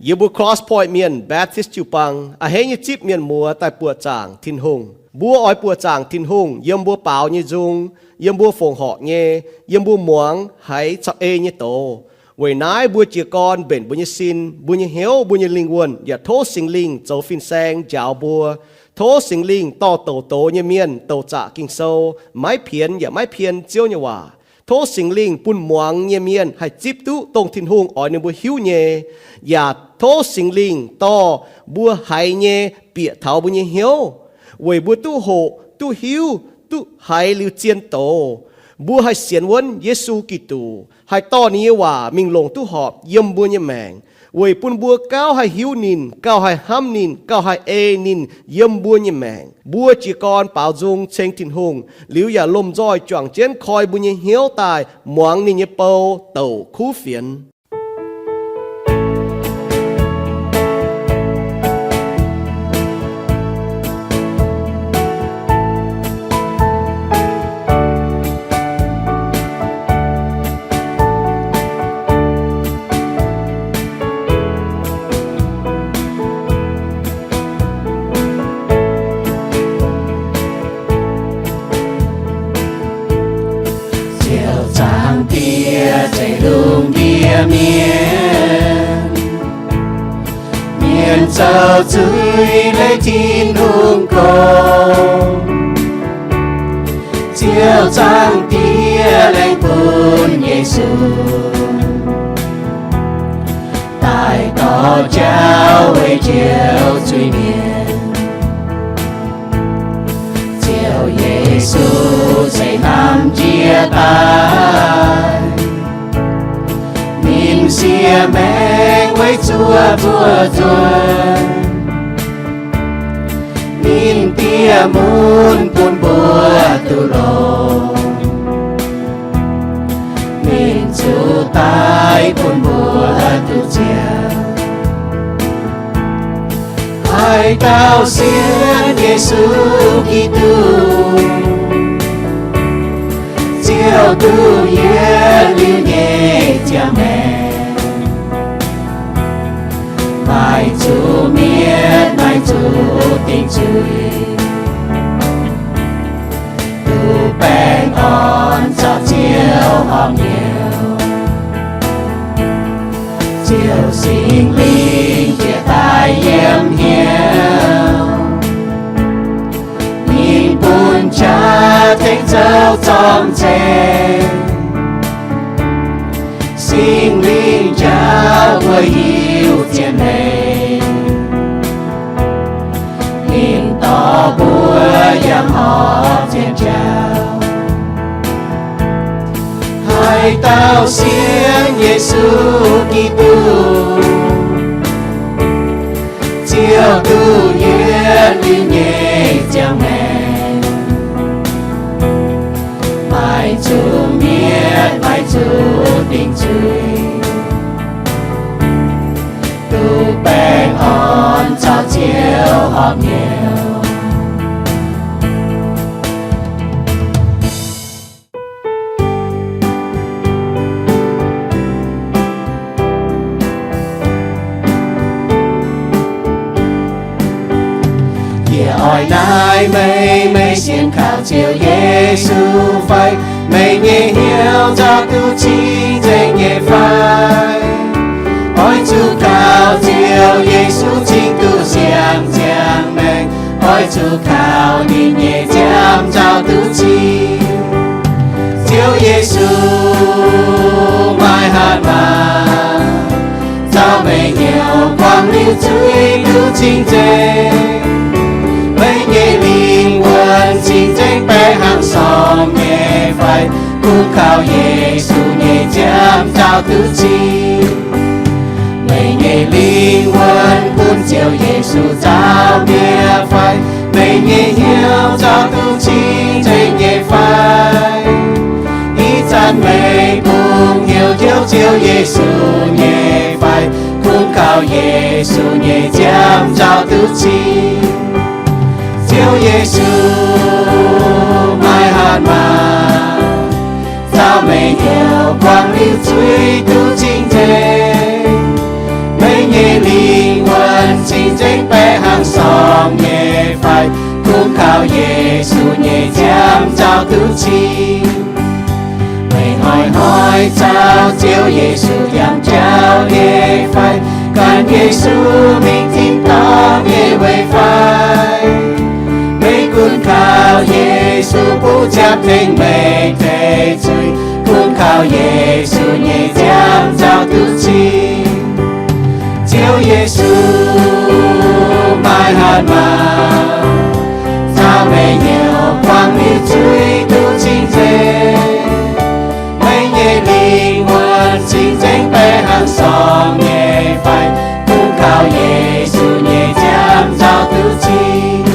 Yie mbuo Cross Point Mienh Baptist jiu-baang a'hneiv nyei zipv mienh muoz daaih buoqc zaangc Tin-Hungh. Mbuo oix buoqc zaangc Tin-Hungh yiem mbuo baaux nyei nzung, yiem mbuo fongc horc nyei, yiem mbuo muangx haiz caux ei nyei doz. Weic naaiv mbuo jiez gorn mbenc mbuo nyei sin, mbuo nyei hnyouv, mbuo nyei lingh wuonh yaac tov Singx Lingh zoux fin-saeng njaaux mbuo. Tov Singx Lingh dorh douc doz nyei mienh douc zaqc Ging-Sou, maiv pienx yaac maiv pien Ziouv nyei waac. Tov Singx Lingh bun muangx nyei mienh haih zipv duqv dongh Tin-Hungh oix ninh mbuo hiuv nyei, yaac tov Singx Lingh dorh mbuo haiz nyei bieqc taux mbuo nyei hnyouv, weic mbuo duqv hoqc, duqv hiuv, duqv haiz liuz zien doz. Mbuo haih sienx wuonv Yesu Giduc, haih dorh ninh nyei waac mingh longc duqv horpc yiem mbuo nyei maengc, weic bun mbuo gauh haih hiuv ninh, gauh haih hnamv ninh, gauh haih ei ninh yiem mbuo nyei maengc. Mbuo jiez gorn baaux nzung ceng Tin-Hungh liuz yaac lomh nzoih juangc jienv koi mbuo nyei hnyouv daaih muangx ninh nyei bou douc kuv fienx. Ziouv Zaangc Diex, zeiv lungh ndiev mienh, mienh zoux zuiz leiz Tin-Hungh gorngv. Ziouv Zaangc Diex laengz bun Yesu daaih dorh jauv weic njoux zuiz-mienh. Ziouv Yesu ceix hnamv jiex daaih, ninh siev maengc weic zuoqv mbuo nzuonx. Ninh diex mun bun mbuo duqv longx, ninh zuqc daic bun mbuo duqv ziangh. Haaix dauh sienx Yesu Giduc, Ziouv duqv yietv liuz nyei ziangh maengc, maiv zuqc mietc, maiv zuqc dingc zuiz, duqv baengh orn caux Ziouv horpc hnyouv. Ziouv Singx Lingh jiex daaih yiem hnyouv, ninh bun jaax tengx zoux zorng-zengx. Singx Lingh njaaux mbuo hiuv zien leiz, ninh dorh mbuo yiem horpc zien jauv. Haaix dauh sienx Yesu Giduc, Ziouv duqv yietv liuz nyei ziangh maengc, maiv zuqc mietc, maiv zuqc dingc zuiz, duqv baengh orn caux Ziouv horpc hnyouv. Yie oix naaiv meih, meih sienx kaux Ziouv Yesu fai? Meih nyei hnyouv nzauh duqv cing-nzengc nyei fai? Oix zuqc kaux Ziouv Yesu cing duqv siang ziangh maengc. Oix zuqc kaux ninh nyei nziaamv nzauh duqv cing. Ziouv Yesu, maaih hatc maaz nzauh meih hnyouv, buangh liuz zuiz duqv cing-nzengc. Meih nyei lingh wuonh cing-nzengc baeqc hnangv sorng nyei fai? Kungx kaux Yesu nyei nziaamv nzauh duqv cing. Meih nyei lingh wuonh bun Ziouv Yesu nzauh mi'aqv fai? Meih nyei hnyouv nzauh duqv cing-nzengc nyei fai? Ih zanc meih kungx heuc hnyouv Ziouv Yesu nyei fai? Kungx kaux Yesu nyei nziaamv nzauh duqv cing. Ziouv Yesu, maaih hatc maaz nzauh meih hnyouv, buangh liuz zuiz duqv cing-nzengc. Meih nyei cing-nzengc baeqc hnangv sorng nyei fai, kungx kaux Yesu nyei nziaamv nzauh duqv cing. Meih hnoi-hnoi zaux Ziouv Yesu yangh jauv nyei fai, gan Yesu mingh tin-dorngh nyei weic fai? Meih gunv kaux Yesu butv ziepc tengx meih deix zuiz, gunv kaux Yesu nyei nziaamv nzauh duqv cing. Ziouv Yesu, maaih hatc maaz, zaux meih hnyouv buangh liuz zuiz duqv cing-nzengc. Meih nyei lingh wuonh cing-nzengc baeqc hnangv sorng nyei fai, gunv kaux Yesu nyei nziaamv nzauh duqv cing.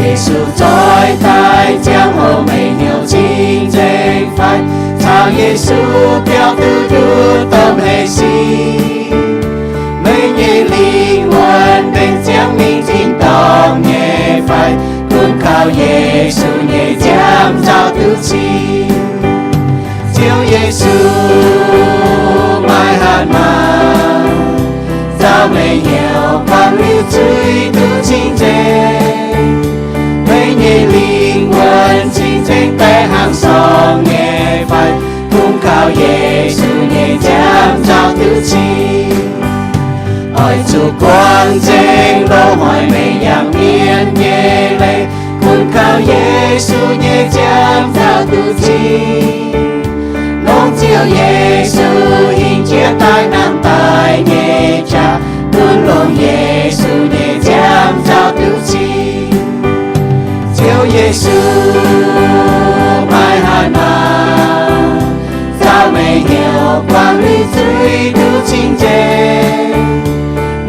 Yesu zoih daaih ziangh hoc meih hnyouv cing-nzengc fai, caux Yesu biaux duqv nduqc domh hleix sic. Meih nyei lingh wuonh mbenc ziangx mingh tin-dorngh nyei fai, gunv kaux Yesu nyei nziaamv nzauh duqv cing. Ziouv Yesu, maaih hatc maaz, zaux meih hnyouv buangh liuz zuiz duqv cing-nzengc. Meih nyei lingh wuonh cing-nzengc baeqc hnangv sorng nyei fai, gunv kaux Yesu nyei nziaamv nzauh duqv cing. Oix zuqc guangc nzengc loz-hnoi meih yangh mienh nyei leiz, gunv kaux Yesu nyei nziaamv nzauh duqv cing. Longc Ziouv Yesu hingh jiex daaih hnangv daaih nyei jaax, gunv longc Yesu nyei nziaamv nzauh duqv cing. Ziouv Yesu, maaih hatc maaz, zaux meih hnyouv buangh liuz zuiz duqv cing-nzengc.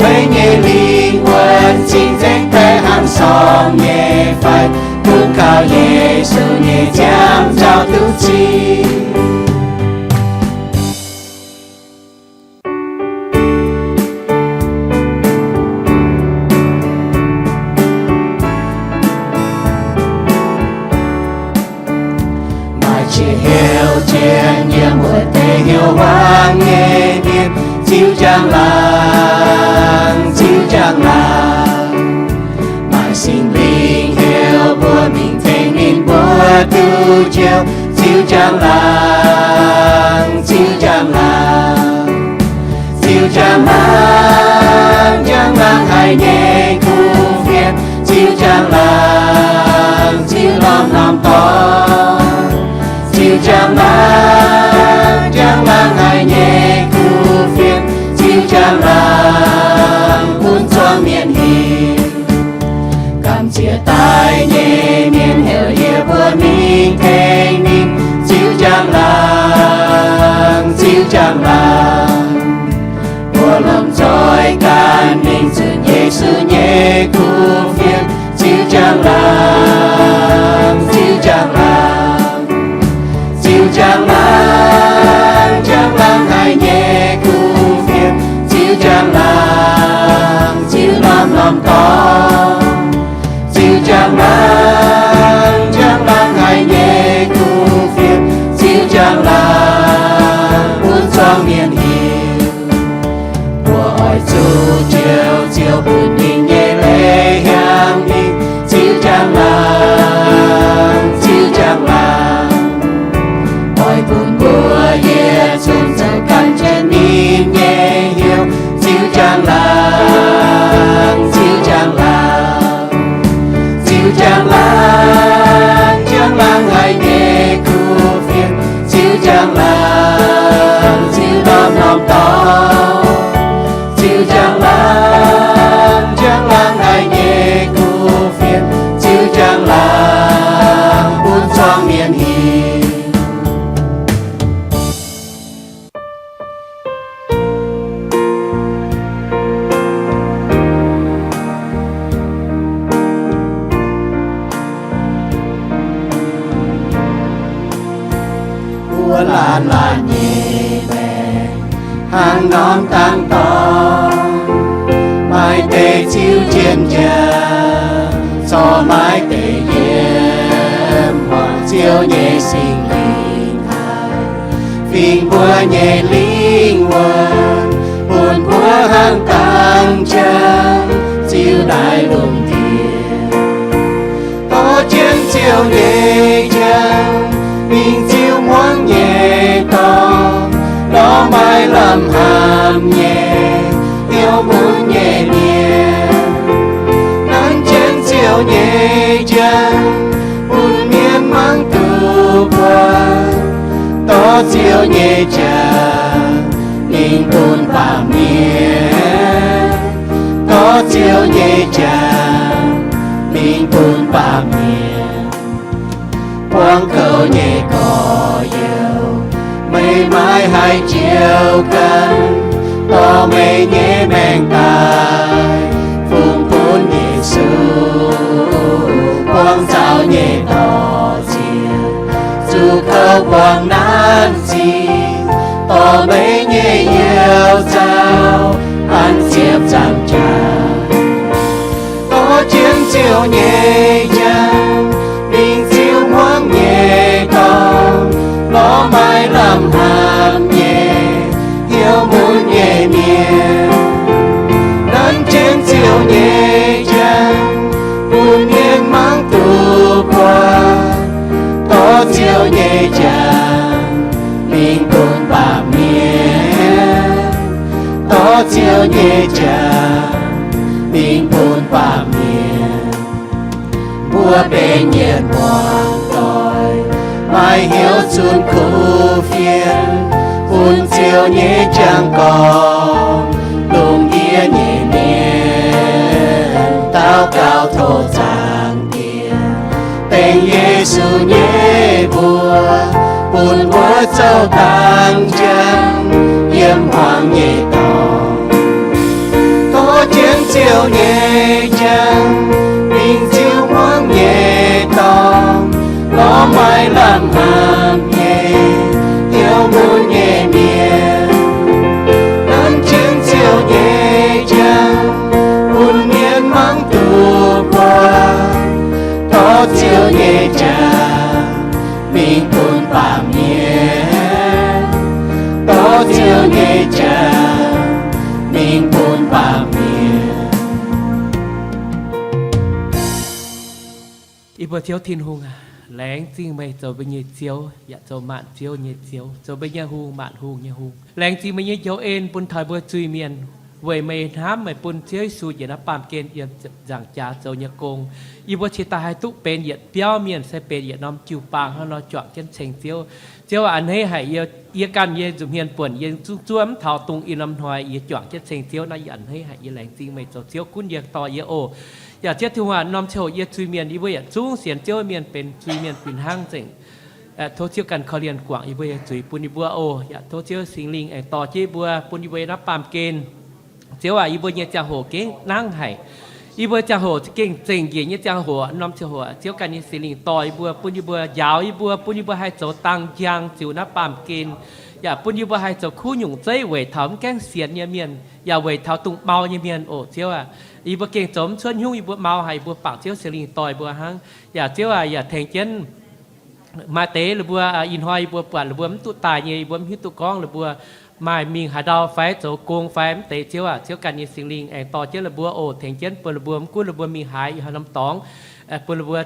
Meih nyei lingh wuonh cing-nzengc baeqc hnangv sorng nyei fai, gunv kaux Yesu nyei nziaamv nzauh duqv cing. Maaih qiex heuc jiex nyiemc wuov deix heuc hmuangx nyei mienh, ziux njang laangz, ziux njang laangz. Maaih Singx Lingh heuc mbuo mingh tengx ninh mbuo duqv njoux, ziux njang laangz, ziux njang laangz. Ziux njang laangz, njang laangz haic nyei kuv fienx, ziux njang laangz, ziux norm-norm dorngx. Ziux njang laangz, njang laangz haic nyei kuv fienx, ziux njang laangz bun zuangx mienh hiuv. Gamh nziex daaih nyei mienh heuc yie mbuo mingh tengx ninh ziux njang laangz, ziux njang laangz. Mbuo lomh nzoih ganh mingh zunc Yesu nyei kuv fienx, ziux njang laangz, ziux njang laangz. Ziux njang laangz, njang laangz haic nyei kuv fienx, ziux njang laangz, ziux norm-norm dorngx. Ziux njang laangz, njang laangz haic nyei kuv fienx, ziux njang laangz bun zuangx mienh hiuv. Mbuo oix zuqc njoux Ziouv bun ninh nyei leiz hiaangx mingh, ziux njang laangz, ziux njang laangz. Oix bun mbuo yietc zungv zoux ganh jienv ninh nyei hnyouv, ziux njang laangz, ziux njang laangz. Ziux njang laangz, njang laangz haic nyei kuv fienx, ziux njang laangz, ziux norm-norm dorngx. Ziux njang laangz, njang laangz haic nyei kuv fienx, ziux njang laangz bun zuangx mienh hiuv. Mbuo laanh laanh nyei maengc hnangv norm dangx dorngx, maaih deix ziux jienv njang, corc maaih deix yiem muangx Ziouv nyei Singx Lingh haic, fingx mbuo nyei lingh wuonh, bun mbuo hnangv dangx njang. Ziouv nyei jangx, mingh ziux hmuangv nyei dorngx, lorz maaih lamh hamh nyei, hnyouv mun nyei mienh. Nanv jienv Ziouv nyei jangx, bun mienh mangc duqv buatc, dorh Ziouv nyei jangx, mingh bun baamh mienh. Dorh Ziouv nyei jangx, mingh bun baamh mienh. Buangv kouv nyei gorx-youz, meih maiv haih jiu ganh, dorh meih nyei maengc daaih fungx bun Yesu. Buangv zaux nyei dorh ziex, zuqc kouv buangv nanv zic, dorh meih nyei youz zaux an ziepc nzaangc jaax. Dorh jienv Ziouv nyei jangx, mingh ziux hmuangv nyei dorngx, lorz maaih lamh hamh nyei, hnyouv mun nyei mienh. Nanv jienv Ziouv nyei jangx, bun mienh mangc duqv buatc, dorh Ziouv nyei jangx, mingh bun baamh mienh. Dorh Ziouv nyei jangx, mingh bun baamh mienh. Mbuo benx yietc muangx doic, maaih hnyouv zunh kuv fienx, bun Ziouv nyei jangx gorngv, longc yie nyei mienh daux gaux tov Zaangc Diex, dengv Yesu nyei mbuox, bun mbuo zoux dangx njang yiem hmuangx nyei dorngx. Dorh jienv Ziouv nyei jangx, mingh ziux hmuangv nyei dorngx, lorz maaih lamh hnamv nyei, hnyouv mun nyei mienh. Nanv jienv Ziouv nyei jangx, bun mienh mangc duqv buatc. Dorh Ziouv nyei jangx, mingh bun baamh mienh. Dorh Ziouv nyei jangx, mingh bun baamh mienh. Yie mbuo Ziouv Tin-Hungh aac, laengz zingh meih zoux mbuo nyei Ziouv, yaac zoux maanc ziouv nyei Ziouv, zoux mbuo nyei hungh, maanc hungh nyei hungh. Laengz zingh meih nyei njoux en bun taux mbuo zuiz-mienh. Weic meih hnamv meih bun Ziouv Yesu njiec naaiv baamh gen yiem nzaangc jaax zoux nyei gong, yie mbuo cingx daaih haih duqv benx yietc biauv mienh, se benx yietc norm jiu-baang hnangv nor juangc jienv ceng Ziouv. Ziouv aac, a'hneiv haic yie, yie ganh yie nza'hmien buonc yie zungv zuov mv taux dongh ih norm hnoi yie juangc jienv ceng Ziouv naaiv, yie a'hneiv haic, yie laengz zingh meih zoux Ziouv gunv yie, dorh yie oc. Yaac Ziouv Tin-Hungh aac, norm ziangh hoc yie zuiz-mienh, yie mbuo yietc zungv sienx Ziouv mienh benx zuiz-mienh fih hnangv nzengc. Tov Ziouv ganh korv-lienh guangc yie mbuo nyei zuiz bun yie mbuo oc. Yaac tov Ziouv Singx Lingh aengx dorh jienv yie mbuo, bun yie mbuo yiem naaiv baamh gen. Ziouv aac, yie mbuo nyei ziangh hoc gengh nangv haic. Yie mbuo ziangh hoc za'gengh zengc njiec nyei ziangh hoc, norm ziangh hoc Ziouv ganh nyei Singx Lingh dorh yie mbuo, bun yie mbuo, njaaux yie mbuo, bun yie mbuo haih zoux dangh njang ziux naaiv baamh gen. Yaac bun yie mbuo haih zoux kuv nyungc zeiv weic taux mv gaengh sienx nyei mienh, yaac weic taux dongh mau nyei mienh oc. Ziouv aac, yie mbuo gengh zoux mv cuotv nyungc, yie mbuo mau haic, yie mbuo bangc Ziouv Singx Lingh dorh yie mbuo hnangv. Yaac Ziouv aac, yaac tengx jienv maaih deix lih mbuo, ih hnoi yie mbuo buatc lih mbuo mv duqv daaih nyei, yie mbuo mv hiuv duqv gorngv lih mbuo maaih mingh haaix ndau fai zoux gong fai mv deix. Ziouv aac, Ziouv ganh nyei Singx Lingh aengx dorh jienv lih mbuo oc. Tengx jienv bun lih mbuo mv gunv lih mbuo mingh haaix, haaix norm dorngx, bun lih mbuo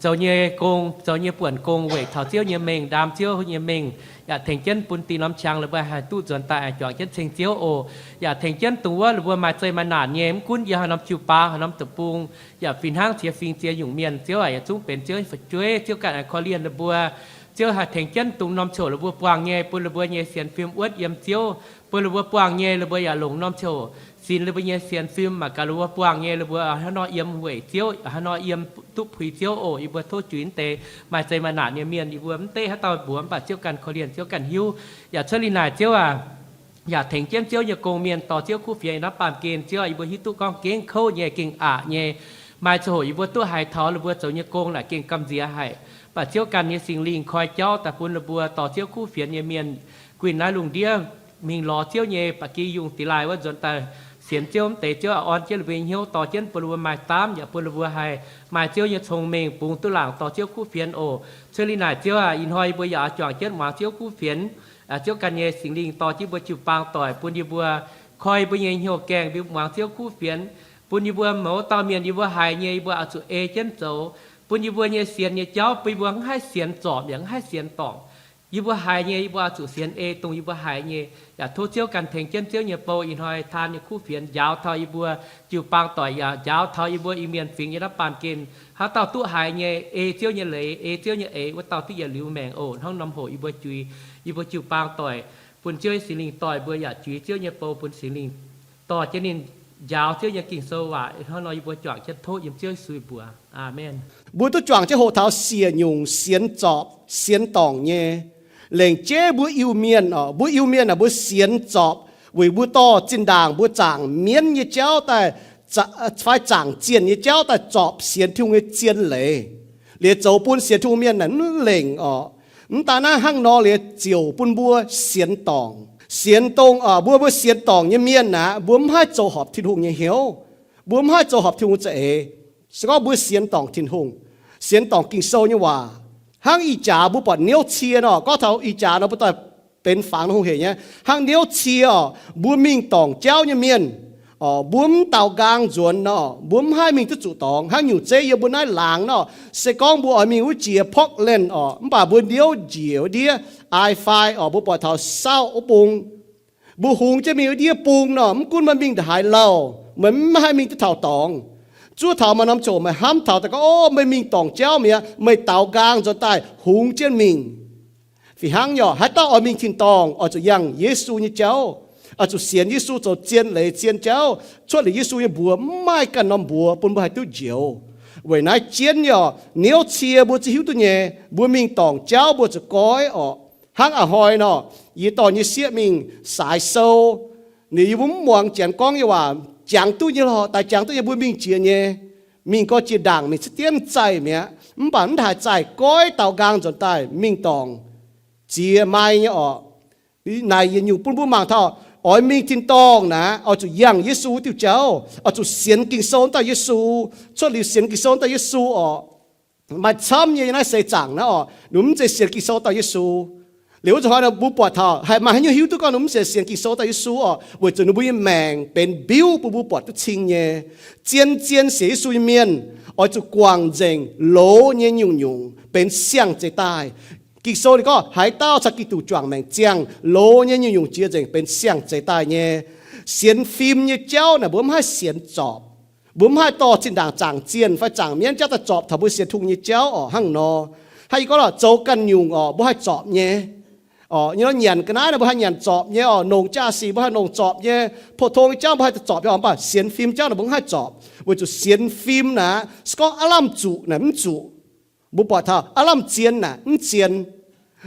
zoux nyei gong, zoux nyei buonc gong weic taux Ziouv nyei mengh, ndaam Ziouv nyei mengh. Yaac tengx jienv bun dinh norm qangx lih mbuo haih duqv nzuonx daaih juangc jienv ceng Ziouv oc. Yaac tengx jienv dongh wuov lih mbuo maaih zeqc maaih naanc nyei, mv gunv yiem haaix norm jiu-baang, haaix norm deic-bung, yaac fih hnangv qiex fingx ziex nyungc mienh, Ziouv aac, yaac zungv benx Ziouv nyei fu'jueiv. Ziouv ganh aengx korv-lienh lih mbuo. Ziouv haih tengx jienv dongh norm ziouc lih mbuo buangh nyei, bun lih mbuo nyei sienx fim wuotv yiem Ziouv. Bun lih mbuo buangh nyei, lih mbuo yaac longc norm ziouc sinx lih mbuo nyei sienx fim. Mangc gaax lih mbuo buangh nyei, lih mbuo haaix nor yiem weic Ziouv, haaix nor yiem duqv puix Ziouv oc. Yie mbuo tov juix mv deix maaih zeqc maaih naanc nyei mienh, yie mbuo mv deix haaix dauh mbuox, mv baac Ziouv ganh korv-lienh, Ziouv ganh hiuv. Yaac cuotv liuz naaic, Ziouv aac, yaac tengx jienv Ziouv nyei gong-mienh dorh Ziouv kuv fienx naaiv baamh gen. Ziouv aac, yie mbuo hiuv duqv gorngv gengh kouv nyei, gengh aqc nyei. Maaih ziangh hoc yie mbuo duqv haiz taux lih mbuo zoux nyei gong naaic gengh gamh nziex haic. Mv baac Ziouv ganh nyei Singx Lingh koi jauv daaih bun lih mbuo dorh Ziouv kuv fienx nyei mienh guinh naaiv lungh ndiev mingh lorz Ziouv nyei ba'gi yungh dingx laaih wuov nzuonx daaih sienx Ziouv mv deix. Ziouv aac, orn jienv lih mbuo nyei hnyouv, dorh jienv bun lih mbuo maaih daamv, yaac bun lih mbuo haih maaih Ziouv nyei cong-mengh bungx duqv laangc dorh Ziouv kuv fienx oc. Cuotv liuz naaic, Ziouv aac, ih hnoi yie mbuo yaac oix juangc jienv muangx Ziouv kuv fienx. Ziouv ganh nyei Singx Lingh dorh jienv mbuo jiu-baang doic, bun yie mbuo koi mbuo nyei hnyouv gaengh mbuo muangx Ziouv kuv fienx, bun yie mbuo mouz dauh mienh yie mbuo haiz nyei yie mbuo oix zuqc ei jienv zoux. bun yie mbuo nyei sienx nyei jauv, bun yie mbuo mv haih sienx zorpc yaac mv haih sienx dorngc. Yie mbuo haiz nyei, yie mbuo oix zuqc sienx ei dongh yie mbuo haiz nyei, yaac tov Ziouv ganh tengx jienv Ziouv nyei bou ih hnoi taan nyei kuv fienx njaaux taux yie mbuo jiu-baang doic, yaac njaaux taux yie mbuo Iu-Mienh fingx nyei naaiv baamh gen. Haaix dauh duqv haiz nyei, ei Ziouv nyei leiz, ei Ziouv nyei eix, wuov dauh duqv yietc liuz maengc oc. Hnangv norm hoc yie mbuo juix, yie mbuo jiu-baang doic, bun Ziouv nyei Singx Lingh doix mbuo, yaac juix Ziouv nyei bou bun Singx Lingh dorh jienv ninh njaaux Ziouv nyei Ging-Sou waac. Hnangv nor yie mbuo juangc jienv tov yiem Ziouv Yesu nyei mbuox. Aamen. Mbuo duqv juangc jienv hoqc taux siec nyungc sienx zorpc sienx dorngc nyei. Lengc jeiv mbuo Iu-Mienh oc, mbuo Iu-Mienh aah, mbuo sienx zorpc weic mbuo dorh zinh ndaangc mbuo zaangc mienv nyei jauv daaih, fai zaangc zienh nyei jauv daaih zorpc sienx Tin-Hungh nyei zien leiz, liuz zoux bun sienx Tin-Hungh mienh naaic mv lengc oc. Mv daan naaiv, hnangv nor liuz ziouc bun mbuo sienx dorngc. Sienx dongh, mbuo, mbuo sienx dorngc nyei mienh aah, mbuo mv haih zoux horpc Tin-Hungh nyei hnyouv. Mbuo mv haih zoux horpc Tin-Hungh za'eix. Se gorngv mbuo sienx dorngc Tin-Hungh, sienx dorngc Ging-Sou nyei waac, hnangv ih jaax mbuo buatc niouv cie nor, gorngv taux ih jaax nor mbuo daaih benx fangx hungh heic nyei. Hnangv niouv cie oc, mbuo mingh dorngc jauv nyei mienh, mbuo mv daaux nqaang nzuonx nor, mbuo mv haih mingh duqv zuqc dorngx. Hnangv nyungc zeiv yiem mbuo naaiv laangz nor, se gorngv mbuo oix mingh wuov jiex Portland oc, mv baac mbuo niouv njiec wuov ndiev Ai Fai oc, mbuo buatc taux South wuov bung. Mbuo hungx jienv mingh wuov ndiev bung nor, mv gunv meih mingh ndongc haaix lauh, meih mv haih mingh duqv taux dorngx. Zuov taux maaih norm ziouc meih hnamv taux daaih gorngv, O, meih mingh dorngc jauv mi'aqv, meih daaux nqaang nzuonx daaih hungx jienv mingh. Fih hnangv nyei oc, haaix dauh oix mingh tin-dorngh oix zuqc yangh Yesu nyei jauv, oix zuqc sienx Yesu zoux zien leiz zien jauv. Cuotv liuz Yesu nyei mbuox mv maaih ganh norm mbuox bun mbuo haih duqv njoux. Weic naaiv jienv nyei oc, niouv cie mbuo ziouc hiuv duqv nyei, mbuo mingh dorngc jauv mbuo zuqc goiv oc. Hnangv a'hnoi nor, yie dorh nyei sieqv mingh saaix sou, ninh yie mbuo mv muangx janx gorngv nyei waac, jangx duqv nyei lorqc, daaih jangx duqv nyei, mbuo mingh jiex nyei. Mingh gorngv jiex ndaangc mingh ciev dienv zaih mi'aqv, mv baac mv haaix zaih goiv daaux nqaang nzuonx daaih mingh dorngc, ziex mai nyei oc. Naaic yietc nyungc bun mbuo mangc taux, oix mingh tin-dorngh naaic, oix zuqc yangh Yesu diuh jauv, oix zuqc sienx Ging-Sou dauh Yesu. Cuotv liuz sienx Ging-Sou dauh Yesu oc, maaih camv nyei naaiv seix zaangc naaiv oc, ninh mv zeiz sienx Ging-Sou dauh Yesu. Liuz wuov zanc hnoi mbuo buatc taux haiz maaih haaix nyungc hiuv duqv gorngv ninh mv zeiz sienx Ging-Sou dauh Yesu oc, weic zuqc ninh mbuo nyei maengc benx mbiuv bun mbuo buatc duqv cing nyei. Zien-zien sienx Yesu nyei mienh oix zuqc guangc nzengc loz nyei nyungc-nyungc benx siang-zeix daaih. Ging-Sou ninh gorngv, haaix dauh caux Giduc juangc maengc ziangh, loz nyei nyungc-nyungc jiex nzengc benx siang-zeix daaih nyei. Sienx fim nyei jauv naaic mbuo mv haih sienx zorpc. Mbuo mv haih dorh zinh ndaangc zaangc zienh fai zaangc mienv jauv daaih zorpc taux mbuo sienx Tin-Hungh nyei jauv oc. Hnangv nor, hnangv yie gorngv lorqc, zoux ganh nyungc oc, mbuo haih zorpc nyei. Oc, nyei nor nyanc ga'naaiv naaic mbuo haih nyanc zorpc nyei oc, nongc jaa-sic mbuo haih nongc zorpc nyei, pou-tong nyei jauv mbuo haih zorpc nyei oc, mv baac sienx fim jauv naaic mbuo mv haih zorpc, weic zuqc sienx fim naaic se gorngv aav lamh zuqc naaic mv zuqc. Mbuo buatc taux aav lamh zien naaic mv zien.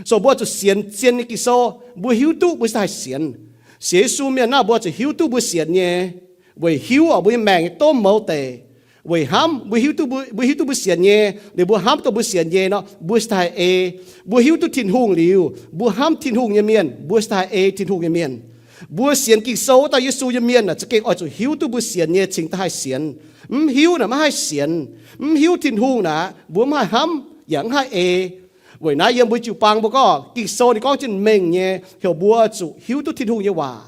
So mbuo zuqc sienx zien nyei Ging-Sou, mbuo hiuv duqv mbuo cingx daaih haih sienx. Sienx Yesu mienh naaic mbuo zuqc hiuv duqv mbuo sienx nyei, weic hiuv oc, mbuo nyei maengc nyei domh mouz deic. Weic hnamv mbuo hiuv duqv, mbuo hiuv duqv mbuo sienx nyei, liuz mbuo hnamv dongh mbuo sienx nyei nor, mbuo cingx daaih haih ei. Mbuo hiuv duqv Tin-Hungh liuz, mbuo hnamv Tin-Hungh nyei mienh, mbuo cingx daaih haih ei Tin-Hungh nyei mienh. Mbuo sienx Ging-Sou wuov dauh Yesu nyei mienh naaic za'gengh oix zuqc hiuv duqv mbuo sienx nyei cingx daaih haih sienx. Mv hiuv naaic maiv haih sienx. Mv hiuv Tin-Hungh naaic mbuo mv haih hnamv yaac mv haih ei. Weic naaiv yiem mbuo jiu-baang mbuo gorngv Ging-Sou ninh gorngv jienv mengh nyei, heuc mbuo zuqc hiuv duqv Tin-Hungh nyei waac.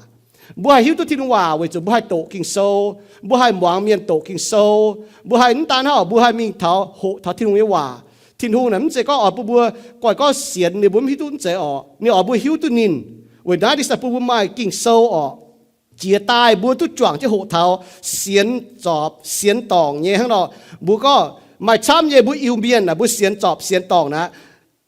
Mbuo haih hiuv duqv Tin-Hungh waac weic zuqc mbuo haih doqc Ging-Sou, mbuo haih muangx mienh doqc Ging-Sou, mbuo haih mv daan hnangv oc, mbuo haih mingh taux hoqc taux Tin-Hungh nyei waac. Tin-Hungh naaic mv zeiz gorngv oix bun mbuo, goiv gorngv sienx ninh mbuo mv hiuv duqv, mv zeiz oc. Ninh oix mbuo hiuv duqv ninh. Weic naaiv ninh cingx daaih bun mbuo maaih Ging-Sou oc. Jiex daaih mbuo duqv juangc jienv hoqc taux sienx zorpc sienx dorngc nyei hnangv nor. Mbuo gorngv maaih camv nyei mbuo Iu-Mienh naaic mbuo sienx zorpc sienx dorngc naaic,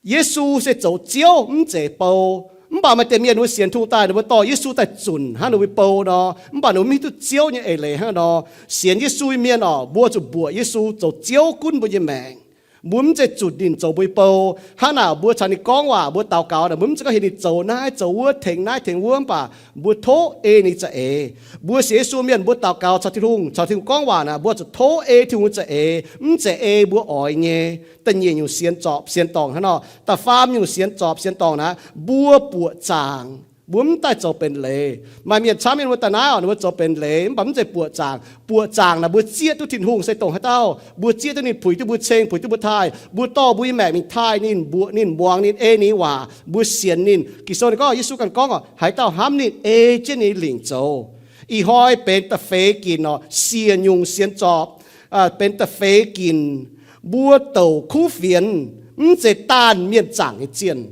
Yesu se zoux Ziouv mv zeiz bou. Mv baac maaih deix mienh ninh mbuo sienx Tin-Hungh daaih ninh mbuo dorh Yesu daaih zunc hnangv ninh mbuo bou nor, mv baac ninh mbuo mv hiuv duqv Ziouv nyei eix leiz hnangv nor. Sienx Yesu nyei mienh oc, mbuo zuqc mbuoqc Yesu zoux Ziouv gunv mbuo nyei maengc. Mbuo mv zeiz zunc ninh zoux mbuo nyei bou. Hnangv naaic mbuo caux ninh gorngv waac, mbuo daux gaux naaic, mbuo mv zeiz gorngv heuc ninh zoux naaiv zoux wuov, tengx naaiv tengx wuov, mv baac mbuo tov ei ninh za'eix. Mbuo sienx Yesu mienh mbuo daux gaux caux Tin-Hungh, caux Tin-Hungh gorngv waac naaic, mbuo zuqc tov ei Tin-Hungh za'eix, mv zeiz ei mbuo oix nyei. Da'nyeic nyungc sienx zorpc sienx dorngc hnangv nor. Da'faam nyungc sienx zorpc sienx dorngc naaic, mbuo buoqc zaangc. Mbuo mv daaih zoux benx leiz. Maaih mienh camv mienh mbuo daaih naaiv oc, ninh mbuo zoux benx leiz, mv baac mv zeiz buoqc zaangc. Buoqc zaangc naaic mbuo zieqv duqv Tin-Hungh se dongh haaix dauh? Mbuo zieqv duqv ninh puix duqv mbuo ceng, puix duqv mbuo taaih, mbuo dorh mbuo nyei maengc mingh taaih ninh, mbuoqc ninh, muangx ninh, ei ninh waac, mbuo sienx ninh. Ging-Sou ninh gorngv, Yesu ganh gorngv oc, haaix dauh hnamv ninh, ei jienv ninh lingc zoux. Ih hnoi benx da'feix ginc oc, siec nyungc sienx zorpc, benx da'feix ginc. Mbuo douc kuv fienx mv zeiz daanh mienh zaangc nyei zienh.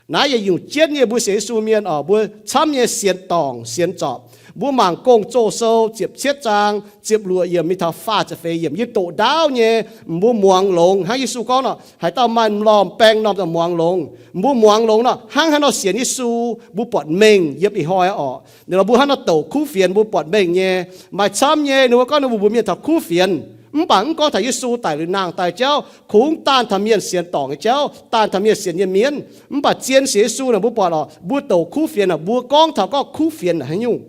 Naaiv yietc nyungc jienv nyei mbuo sienx Yesu mienh oc, mbuo camv nyei sienx dorngc sienx zorpc. Mbuo mangc Gong-Zoh sou ziepc cietv zaang ziepc luoqc yiemc mingh taux faah ziepc feix yiemc, yie doqc ndaauv nyei, mbuo muangx longx. Hnangv Yesu gorngv nor, haaix dauh maaih m'lormh baeng m'normh daaih muangx longx. Mbuo muangx longx nor, hnangv haaix nor sienx Yesu, mbuo buatc mengh yiem ih hnoi oc. Ninh mbuo hnangv nor douc kuv fienx, mbuo buatc mengh nyei. Maaih camv nyei ninh mbuo gorngv ninh mbuo mbuox mienh taux kuv fienx, mv baac mv gorngv taux Yesu daic liuz nangh daaih jauv, kungx daanh taux mienh sienx dorngc nyei jauv, daanh taux mienh sienx nyei mienv. Mv baac zien sienx Yesu naaic mbuo buatc oc, mbuo douc kuv fienx naaic, mbuo gorngv taux gorngv kuv fienx naaic haaix nyungc.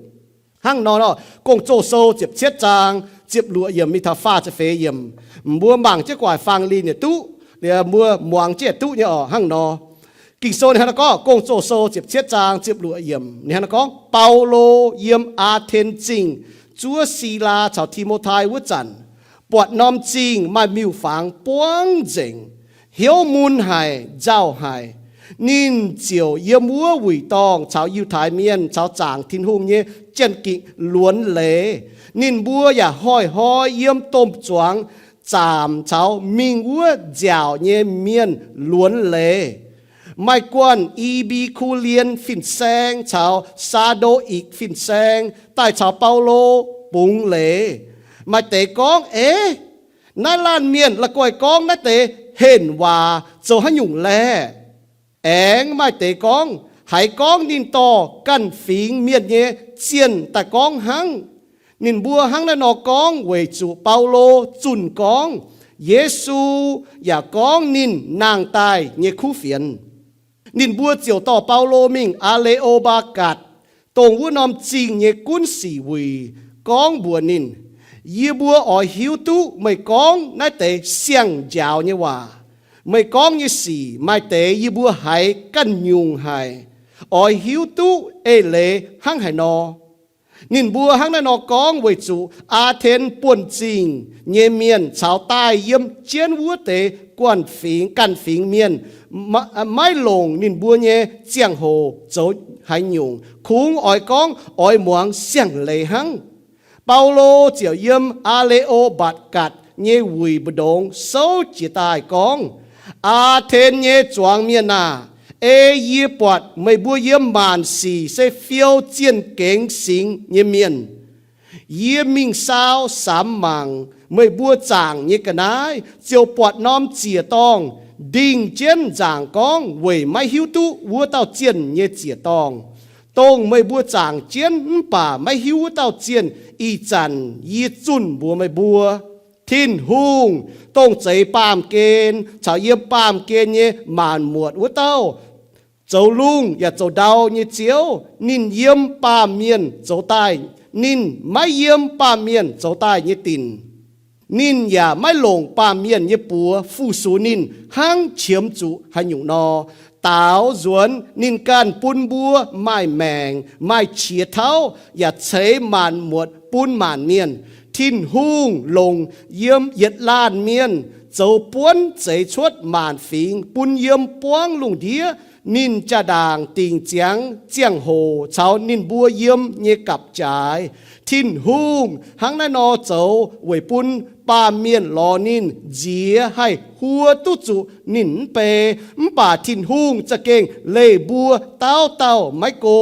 Hnangv nor, Gong-Zoh sou ziepc cietv zaang ziepc luoqc yiemc mingh taux faah ziepc feix yiemc, mbuo mangc jienv gu'nguaaic faang linh yietc duqv, liuz mbuo muangx jienv yietc duqv nyei oc. Hnangv nor, Ging-Sou ninh hnangv nor gorngv, Gong-Zoh sou ziepc cietv zaang ziepc luoqc yiemc, ninh hnangv nor gorngv, Baulo yiem Aa^ten Zingh zuov Silaa caux Ti^mo^tai wuov zanc, buatc norm zingh maaih miuc-fangx buangv nzengc, hnyouv mun haic, nzauh haic. Ninh ziouc yiem wuov wuic dorngh caux Yiutai Mienh caux zaangc Tin-Hungh nyei janx-gikc luonx leiz. Ninh mbuo yaac hnoi-hnoi yiem domh zuangx zaamc caux mingh wuov nziaauc nyei mienh luonx leiz. Maaih guanh I^mbi^ku^lien fin-saeng caux Saa^ndo^ikc fin-saeng daaih caux Baulo bungx leiz. Maaih deix gorngv, Eix, naaiv laanh mienh la'guaih gorngv naaiv deix henc waac zoux haaix nyungc laeh? Aengx maaih deix gorngv, Haiz gorngv ninh dorh ganh fingx mienh nyei zienh daaih gorngv hnangv. Ninh mbuo hnangv naaiv nor gorngv weic zuqc Baulo zunh gorngv Yesu yaac gorngv ninh nangh daaih nyei kuv fienx. Ninh mbuo ziouc dorh Baulo mingh Aa^le^o^mbaa^gatc, dongh wuov norm zingh nyei gunv sic wuic, gorngv mbuox ninh, Yie mbuo oix hiuv duqv meih gorngv naaiv deix siang-njaaux nyei waac. Meih gorngv nyei sic maaih deix yie mbuo haiz ganh nyungc haic, oix hiuv duqv eix leiz hnangv haaix nor. Ninh mbuo hnangv naaiv nor gorngv weic zuqc Aa^ten Buonv-Zingh nyei mienh caux daaih yiem jienv wuov deix guanh fingx, ganh fingx mienh maiv longc ninh mbuo nyei ziangh hoc zoux haaix nyungc, kungx oix gorngv oix muangx siang-leiz hnangv. Baulo ziouc yiem Aa^le^o^mbaa^gatc nyei wuic mbu'ndongx souv jiez daaih gorngv, Aa^ten nyei zuangx mienh aah! Ei yie buatc meih mbuo yiem maanc sic se fiou zienh gengx singx nyei mienh. Yie mingh saau samx mangc meih mbuo zaangc nyei ga'naaiv, ziouc buatc norm ziec-dorngh ndingh jienv nzaangc gorngv weic maiv hiuv duqv wuov dauh zienh nyei ziec-dorngh, dongh meih mbuo zaangc jienv mv baac maiv hiuv wuov dauh zienh. Ih zanc yie zunh mbuox meih mbuo, Tin-Hungh, dongh zeix baamh gen caux yiem baamh gen nyei maanc muotc wuov dauh, zoux lungh yaac zoux ndau nyei Ziouv, ninh yiem baamh mienh zoux daaih. Ninh maiv yiem baamh mienh zoux daaih nyei dinc. Ninh yaac maiv longc baamh mienh nyei buoz fu-sux ninh hnangv qiemx zuqc haaix nyungc nor. Daaux nzuonx ninh ganh bun mbuo maaih maengc, maaih qiex tauv, yaac ceix maanc muotc bun maanc mienh. Tin-Hungh longc yiem yietc laanh mienh zoux buonv zeix cuotv maanc fingx bun yiem buangv lungh ndiev. Ninh jaa-ndaangc dingc ziangx ziangh hoc caux ninh mbuo yiem nyei gapv-jaaix. Tin-Hungh hnangv naaiv nor zoux weic bun baamh mienh lorz ninh nziex haih huo duqv zuqc ninh mv bei. Mv baac Tin-Hungh za'gengh leih mbuo dauh dauh maiv go.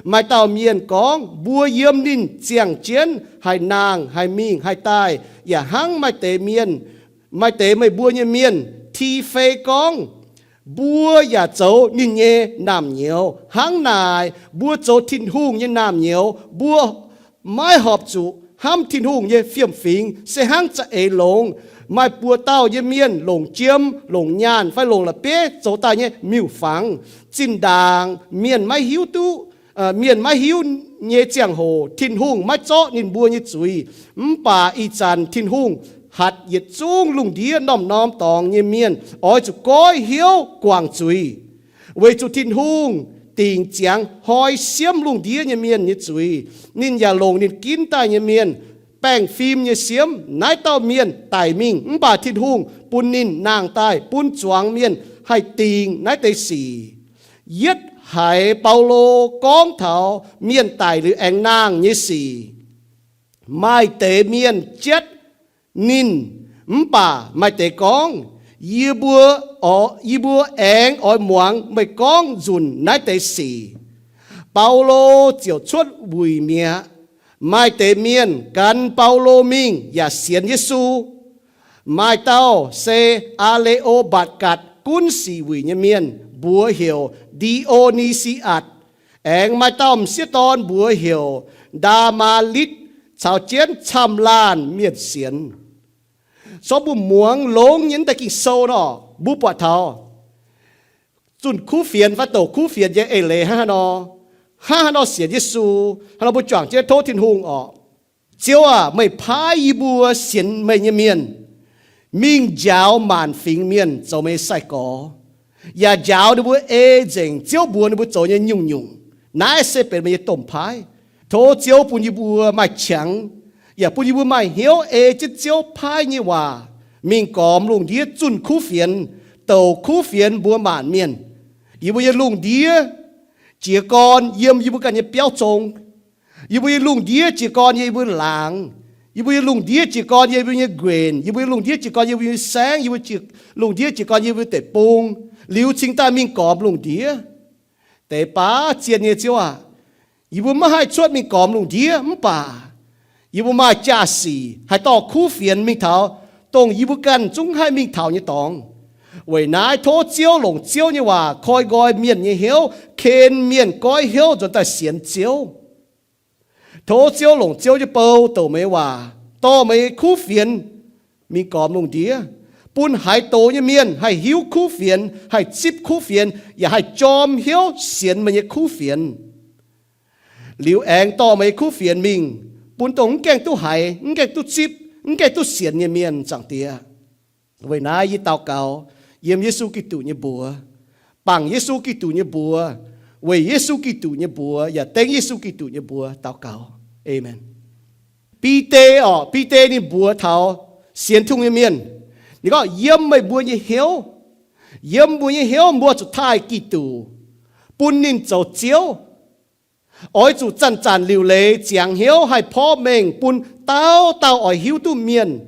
Maaih dauh mienh gorngv, Mbuo yiem ninh ziangh jienv haih nangh, haih mingh, haih daaih, yaac hnangv maaih deix mienh, maaih deix meih mbuo nyei mienh ti fei gorngv, Mbuo yaac zoux ninh nyei naamh nyouz. Hnangv naaic, mbuo zoux Tin-Hungh nyei naamh nyouz, mbuo maiv horpc zuqc hnamv Tin-Hungh nyei fiem-fingx se hnangv za'eix longx. Maaih buoz-dauh nyei mienh longc jiem, longc nyaanh fai longc la'bieiv zoux daaih nyei miuc-fangx. Zinh ndaangc mienh maiv hiuv duqv, mienh maiv hiuv nyei ziangh hoc, Tin-Hungh maiv zorqv ninh mbuo nyei zuiz. Mv baac ih zanc Tin-Hungh hatc yietc zungv lungh ndiev norm-norm dorngx nyei mienh oix zuqc goiv hnyouv guangc zuiz, weic zuqc Tin-Hungh dingc ziangx hnoi siemv lungh ndiev nyei mienh nyei zuiz. Ninh yaac longc ninh ginv daaih nyei mienh baengh fim nyei siemv. Naaiv dauh mienh daic mingh, mv baac Tin-Hungh bun ninh nangh daaih bun zuangx mienh haih dingc naaiv deix sic. Yietv haiz Baulo gorngv taux mienh daic liuz aengx nangh nyei sic, maaih deix mienh jatv ninh Mv baac maaih deix gorngv, Yie mbuo, yie mbuo aengx oix muangx meih gorngv nzunc naaiv deix sic. Baulo ziouc cuotv wuic mi'aqv. Maaih deix mienh gan Baulo mingh yaac sienx Yesu. Maaih dauh se Aa^le^o^mbatc^gatc gunv sic wuic nyei mienh, mbuox heuc Ndi^o^ni^si^atc. Aengx maaih dauh m'sieqv dorn mbuox heuc Ndaa^maa^litv caux jienv camv-laanh mienh sienx. So mbuo muangx longx nyei naaiv deix Ging-Sou nor, mbuo buatc taux zunh kuv fienx fai douc kuv fienx nyei eix leiz hnangv haaix nor, hnangv haaix nor sienx Yesu, hnangv haaix nor mbuo juangc jienv tov Tin-Hungh orqc. Ziouv aah, meih paaiv yie mbuo sienx meih nyei mienh mingh njaaux maanc fingx mienh zoux meih nyei sai-gorx, yaac njaaux ninh mbuo ei nzengc Ziouv mbuox ninh mbuo zoux nyei nyungc-nyungc. Naaiv se benx meih nyei domh paaiv. Tov Ziouv bun yie mbuo maaih qangx, yaac bun yie mbuo maaih hnyouv ei jienv Ziouv paaiv nyei waac mingh gormx lungh ndiev zunh kuv fienx, douc kuv fienx mbuox maanc mienh. Yie mbuo nyei lungh ndiev jiez gorn yiem yie mbuo ganh nyei biauv zong. Yie mbuo nyei lungh ndiev jiez gorn yiem yie mbuo laangz. Yie mbuo nyei lungh ndiev jiez gorn yiem yie mbuo nyei nquenc. Yie mbuo nyei lungh ndiev jiez gorn yiem yie mbuo nyei saengv. Yie mbuo nyei lungh ndiev jiez gorn yiem yie mbuo deic-bung. Liuz cingx daaih mingh gormx lungh ndiev. Deix baav zien nyei Ziouv aah, yie mbuo maiv haih cuotv mingh gormx lungh ndiev, mv baac yie mbuo maaih jaa-sic haih dorh kuv fienx mingh taux dongh yie mbuo ganh zungv haih mingh taux nyei dorngx. Weic naaiv tov Ziouv longc Ziouv nyei waac koi nqoi mienh nyei hnyouv, ken mienh goiv hnyouv nzuonx daaih sienx Ziouv. Tov Ziouv longc Ziouv nyei bou douc meih nyei waac, dorh meih nyei kuv fienx mingh gormx lungh ndiev, bun haaix doz nyei mienh haih hiuv kuv fienx, haih zipv kuv fienx, yaac haih jorm hnyouv sienx meih nyei kuv fienx. Liuz aengx dorh meih nyei kuv fienx mingh bun dongh mv gaengh duqv haiz, mv gaengh duqv zipv, mv gaengh duqv sienx nyei mienh, Zaangc Diex. Weic naaiv yie daux gaux yiem Yesu Giduc nyei mbuox, bangc Yesu Giduc nyei mbuox, weic Yesu Giduc nyei mbuox, yaac dengv Yesu Giduc nyei mbuox daux gaux. Aamen. Bide orqc, Bide ninh mbuox taux sienx Tin-Hungh nyei mienh, ninh gorngv, yiem meih mbuo nyei hnyouv, yiem mbuo nyei hnyouv mbuo zuqc taaih Giduc, bun ninh zoux Ziouv. Oix zuqc zanc-zanc liuc leiz ziangx hnyouv haih porv mengh bun dauh dauh oix hiuv duqv mienh,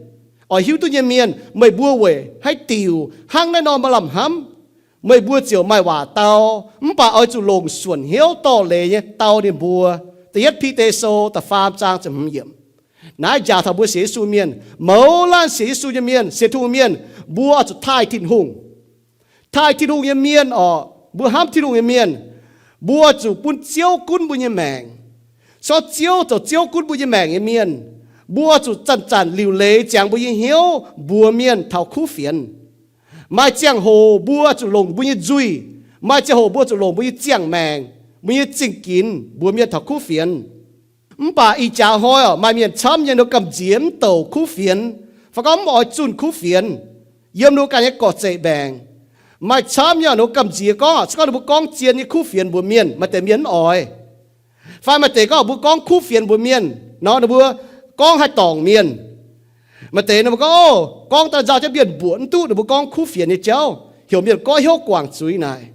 oix hiuv duqv nyei mienh, meih mbuo weic haaix diuc hnangv naaiv nor maaih lamh hnamv, meih mbuo ziouc maaih waac dau. Mv baac oix zuqc longc suonc hnyouv dorh leiz nyei dau ninh mbuo. Da'yietv Bide Sou da'faam zaang ziepc hmz yiemc. Naaiv njaaux taux mbuo sienx Yesu mienh, mouz laanh sienx Yesu nyei mienh, sienx Tin-Hungh mienh, mbuo oix zuqc taaih Tin-Hungh. Taaih Tin-Hungh nyei mienh orqc, mbuo hnamv Tin-Hungh nyei mienh, mbuo zuqc bun Ziouv gunv mbuo nyei maengc. Se gorngv Ziouv zoux Ziouv gunv mbuo nyei maengc nyei mienh, mbuo zuqc zanc-zanc liuc leiz ziangx mbuo nyei hnyouv mbuox mienh taux kuv fienx. Maaih ziangh hoc mbuo zuqc longc mbuo nyei nzuih, maaih ziangh hoc mbuo zuqc longc mbuo nyei ziangh maengc, mbuo nyei zingh ginx mbuox mienh taux kuv fienx. Mv baac ih jaax hnoi orqc, maaih mienh camv nyei ninh gamh nziex mv douc kuv fienx, fai gorngv mv oix zunh kuv fienx, yiem ninh ganh nyei gorx-zeqc maengc. Maaih camv nyei ninh gamh nziex gorngv, se gorngv ninh mbuo gorngv zien nyei kuv fienx mbuox mienh, maaih deix mienh mv oix. Fai maaih deix gorngv mbuo gorngv kuv fienx mbuox mienh nor, ninh mbuo gorngv haih dorngc mienh. Maaih deix ninh mbuo gorngv, o, gorngv daaih nzauh jienv mienh mbuoqc mv duqv ninh mbuo gorngv kuv fienx nyei jauv, heuc mienh goiv hnyouv guangc zuiz naaic.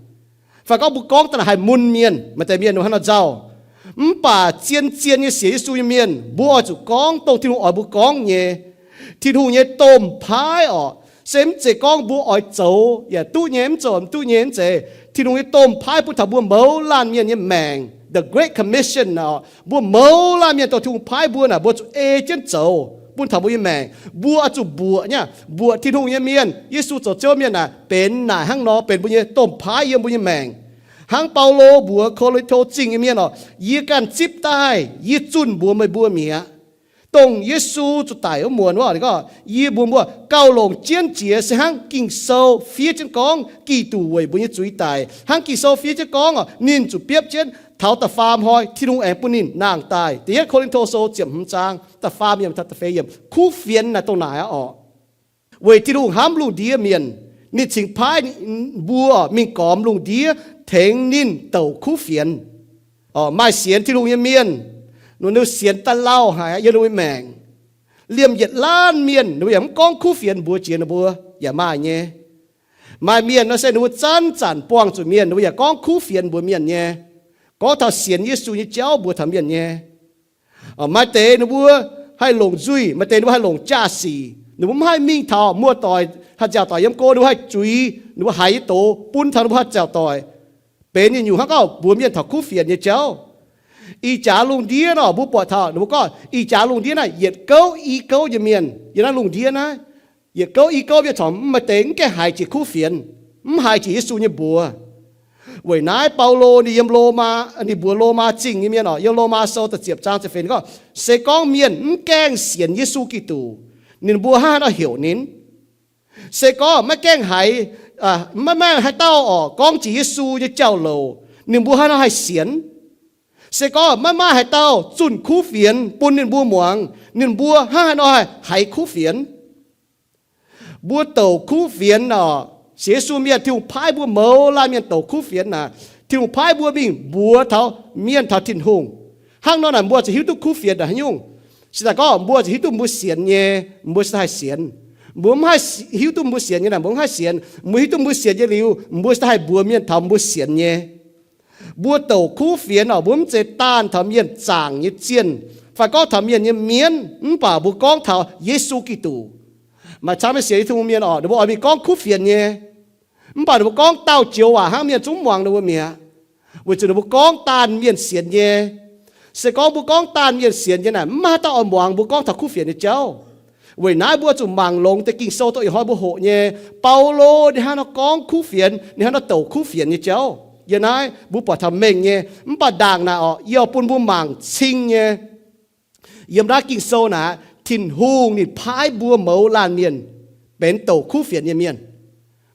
Fai gorngv mbuo gorngv daaih haih mun mienh, maaih deix mienh ninh mbuo hnangv nor nzauh. Mv baac zien-zien nyei sienx Yesu nyei mienh, mbuo oix zuqc gorngv dongh Tin-Hungh oix mbuo gorngv nyei. Tin-Hungh nyei domh paaiv orqc, se mv zeiz gorngv mbuo oix zoux yaac duqv nyei, mv zoux mv duqv nyei, mv zeiz. Tin-Hungh nyei domh paaiv bun taux mbuo mouz laanh mienh nyei maengc, the Great Commission orqc, mbuo mouz laanh mienh dongh Tin-Hungh paaiv mbuo naaic, mbuo zuqc ei jienv zoux bun taux mbuo nyei maengc. Mbuo oix zuqc mbuoqc nyei, mbuoqc Tin-Hungh nyei mienh, Yesu zoux Ziouv mienh naaic, benx naaic hnangv nor benx mbuo nyei domh paaiv yiem mbuo nyei maengc. Hnangv Baulo mbuox Ko^lin^to Zingh nyei mienh orqc, yie ganh zipv daaih, yie zunh mbuox meih mbuo mi'aqv. Dongh Yesu zuqc daic wuov muonz wuov, ninh gorngv, yie mbuox mbuo, gauh longc jienv jiex se hnangv Ging-Sou fiev jienv gorngv, Giduc weic mbuo nyei zuiz daic. Hnangv Ging-Sou fiev jienv gorngv orqc, ninh zuqc biopv jienv, taux da'faam hnoi Tin-Hungh aengx bun ninh nangh daaih. Da'yietv Ko^lin^to Sou ziepc hmz zaang da'faam yiemc taux da'feix yiemc. Kuv fienx naaic dongh naaic aqv orqc. Weic Tin-Hungh hnamv lungh ndiev mienh, ninh cingx paaiv mbuo mingh gormx lungh ndiev tengx ninh douc kuv fienx. Orqc, maaih sienx Tin-Hungh nyei mienh, ninh sienx daaih lauh haic yiem ninh mbuo maengc. Liemh yietc laanh mienh ninh mbuo yaac mv gorngv kuv fienx mbuox jiex ninh mbuo yaac maaih nyei. Maaih mienh nor se ninh mbuo zanc-zanc buangh zuqc mienh, ninh mbuo yaac gorngv kuv fienx mbuox mienh nyei, gorngv taux sienx Yesu nyei jauv mbuox taux mienh nyei. Maaih deix ninh mbuo haih longc nzuih, maaih deix ninh mbuo haih longc jaa-sic. Ninh mbuo mv haih mingh taux muoz-doic, haih nziaauc doic yiem go, ninh mbuo haih zuiz ninh mbuo haiz nyei doz bun taux ninh mbuo haih nziaauc doic. Benx nyungc-nyungc hnangv gorngv mbuox mienh taux kuv fienx nyei jauv. Ih jaax lungh ndiev nor, mbuo buatc taux ninh mbuo gorngv ih jaax lungh ndiev naaiv yietc gouv i gouv nyei mienh yiem naaiv lungh ndiev naaiv. Yietc gouv i gouv mienh corc mv maaih deix mv gaengh haiz jiex kuv fienx, mv haiz jiex Yesu nyei mbuox. Weic naaiv Baulo ninh yiem Lomaa, ninh mbuox Lomaa Zingh nyei mienh oc, yiem Lomaa Sou da'ziepc zaang ziepc feix gorngv, se gorngv mienh mv gaengh sienx Yesu Giduc, ninh mbuo hnangv haaix nor heuc ninh? Se gorngv maiv gaengh haiz, maiv maaih haaix dauh oc gorngv jiex Yesu nyei jauv-louc, ninh mbuo hnangv haaix nor haih sienx? Se gorngv maiv maaih haaix dauh zunh kuv fienx bun ninh mbuo muangx, ninh mbuo hnangv haaix nor haih haiz kuv fienx? Mbuo douc kuv fienx oc, sienx Yesu mienh, Tin-Hungh paaiv mbuo mouz laanh mienh douc kuv fienx naaic, Tin-Hungh paaiv mbuo mingh mbuox taux mienh taux Tin-Hungh. Hnangv nor naaic mbuo ziouc hiuv duqv kuv fienx naaic haaix nyungc. Se daaih gorngv mbuo ziouc hiuv duqv mbuo sienx nyei, mbuo se haih sienx. Mbuo mv haih hiuv duqv mbuo sienx nyei naaic, mbuo mv haih sienx. Mbuo hiuv duqv mbuo sienx nyei liuz, mbuo se haih mbuox mienh taux mbuo sienx nyei. Mbuo douc kuv fienx oc, mbuo mv zeiz daanh taux mienh zaangc nyei zienh, fai gorngv taux mienh nyei mienv, mv baac mbuo gorngv taux Yesu Giduc. Maaih camv nyei sienx Tin-Hungh mienh oc, ninh mbuo oix mingh gorngv kuv fienx nyei, mv baac ninh mbuo gorngv dauh joux waac hnangv, mienh zungv muangx ninh mbuo mi'aqv, weic zuqc ninh mbuo gorngv daanh mienh sienx nyei. Se gorngv mbuo gorngv daanh mienh sienx nyei naaic, mv maaih haaix dauh oix muangx mbuo gorngv taux kuv fienx nyei jauv. Weic naaiv mbuo zuqc mangc longx deix Ging-Sou dongh ih hnoi mbuo hoqc nyei. Baulo ninh hnangv nor gorngv kuv fienx, ninh hnangv nor douc kuv fienx nyei jauv. Yiem naaiv mbuo buatc taux mengh nyei, mv baac ndaangc naaic oc, yie oix bun mbuo mangc cing nyei. Yiem naaiv Ging-Sou naaic, Tin-Hungh ninh paaiv mbuo mouz laanh mienh benx douc kuv fienx nyei mienh.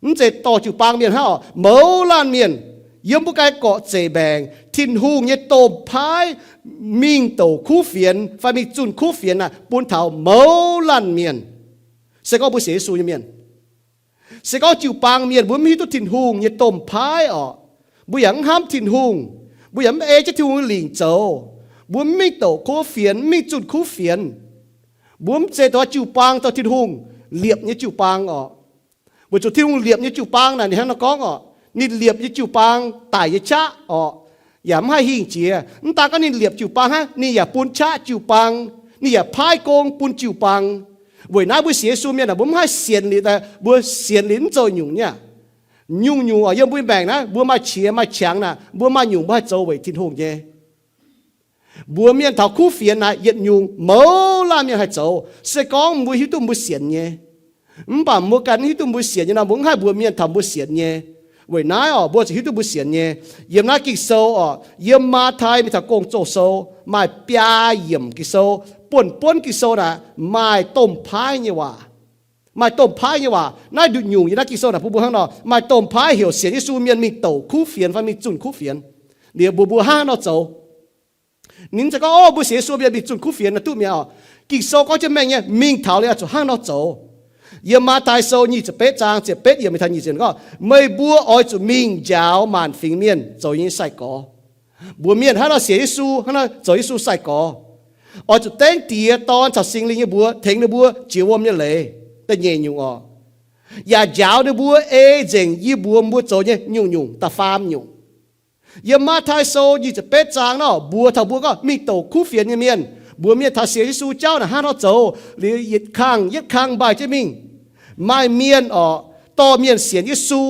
Mv zeiz dorh jiu-baang mienh hnangv oc, mouz laanh mienh yiem mbuo ganh gorqv-zeic mbaengx, Tin-Hungh nyei domh paaiv mingh douc kuv fienx fai mingh zunh kuv fienx naaic bun taux mouz laanh mienh. Se gorngv mbuo sienx Yesu nyei mienh, se gorngv jiu-baang mienh mbuo mv hiuv duqv Tin-Hungh nyei domh paaiv oc, mbuo yaac mv hnamv Tin-Hungh, mbuo yaac mv ei jienv Tin-Hungh nyei lingc zoux, mbuo mv mingh douc kuv fienx, mv mingh zunh kuv fienx, mbuo mv zeiz dongh jiu-baang, dongh Tin-Hungh liepc nyei jiu-baang oc. Weic zuqc Tin-Hungh liepc nyei jiu-baang naaic ninh hnangv nor gorngv oc, ninh liepc nyei jiu-baang daic nyei qaqv oc, yaac mv haih hingh jiex. Mv daan gorngv ninh liepc jiu-baang hnangv, ninh yaac bun qaqv jiu-baang, ninh yaac paaiv gong bun jiu-baang. Weic naaiv mbuo sienx Yesu mienh aah, mbuo mv haih sienx liuz, mbuo sienx liuz mv zoux nyungc nyei aqv. Nyungc-nyungc oc, yiem mbuo maengc naaiv mbuo maaih qiex maaih qangx naaic, mbuo maaih nyungc mbuo haih zoux weic Tin-Hungh nyei. Mbuox mienh taux kuv fienx naaic yietc nyungc mouz laanh mienh haih zoux, se gorngv mbuo hiuv duqv mbuo sienx nyei. Mv baac mbuo ganh mv hiuv duqv mbuo sienx nyei nor, mbuo mv haih mbuox mienh taux mbuo sienx nyei. Weic naaiv oc, mbuo ziouc hiuv duqv mbuo sienx nyei. Yiem naaiv Ging-Sou oc, yiem Matv^tai mingh taux Gong-Zoh sou maaih biaa yiemc Ging-Sou, buonv-buonv Ging-Sou naaic maaih domh paaiv nyei waac. Maaih domh paaiv nyei waac. Naaiv nduqc nyungc yiem naaiv Ging-Sou naaic bun mbuo hnangv nor, maaih domh paaiv heuc sienx Yesu mienh mingh douc kuv fienx fai mingh zunh kuv fienx. Liuz mbuox mbuo hnangv haaix nor zoux. Ninh mv zeiz gorngv, Ov, mbuo sienx Yesu mienh mingh zunh kuv fienx naaic duqv mi'aqv oc. Ging-Sou gorngv jienv mengh nyei, mingh taux liuz oix zuqc hnangv nor zoux. Yiem Matv^tai sou nyic ziepc betv zaang ziepc betv yiemc mingh taux nyic ziepc gorngv, Meih mbuo oix zuqc mingh njaaux maanc fingx mienh zoux yie nyei sai-gorx. Mbuox mienh hnangv nor sienx Yesu, hnangv nor zoux Yesu sai-gorx. Oix zuqc dengv Diex, Dorn caux Singx Lingh nyei mbuox tengx ninh mbuo jiex wuom nyei leiz. Da'nyeic nyungc oc, yaac njaaux ninh mbuo ei nzengc yie mbuox mbuo zoux nyei nyungc-nyungc. Da'faam nyungc, yiem Matv^tai sou nyic ziepc betv zaang nor mbuox taux mbuo gorngv mingh douc kuv fienx nyei mienh. Mbuox mienh taux sienx Yesu jauv naaic hnangv nor zoux. Liuz yietc kang yietv kang mbaih jienv mingh. Maaih mienh oc, dorh mienh sienx Yesu,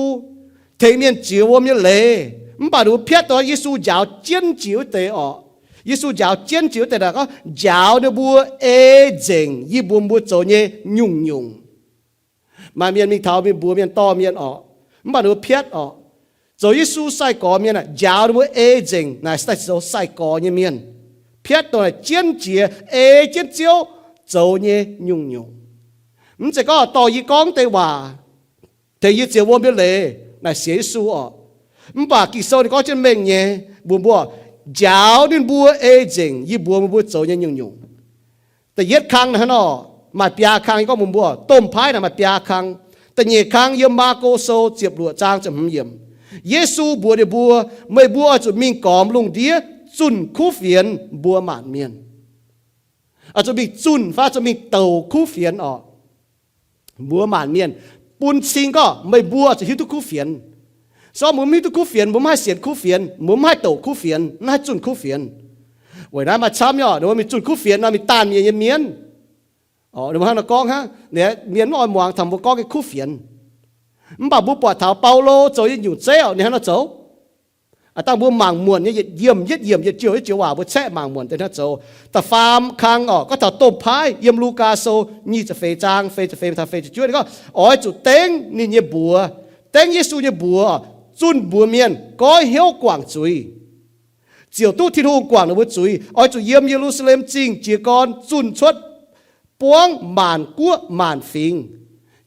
tengx mienh jiex wuom nyei leiz, mv baac ninh mbuo piatv dongh Yesu njaaux jienv jiex wuov deix oc. Yesu njaaux jienv jiex wuov deix naaic gorngv njaaux ninh mbuo ei nzengc yie mbuox mbuo zoux nyei nyungc-nyungc. Maaih mienh mingh taux mingh mbuox mienh dorh mienh oc, mv baac ninh mbuo piatv oc. Zoux Yesu sai-gorx mienh aah, njaaux ninh mbuo ei nzengc naaic se daaih zoux sai-gorx nyei mienh. Piatv dongh naaic jienv jiex ei jienv Ziouv zoux nyei nyungc-nyungc. Mv zeiz gorngv dorh yie gorngv deix waac tengx yie jiex wuom nyei leiz naaic sienx Yesu oc. Mv baac Ging-Sou ninh gorngv jienv mengh nyei mbuox mbuo, njaaux ninh mbuo ei nzengc yie mbuox mbuo zoux nyei nyungc-nyungc. Da'yietv kang naaic hnangv nor, maaih biaa kang yie gorngv mbuox mbuo, domh paaiv naaic maaih biaa kang. Da'nyeic kang yiem Maako sou ziepc luoqc zaang ziepc hmz yiemc. Yesu mbuox ninh mbuo, Meih mbuo oix zuqc mingh gormx lungh ndiev zunh kuv fienx mbuox maanc mienh. Oix zuqc mingh zunh fai zuqc mingh douc kuv fienx oc. Mbuox maanc mienh, bun cing gorngv meih mbuo zuqc hiuv duqv kuv fienx. Se gorngv mbuo mv hiuv duqv kuv fienx, mbuo mv haih sienx kuv fienx, mbuo mv haih douc kuv fienx, mv haih zunh kuv fienx. Weic naaiv maaih camv nyei oc, mingh zunh kuv fienx nor mingh daanh mienh nyei mienv. Ninh mbuo hnangv nor gorngv hnangv, mienh mv oix muangx taux mbuo gorngv nyei kuv fienx. Mv baac mbuo buatc taux Baulo zoux yietc nyungc zeiv orqc, ninh hnangv nor zoux. Aav dangh mbuo mangc muonc nyei yietc yiemc, yietc yiemc, yietc joux, yietc joux waac mbuo caeqv mangc muonc deix hnangv zoux. Da'faam kang orqc, gorngv taux domh paaiv yiem Lugaa Sou nyic ziepc feix zaang, feix ziepc feix taux feix ziepc juov, ninh gorngv oix zuqc dengv ninh nyei mbuox, dengv Yesu nyei mbuox, zunh mbuox mienh goiv hnyouv guangc zuiz. Ziouc duqv Tin-Hungh guangc ninh mbuo zuiz. Oix zuqc yiem Ye^lu^saa^lem Zingh jiez gorn zunh cuotv buangv maanc guoqv maanc fingx.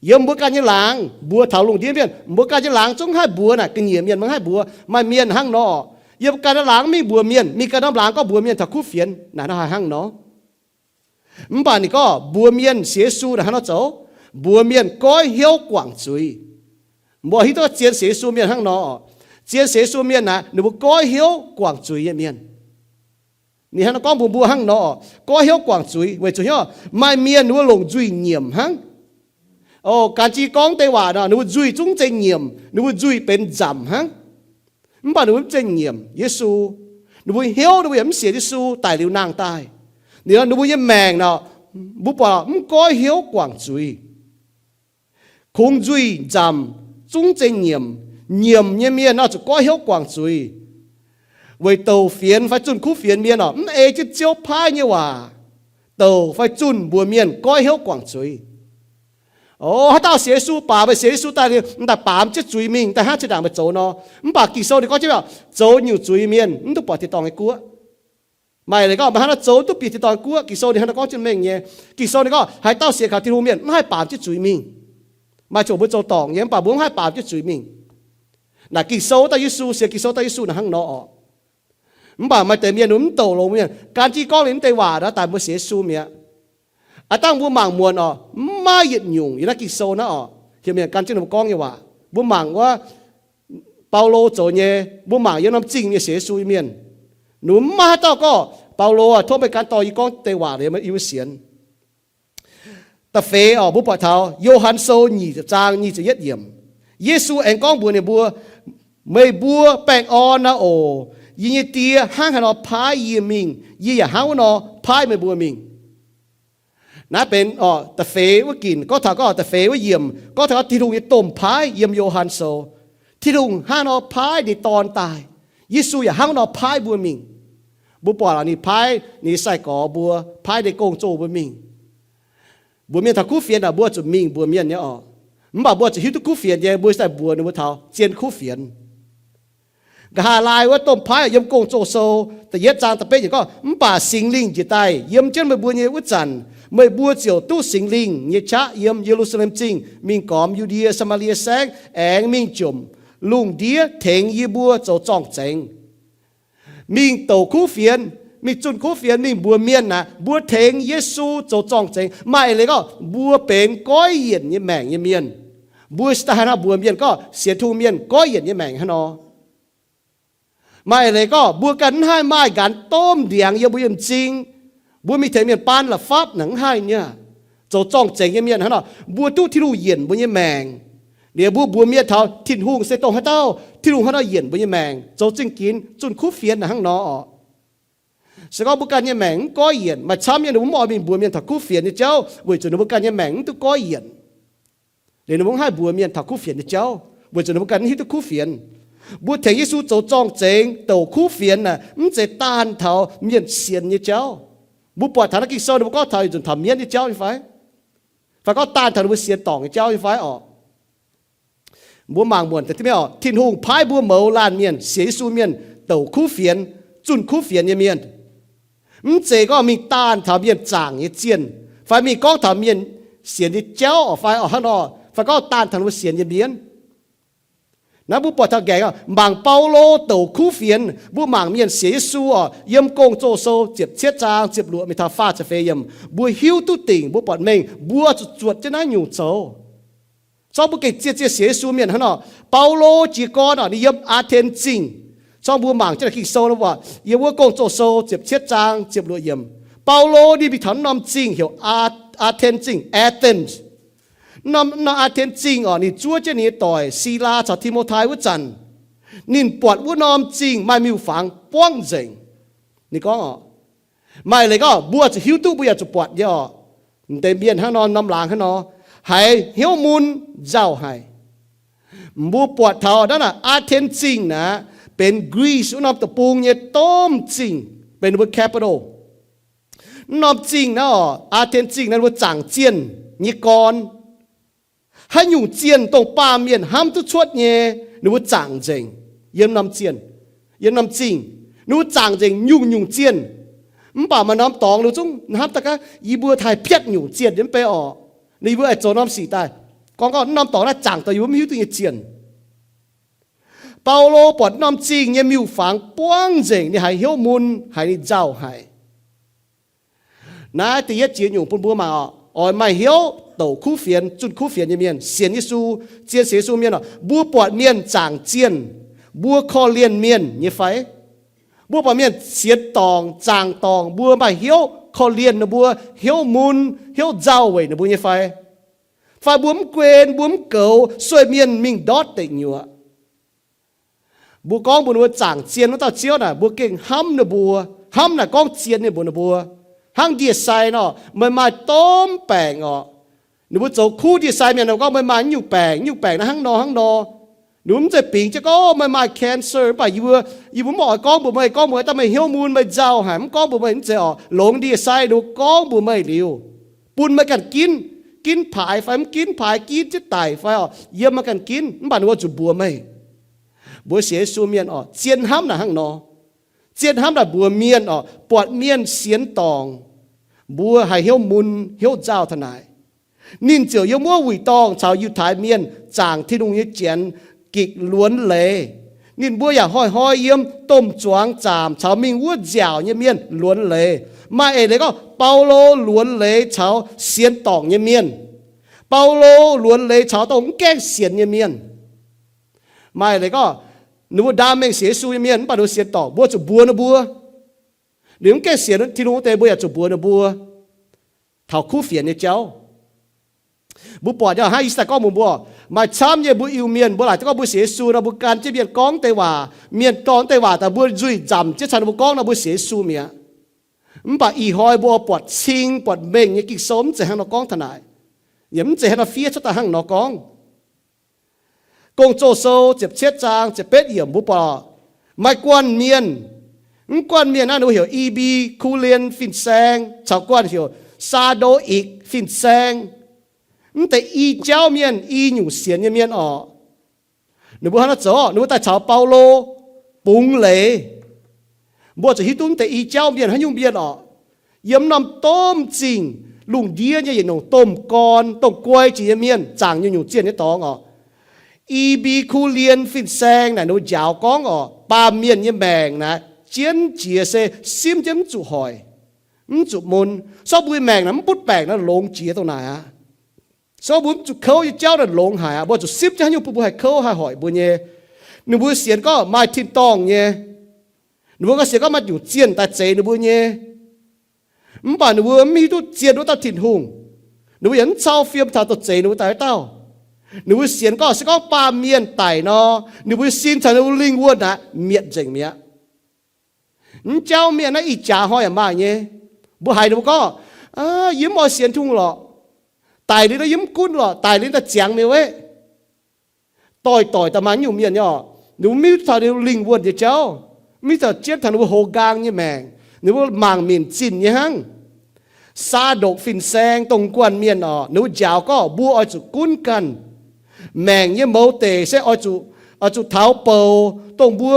Yiem mbuo ganh nyei laangz mbuox taux lungh ndiev mienh, mbuo ganh nyei laangz zungv haih mbuox naaic, ga'nyiec mienh maiv haih mbuox. Maaih mienh hnangv nor, yiem ganh nyei laangz mingh mbuox mienh, mingh ganh norm laangz gorngv mbuox mienh taux kuv fienx, naaic nor haih hnangv nor. Mv baac ninh gorngv mbuox mienh sienx Yesu naaic hnangv nor zoux, mbuox mienh goiv hnyouv guangc zuiz. Mbuo hiuv duqv zien sienx Yesu mienh hnangv nor. Zien sienx Yesu mienh naaic, ninh mbuo goiv hnyouv guangc zuiz nyei mienh. Ninh hnangv nor gorngv mbuox mbuo hnangv nor, goiv hnyouv guangc zuiz weic zuqc hnyouv maaih mienh ninh mbuo longc nzuih nyiemc hnangv. O, gan jiv gorngv deix waac nor, ninh mbuo nzuih zungv mv zeiz nyiemc, ninh mbuo nzuih benx nzamc hnangv. Mv baac ninh mbuo mv zeiz nyiemc Yesu. Ninh mbuo hnyouv ninh mbuo yaac mv sienx Yesu daic liuz nangh daaih. Ninh, ninh mbuo nyei maengc nor, mbuo buatc mv goiv hnyouv guangc zuiz. Kungx nzuih nzamc zungv zeiz nyiemc. Nyiemc nyei mienh nor zuqc goiv hnyouv guangc zuiz. Weic douc fienx fai zunh kuv fienx mienh orqc, mv ei jienv Ziouv paaiv nyei waac douc fai zunh mbuox mienh goiv hnyouv guangc zuiz. O, haaix dauh sienx Yesu baac meih sienx Yesu daaih liuz, m'daaih baamz jienv zuiz mingh daaih hnangv zinh ndaangc meih zoux nor. Mv baac Ging-Sou ninh gorngv jienv, zoux nyungc zuiz mienh mv duqv buatc tin-dorngh nyei guoqv. Maaih leiz gorngv meih hnangv nor zoux duqv bieqc tin-dorngh nyei guoqv. Ging-Sou ninh hnangv nor gorngv jienv mengh nyei. Ging-Sou ninh gorngv haaix dauh sienx kaux Tin-Hungh mienh mv haih baamz jienv zuiz mingh. Maaih zungv mbuo zoux dorngc nyei mv baac mbuo mv haih baamz jienv zuiz mingh. Naaic Ging-Sou daaih Yesu, sienx Ging-Sou daaih Yesu naaic hnangv nor orqc. Mv baac maaih deix mienh mv douc longx mienh gan jiv gorngv ninh mv deix waac nor daaih mbuo sienx Yesu mi'aqv. Aav dangh mbuo mangc muonc orqc, mv maaih yietc nyungc yiem naaiv Ging-Sou naaiv orqc, heuc mienh gan jienv ninh mbuo gorngv nyei waac. Mbuo mangc wuov Baulo zoux nyei, mbuo mangc yiem norm zingh mienh sienx Yesu nyei mienh, ninh mbuo mv maaih haaix dauh gorngv, Baulo aah, tov meih gan dorh yie gorngv deix waac liuz yie mbuo sienx. Da'feix orqc, mbuo buatc taux Yo^han Sou nyic ziepc zaang nyic ziepc yietv yiemc, Yesu aengx gorngv mbuox ninh mbuo, meih mbuo baengh orn aqv oc. Yie nyei Die hnangv haaix nor paaiv yie mingh, yie yaac hnangv wuov nor paaiv meih mbuo mingh. Naaiv benx orqc da'feix wuov ginc gorngv taux, gorngv da'feix wuov yiemc gorngv taux Tin-Hungh nyei domh paaiv yiem Yo^han Sou. Tin-Hungh hnangv nor paaiv ninh Dorn daaih, Yesu yaac hnangv nor paaiv mbuo mingh. Mbuo buatc ninh paaiv ninh nyei sai-gorx mbuo, paaiv ninh gong-zoh mbuo mingh. Mbuox mienh taux kuv fienx naaic mbuo zuqc mingh mbuox mienh nyei orqc. Mv baac mbuo zuqc hiuv duqv kuv fienx nyei, mbuo daaih mbuox ninh mbuo taux zien kuv fienx. Nqa'haav laai wuov domh paaiv yiem Gong-Zoh Sou da'yietv zaang da'betv yiemc gorngv, mv baac Singx Lingh njiec daaih yiem jienv meih mbuo nyei wuov zanc, meih mbuo ziouc duqv Singx Lingh nyei qaqv yiem Ye^lu^saa^lem Zingh mingh gormx Yu^ndie, Saa^maa^lie Saengv, aengx mingh jomc lungh ndiev tengx yie mbuo zoux zorng-zengx. Mingh douc kuv fienx, mingh zunh kuv fienx, mingh mbuox mienh naaic mbuo tengx Yesu zoux zorng-zengx. Maaih eix leiz gorngv mbuo benx goiv yienc nyei maengc nyei mienh. Mbuo daaih haaix nor mbuox mienh gorngv sienx Tin-Hungh mienh goiv yienc nyei maengc hnangv nor? Maaih eix leiz gorngv mbuo ganh mv haih maaih nqanx domh ndiangx yiem mbuo nyei m'zing, mbuo mingh tengx mienh baan la'fapv naaic mv haih nyei. Zoux zorng-zengx nyei mienh hnangv nor, mbuo duqv Tin-Hungh yienc mbuo nyei maengc. Liuz mbuo mbuox mienh taux Tin-Hungh se dongh haaix dauh, Tin-Hungh hnangv nor yienc mbuo nyei maengc, zoux zingh ginx zunh kuv fienx naaic hnangv nor orqc. Se gorngv mbuo ganh nyei maengc mv goiv yienc, maaih camv nyei ninh mbuo mv oix mingh mbuox mienh taux kuv fienx nyei jauv weic zuqc ninh mbuo ganh nyei maengc mv duqv goiv yienc. Liuz ninh mbuo mv haih mbuox mienh taux kuv fienx nyei jauv weic zuqc ninh mbuo ganh mv hiuv duqv kuv fienx. Mbuo tengx Yesu zoux zorng-zengx douc kuv fienx naaic mv zeiz daanh taux mienh sienx nyei jauv. Mbuo buatc taux naaiv Ging-Sou ninh mbuo gorngv taux yietc nzunc taux mienv nyei jauv nyei fai? Fai gorngv daanh taux ninh mbuo sienx dorngc nyei jauv nyei fai orqc? Mbuo mangc muonc deix mienh orqc, Tin-Hungh paaiv mbuo mouz laanh mienh, sienx Yesu mienh, douc kuv fienx, zunh kuv fienx nyei mienh. Mv zeiz gorngv mingh daanh taux mienh zaangc nyei zienh, fai mingh gorngv taux mienh sienx nyei jauv orqc fai orqc hnangv nor, fai gorngv daanh taux mbuo sienx nyei mienv. Naaiv mbuo buatc taux nqaengc orqc, mangc Baulo douc kuv fienx, mbuo mangc mienh sienx Yesu orqc, yiem Gong-Zoh Sou ziepc cietv zaang ziepc luoqc mingh taux faah ziepc feix yiemc, mbuo hiuv duqv dingc, mbuo buatc mengh mbuo zuqc zuotc jienv naaiv nyungc zoux. Zorngv mbuo gengh zien-zien sienx Yesu mienh hnangv nor, Baulo jiez gorn orqc, ninh yiem Aa^ten Zingh. Zorngv mbuo mangc jienv naaiv Ging-Sou nor, yiem wuov Gong-Zoh Sou ziepc cietv zaang ziepc luoqc yiemc, Baulo ninh mingh taux norm zingh heuc Aa, Aa^ten Zingh, Athens. Norm, norm Aa^ten Zingh orqc, ninh zuov jienv ninh nyei doic Silaa caux Ti^mo^tai wuov zanc, ninh buatc wuov norm zingh maaih miuc-fangx buangv nzengc. Ninh gorngv orqc, maaih leiz gorngv mbuo zuqc hiuv duqv mbuo yaac zuqc buatc nyei orqc. M'deix mienh hnangv nor, norm laangz hnangv nor, haiz hnyouv mun nzauh haic. Mbuo buatc taux naaiv naaic Aa^ten Zingh naaic, benx Greece wuov norm deic-bung nyei domh zingh, benx ninh mbuo capital. Wuov norm zingh naaiv oc, Aa^ten Zingh naaiv ninh mbuo zaangc zienh nyei gorn. Haaix nyungc zienh dongh baamh mienh hnamv duqv cuotv nyei, ninh mbuo zaangc nzengc yiem norm zienh, yiem norm zingh. Ninh mbuo zaangc nzengc nyungc-nyungc zienh. Mv baac maaih norm dorngx ninh mbuo zungv hnamv daaih gaax, yie mbuo haih piatv nyungc zienh nyei mv bei orqc. Ninh mbuo aengx zoux norm sic daaih, gorngv, gorngv wuov norm dorngx naaiv zaangc dongh yie mbuo mv hiuv duqv nyei zienh. Baulo buatc norm zingh nyei miuc-fangx buangv nzengc, ninh haiz hnyouv mun, haiz ninh nzauh haic. Naaiv da'yietv jiex nyungc bun mbuo mangc oc. Oix maaih hnyouv douc kuv fienx, zunh kuv fienx nyei mienh, sienx Yesu, zien sienx Yesu mienh oc, mbuo buatc mienh zaangc zienh, mbuo korv-lienh mienh nyei fai? Mbuo buatc mienh sienx dorngc, zaangc dorngc, mbuo maaih hnyouv korv-lienh ninh mbuo, hnyouv mun, hnyouv nzauh weic ninh mbuo nyei fai? Fai mbuo mv guen, mbuo mv goux, sueih mienh mingh ndortv deic nyuoqc. Mbuo gorngv mbuox ninh mbuo zaangc zienh wuov dauh Ziouv naaic, mbuo gengh hnamv ninh mbuo. Hnamv naaic gorngv zien ninh mbuox ninh mbuo, hnangv ndie-sai nor, meih maaih domh baengc orqc. Ninh mbuo zoux kuv ndie-sai mienh nor gorngv, meih maaih nyungc baengc, nyungc baengc naaiv hnangv nor hnangv nor. Ninh mbuo mv zeiz bingx jienv gorngv meih maaih cancer, mv baac yie mbuo, yie mbuo mv oix gorngv mbuox meih, gorngv mbuox meih daaih meih hnyouv mun, meih nzauh haic, mv gorngv mbuox meih, mv zeiz orqc. Longx ndie-sai ninh mbuo gorngv mbuox meih liuz, bun meih ganh ginv, ginv paaix fai mv ginv paaix, ginv jienv daic fai orqc, yiem meih ganh ginv, mv baac ninh mbuo zuqc mbuox meih. Mbuo sienx Yesu mienh orqc, zien hnamv naaic hnangv nor. Zien hnamv naaic mbuox mienh orqc, buatc mienh sienx dorngc, mbuo haih hnyouv mun, hnyouv nzauh taux naaic. Ninh ziouc yiem wuov wuic dorngh caux Yiutai Mienh zaangc Tin-Hungh nyei Janx gikc luonx leiz. Ninh mbuo yaac hnoi-hnoi yiem domh zuangx zaamc caux mingh wuov nziaauc nyei mienh luonx leiz. Maaih eix leiz gorngv Baulo luonx leiz caux sienx dorngc nyei mienh. Baulo luonx leiz caux dongh mv gaengh sienx nyei mienh. Maaih eix leiz gorngv ninh mbuo ndaam mengh sienx Yesu nyei mienh, mv baac ninh mbuo sienx dorngc, mbuo zuqc mbuox ninh mbuo. Ninh mv gaengh sienx Tin-Hungh wuov deix, mbuo yaac zuqc mbuox ninh mbuo taux kuv fienx nyei jauv. Mbuo buatc nyei hnangv Yisai gorngv mbuox mbuo, maaih camv nyei mbuo Iu-Mienh, mbuo laaic gorngv mbuo sienx Yesu nor, mbuo gan jienv mienh gorngv deix waac, mienh dorh deix waac daaih mbuo nzuih nzamc jienv caux ninh mbuo gorngv nor, mbuo sienx Yesu mi'aqv. Mv baac ih hnoi mbuo buatc cing buatc mengh nyei Ging-Sou mv zeiz hnangv nor gorngv taux naaic. Yaac mv zeiz hnangv nor fiev cuotv daaih hnangv nor gorngv. Gong-Zoh Sou ziepc cietv zaang ziepc betv yiemc mbuo buatc, maaih guanh mienh, mv guanh mienh naaiv ninh mbuo heuc I^mbi^ku^lien fin-saeng caux guanh heuc Saa^ndo^ikc fin-saeng. Mv deix i jauv mienh, i nyungc sienx nyei mienh orqc. Ninh mbuo hnangv naaiv zoux, ninh mbuo daaih caux Baulo bungx leiz. Mbuo zuqc hiuv duqv mv deix i jauv mienh haaix nyungc mienh orqc. Yiem norm domh zingh lungh ndiev nyei yietc nyungc domh gorn, domh guai jiex nyei mienh, zaangc nyungc-nyungc zienh nyei dorngx orqc. I^mbi^ku^lien fin-saeng naaic ninh mbuo njaaux gorngv orqc, baamh mienh nyei maengc naaic jienv jiex se simv jienv mv zuqc hoic, mv zuqc mun. Sorng mbuo nyei maengc naaic mv butv baengc naaic longx jiex dongh naaic aqv. Sorng mbuo mv zuqc kouv nyei jauv naaic longx haic aqv. Mbuo zuqc simv jienv haaix nyungc bun mbuo haih kouv haih hoic mbuo nyei. Ninh mbuo sienx gorngv maaih tin-dorngh nyei. Ninh mbuo ganh sienx gorngv maaih nyungc zienh daaih zeix ninh mbuo nyei. Mv baac ninh mbuo mv hiuv duqv zienh wuov dauh Tin-Hungh. Ninh mbuo yaac mv cau fiem taux dongh zeix ninh mbuo daaih wuov dauh. Ninh mbuo sienx gorngv se gorngv baamh mienh daic nor, ninh mbuo sin caux ninh mbuo lingh wuonh aqv mietc nzengc mi'aqv. Mv jauv mienh naaiv ih jaax hnoi yaac maaih nyei. Mbuo haiz ninh mbuo gorngv, yie mv oix sienx Tin-Hungh lorqc. Daic liuz nor yie mv gunv lorqc, daic liuz daaih ziangx mi'aqv. Doix-doix daaih maaih nyungc mienh nyei orqc, ninh mbuo mv hiuv duqv taux ninh mbuo lingh wuonh nyei jauv, mv hiuv duqv jienv taux ninh mbuo hoz nqaang nyei maengc, ninh mbuo mangc minc zinh nyei hnangv. Saa^ndokc fin-saeng dongh guanh mienh orqc, ninh mbuo njaaux gorngv mbuo oix zuqc gunv ganh. Maengc nyei mouz deic se oix zuqc, oix zuqc taux bouc, dongh mbuo,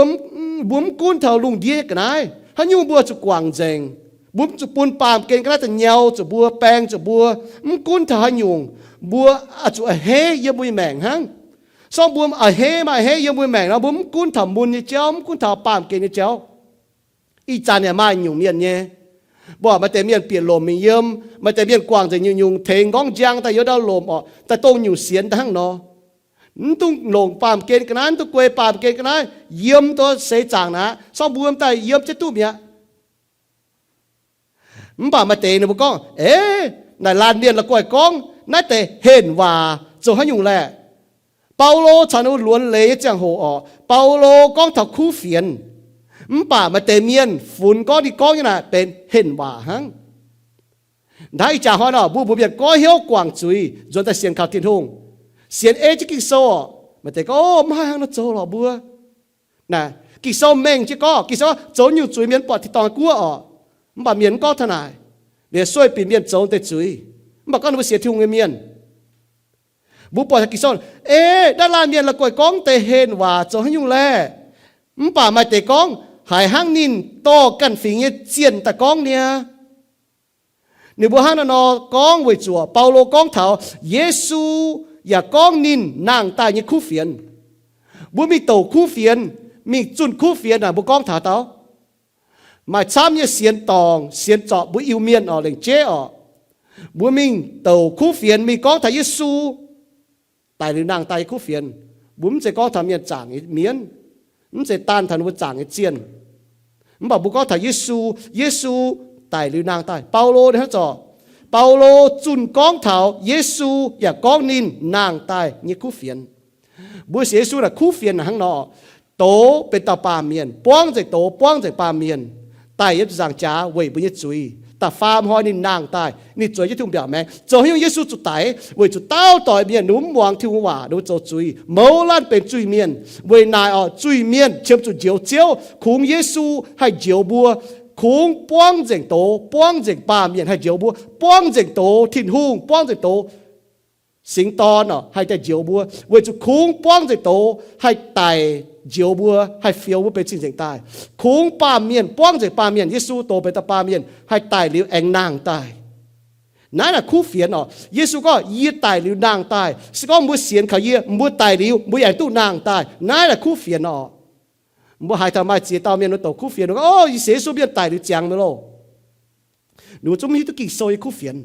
mbuo mv gunv taux lungh ndiev nyei ga'naaiv. Haaix nyungc mbuo zuqc guangc nzengc. Mbuo mv zuqc bun baamh gen ga'naaiv daaih nyau zuqc mbuo, baeng zuqc mbuo. Mv gunv taux haaix nyungc, mbuo zuqc a'hneiv yiem mbuo nyei maengc hnangv. Sorng mbuo a'hneiv maaih a'hneiv yiem mbuo nyei maengc nor, mbuo mv gunv taux mun nyei jauv, mv gunv taux baamh gen nyei jauv. Ih zanc yaac maaih nyungc mienh nyei. Mbuo maaih deix mienh bieqc lomc mingh yiem, maaih deix mienh guangc nzengc nyungc-nyungc tengx nqorngv njang daaih yiem ndau lomc orqc, daaih dongh nyungc sienx daaih hnangv nor. Mv dungx longc baamh gen ga'naaiv, mv dungx guei baamh gen ga'naaiv, yiem dongh seix zaangc naaiv, sorng mbuo daaih yiem jienv duqv mi'aqv. Mv baac maaih deix ninh mbuo gorngv, eix, naaic laanh mienh la'guaih gorngv naaiv deix henh waac zoux haaix nyungc laeh? Baulo caux ninh mbuo luonx leiz nyei ziangh hoc orqc, Baulo gorngv taux kuv fienx. Mv baac maaih deix mienh funx gorngv ninh gorngv nyei naaic benx henh waac hnangv. Hnangv ih jaax hnoi nor, mbuo mbuox mienh goiv hnyouv guangc zuiz, nzuonx daaih sienx kaux Tin-Hungh, sienx ei jienv Ging-Sou orqc. Maaih deix gorngv, Ov, mv haih hnangv naaiv zoux lorqc mbuo. Naaic, Ging-Sou mengh jienv gorngv, Ging-Sou zoux nyungc zuiz mienh mv buatc tin-dorngh guoqv orqc. Mv baac mienh mv gorngv taux naaic. Liuz sueih binc mienh zoux deix zuiz, mv baac gorngv ninh mbuo sienx Tin-Hungh nyei mienh. Mbuo buatc Ging-Sou, Ei, naaiv laanh mienh la'guaih gorngv deix henh waac zoux haaix nyungc laeh? Mv baac maaih deix gorngv, Haiz hnangv ninh dorh ganh fingx nyei zienh daaih gorngv niaa. Ninh mbuo hnangv naaiv nor gorngv weic zuqc Baulo gorngv taux Yesu yaac gorngv ninh nangh daaih nyei kuv fienx. Mbuo mingh douc kuv fienx, mingh zunh kuv fienx naaic, mbuo gorngv taux dau maaih camv nyei sienx dorngc, sienx zorpc mbuo Iu-Mienh orqc, lengc jeiv orqc. Mbuo mingh douc kuv fienx, mingh gorngv taux Yesu daic liuz nangh daaih nyei kuv fienx. Mbuo mv zeiz gorngv taux mienh zaangc nyei mienv, mv zeiz daanh taux ninh mbuo zaangc nyei zienh, mv baac mbuo gorngv taux Yesu, Yesu daic liuz nangh daaih. Baulo ninh hnangv zorc, Baulo zunh gorngv taux Yesu yaac gorngv ninh nangh daaih nyei kuv fienx. Mbuo sienx Yesu naaic kuv fienx naaic hnangv nor, douz benx dauh baamh mienh, buangv nzengc douz, buangv nzengc baamh mienh, daic yiem ziepc nzaangc jaax weic mbuo nyei zuiz. Da'faam hnoi ninh nangh daaih, ninh zueiz jienv Tin-Hungh mbiaauc maengx. Zoux haaix nyungc Yesu zuqc daic? Weic zuqc dauh doic mienh ninh mbuo mv muangx Tin-Hungh waac, ninh mbuo zoux zuiz, mouz laanh benx zuiz-mienh. Weic naaic orqc, zuiz-mienh qiemx zuqc njoux Ziouv. Kungx Yesu haih njoux mbuo. Kungx buangv nzengc douz, buangv nzengc baamh mienh haih njoux mbuo. Buangv nzengc douz, Tin-Hungh buangv nzengc douz, Singx Dorn orqc, haih daaih njoux mbuo. Weic zuqc kungx buangv nzengc douz haih daic njoux mbuo, haih fioux mbuo benx cing-nzengc daaih. Kungx baamh mienh, buangv nzengc baamh mienh, Yesu douz benx dauh baamh mienh, haih daic liuz aengx nangh daaih. Naaiv naaic kuv fienx orqc. Yesu gorngv, Yie daic liuz nangh daaih. Se gorngv mbuo sienx kaux yie, mbuo daic liuz mbuo yaac duqv nangh daaih. Naaiv naaic kuv fienx orqc. Mbuo haiz taux maaih ziex dauh mienh mbuo douc kuv fienx, ninh gorngv, Ov, Yesu mienh daic liuz ziangx mi'aqv loh. Ninh mbuo zungv mv hiuv duqv Ging-Sou nyei kuv fienx.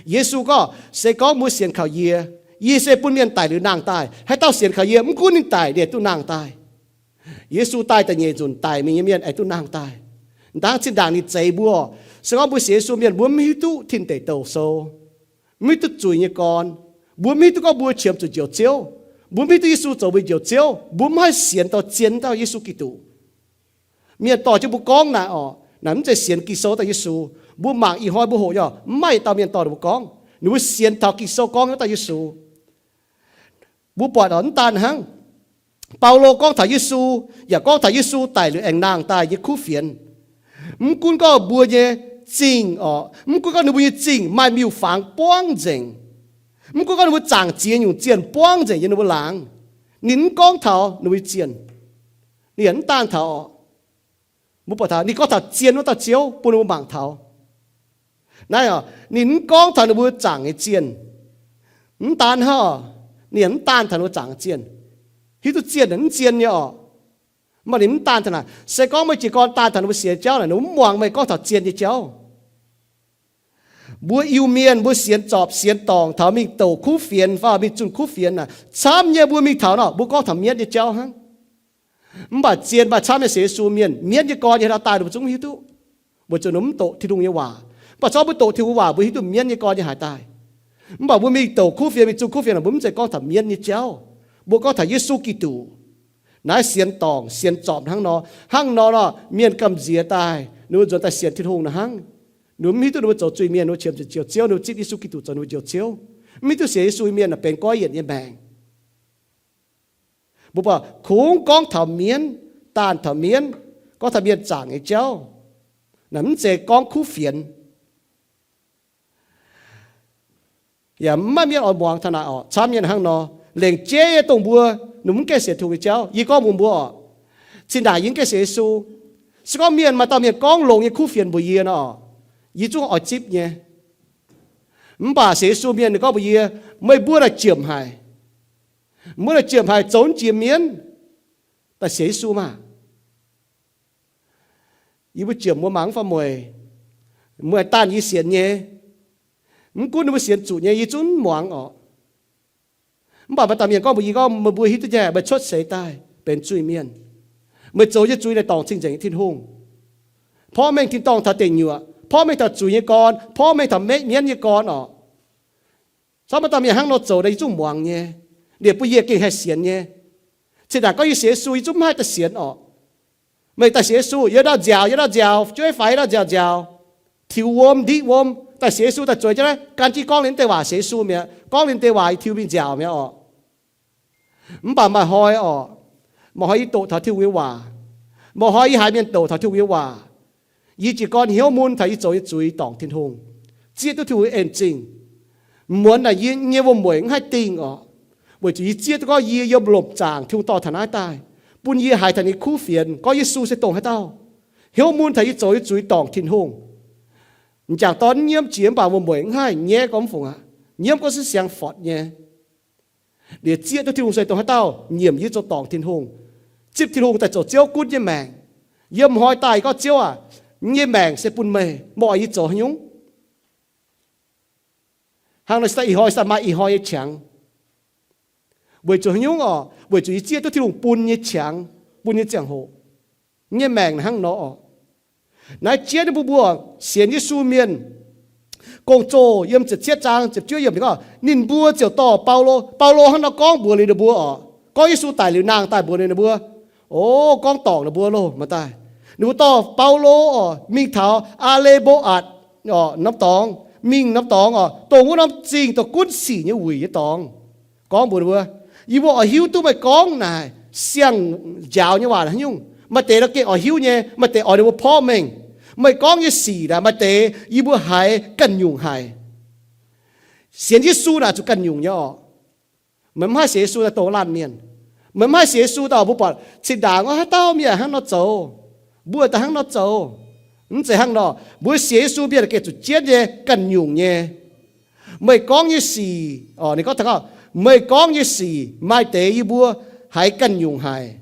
Yesu gorngv, Se gorngv mbuo sienx kaux yie, yie se bun mienh daic liuz nangh daaih. Haaix dauh sienx kaux yie, mv gunv ninh daic, ninh yaac duqv nangh daaih. Yesu daaih da'nyeic nzunc daic mingh nyei mienh aengx duqv nangh daaih. Ndaangc zinh ndaangc ninh zeix mbuo, se gorngv mbuo sienx Yesu mienh, mbuo mv hiuv duqv Tin Deic Douh Sou, mv hiuv duqv zuiz nyei gorn. Mbuo mv hiuv duqv gorngv mbuo qiemx zuqc njoux Ziouv. Mbuo mv hiuv duqv Yesu zoux mbuo njoux Ziouv. Mbuo mv haih sienx dorh zien dauh Yesu Giduc. Mienh dorh jienv mbuo gorngv naaic orqc, naaic mv zeiz sienx Ging-Sou dauh Yesu. Mbuo mangc ih hnoi mbuo hoqc nyei, mv maaih dauh mienh dorh ninh mbuo gorngv. Ninh mbuo sienx taux Ging-Sou gorngv nyei dauh Yesu. Mbuo buatc orqc, mv daan hnangv. Baulo gorngv taux Yesu, yaac gorngv taux Yesu daic liuz aengx nangh daaih nyei kuv fienx. Mv gunv gorngv mbuo nyei zingh orqc, mv gunv gorngv ninh mbuo nyei zingh maaih miuc-fangx buangv nzengc, mv gunv gorngv ninh mbuo zaangc ziex nyungc zienh buangv nzengc yiem ninh mbuo laangz, ninh mv gorngv taux ninh mbuo nyei zienh. Ninh yaac mv daan taux orqc. Mbuo buatc taux ninh gorngv taux zien wuov dauh Ziouv bun ninh mbuo mangc taux. Naaiv orqc, ninh mv gorngv taux ninh mbuo zaangc nyei zienh. Mv daan hnangv orqc, ninh yaac mv daan taux ninh mbuo zaangc nyei zienh. Hiuv duqv zienh mv zien nyei orqc. Mv baac ninh mv daan taux naaic, se gorngv meih jiez gorn daan taux ninh mbuo sienx jauv naaic, ninh mbuo mv muangx meih gorngv taux zien nyei jauv. Mbuo Iu-Mienh mbuo sienx zorpc sienx dorngc taux mingh douc kuv fienx fai mingh zunh kuv fienx naaic, camv nyei mbuo mingh taux nor, mbuo gorngv taux mienv nyei jauv hnangv. Mv baac zien maaih camv nyei sienx Yesu mienh, mienv nyei gorn nyei haaix dauh daaih ninh mbuo zungv hiuv duqv, weic zuqc ninh mv doqc Tin-Hungh nyei waac. Mv baac se gorngv mbuo doqc Tin-Hungh waac, mbuo hiuv duqv mienv nyei gorn nyei haaix dauh daaih. Mv baac mbuo mingh douc kuv fienx, mingh zunh kuv fienx, mbuo mv zeiz gorngv taux mienv nyei jauv. Mbuo gorngv taux Yesu Giduc. Naaiv sienx dorngc sienx zorpc hnangv nor. Hnangv nor nor, mienh gamh nziex daaih, ninh mbuo nzuonx daaih sienx Tin-Hungh nor hnangv. Ninh mbuo mv hiuv duqv ninh mbuo zoux zuiz-mienh, ninh mbuo qiemx zuqc njoux Ziouv, ninh mbuo zipv Yesu Giduc zoux ninh mbuo njoux Ziouv. Mv hiuv duqv sienx Yesu nyei mienh naaic benx goiv yienc nyei maengc. Mbuo buatc kungx gorngv taux mienv, daanh taux mienv, gorngv taux mienh zaangc nyei jauv. Naaiv mv zeiz gorngv kuv fienx. Yaac mv maaih mienh oix muangx taux naaic orqc. Camv mienh hnangv nor, lengc jeiv nyei dongh mbuo, ninh mv gaengh sienx Tin-Hungh nyei jauv. Yie gorngv mbuox mbuo orqc, zinh ndaangc yie mv gaengh sienx Yesu, se gorngv mienh maaih dauh mienh gorngv longx nyei kuv fienx mbuox yie nor, yie zungv oix zipv nyei. Mv baac sienx Yesu mienh ninh gorngv mbuox yie, meih mbuo naaic ziemx haic. Mbuo naaic ziemx haic zoux jiex mienv, daaih sienx Yesu maah. Yie mbuo ziemx mbuo mangc mv fai mueic, mueic daanh yie sienx nyei. Mv gunv ninh mbuo sienx zuqc nyei, yie zungv mv muangx orqc. Mv baac maaih dauh mienh gorngv mbuox yie gorngv, meih mbuo hiuv duqv nyei, meih cuotv seix daaih benx zuiz-mienh. Meih zoux nyei zuiz naaic dorngc cing-nzengc Tin-Hungh. Porv mengh tin-dorngh taux deic nyuoqc, porv mengh taux zuiz nyei gorn, porv mengh taux mienv nyei gorn orqc. Corc maaih dauh mienh hnangv nor zoux naaic yie zungv muangx nyei. Liuz bun yie gengh haih sienx nyei. Cin-ndaangc gorngv yie sienx Yesu, yie zungv mv haih daaih sienx orqc. Meih daaih sienx Yesu, yie ndau nziaaux, yie ndau nziaaux, jueiv faix yie ndau nziaaux nziaaux, tiux wuom, ndiqv wuom, Daaih sienx Yesu daaih zueiz jienv naaiv, gan jienv gorngv liuz naaiv deix waac sienx Yesu mi'aqv, gorngv liuz naaiv deix waac yie tiux mingh nziaauc mi'aqv orqc. Mv baac maaih hnoi orqc, maaih hnoi yie doqc taux Tin-Hungh nyei waac, maaih hnoi yie haiz mienh doqc taux Tin-Hungh nyei waac, yie jiez gorn hnyouv mun taux yie zoux nyei zuiz dorngc Tin-Hungh, zieqv duqv Tin-Hungh en zingh. Muonz naaic yie nyei wuom-mueic mv haih dingh orqc, weic zuqc yie zieqv duqv gorngv yie yiem lomc zaangc Tin-Hungh dorh taux naaiv daaih, bun yie haiz taux ninh kuv fienx gorngv Yesu se dongh haaix dauh. Hnyouv mun taux yie zoux nyei zuiz dorngc Tin-Hungh. M'jangc dorn nyiemv jiex mv baac wuom-mueic mv haih nyaiv gorngv mv fungc aqv. Nyiemv gorngv se siang-fortc nyei. Liuz zieqv duqv Tin-Hungh se dongh haaix dauh nyiemc yie zoux dorngc Tin-Hungh, zipv Tin-Hungh daaih zoux Ziouv gunv nyei maengc. Yiem hnoi daaih gorngv, Ziouv aac, yie nyei maengc se bun meih, meih oix yie zoux haaix nyungc? Hnangv nor se daaih ih hnoi se daaih maaih ih hnoi nyei qangx. Weic zuqc haaix nyungc orqc? Weic zuqc yie zieqv duqv Tin-Hungh bun nyei qangx, bun nyei ziangh hoc. Yie nyei maengc hnangv nor orqc. Naaiv jienv ninh mbuo mbuo sienx Yesu mienh, Gong-Zoh yiem ziepc cietv zaang ziepc juov yiemc ninh gorngv, ninh mbuo ziouc dorh Baulo, Baulo hnangv nor gorngv mbuox liuz ninh mbuo orqc, gorngv Yesu daic liuz nangh daaih mbuox liuz ninh mbuo, o, gorngv dorngc ninh mbuo loh. Maaih daaih ninh mbuo dorh Baulo orqc mingh taux Aa^le^mbo^atc orqc norm dorngx, mingh norm dorngx orqc, dongh wuov norm zingh dongh gunv sic nyei wuic nyei dorngx, gorngv mbuox ninh mbuo, yie mbuo oix hiuv duqv meih gorngv naaic siang-njaaux nyei waac haaix nyungc. Maaih deix nor gengh oix hiuv nyei, maaih deix oix ninh mbuo porv mengh. Meih gorngv nyei sic naaic maaih deix yie mbuo haiz ganh nyungc haic. Sienx Yesu naaic zuqc ganh nyungc nyei orqc. Meih mv haih sienx Yesu daaih dongh laanh mienh. Meih mv haih sienx Yesu daaih mbuo buatc zinh ndaangc haaix dauh mienh hnangv nor zoux, mbuo daaih hnangv nor zoux. Mv zeiz hnangv nor. Mbuo sienx Yesu mienh gengh zuqc jienv nyei, ganh nyungc nyei. Meih gorngv nyei sic, ninh gorngv, meih gorngv nyei sic maaih deix yie mbuo haiz ganh nyungc haic,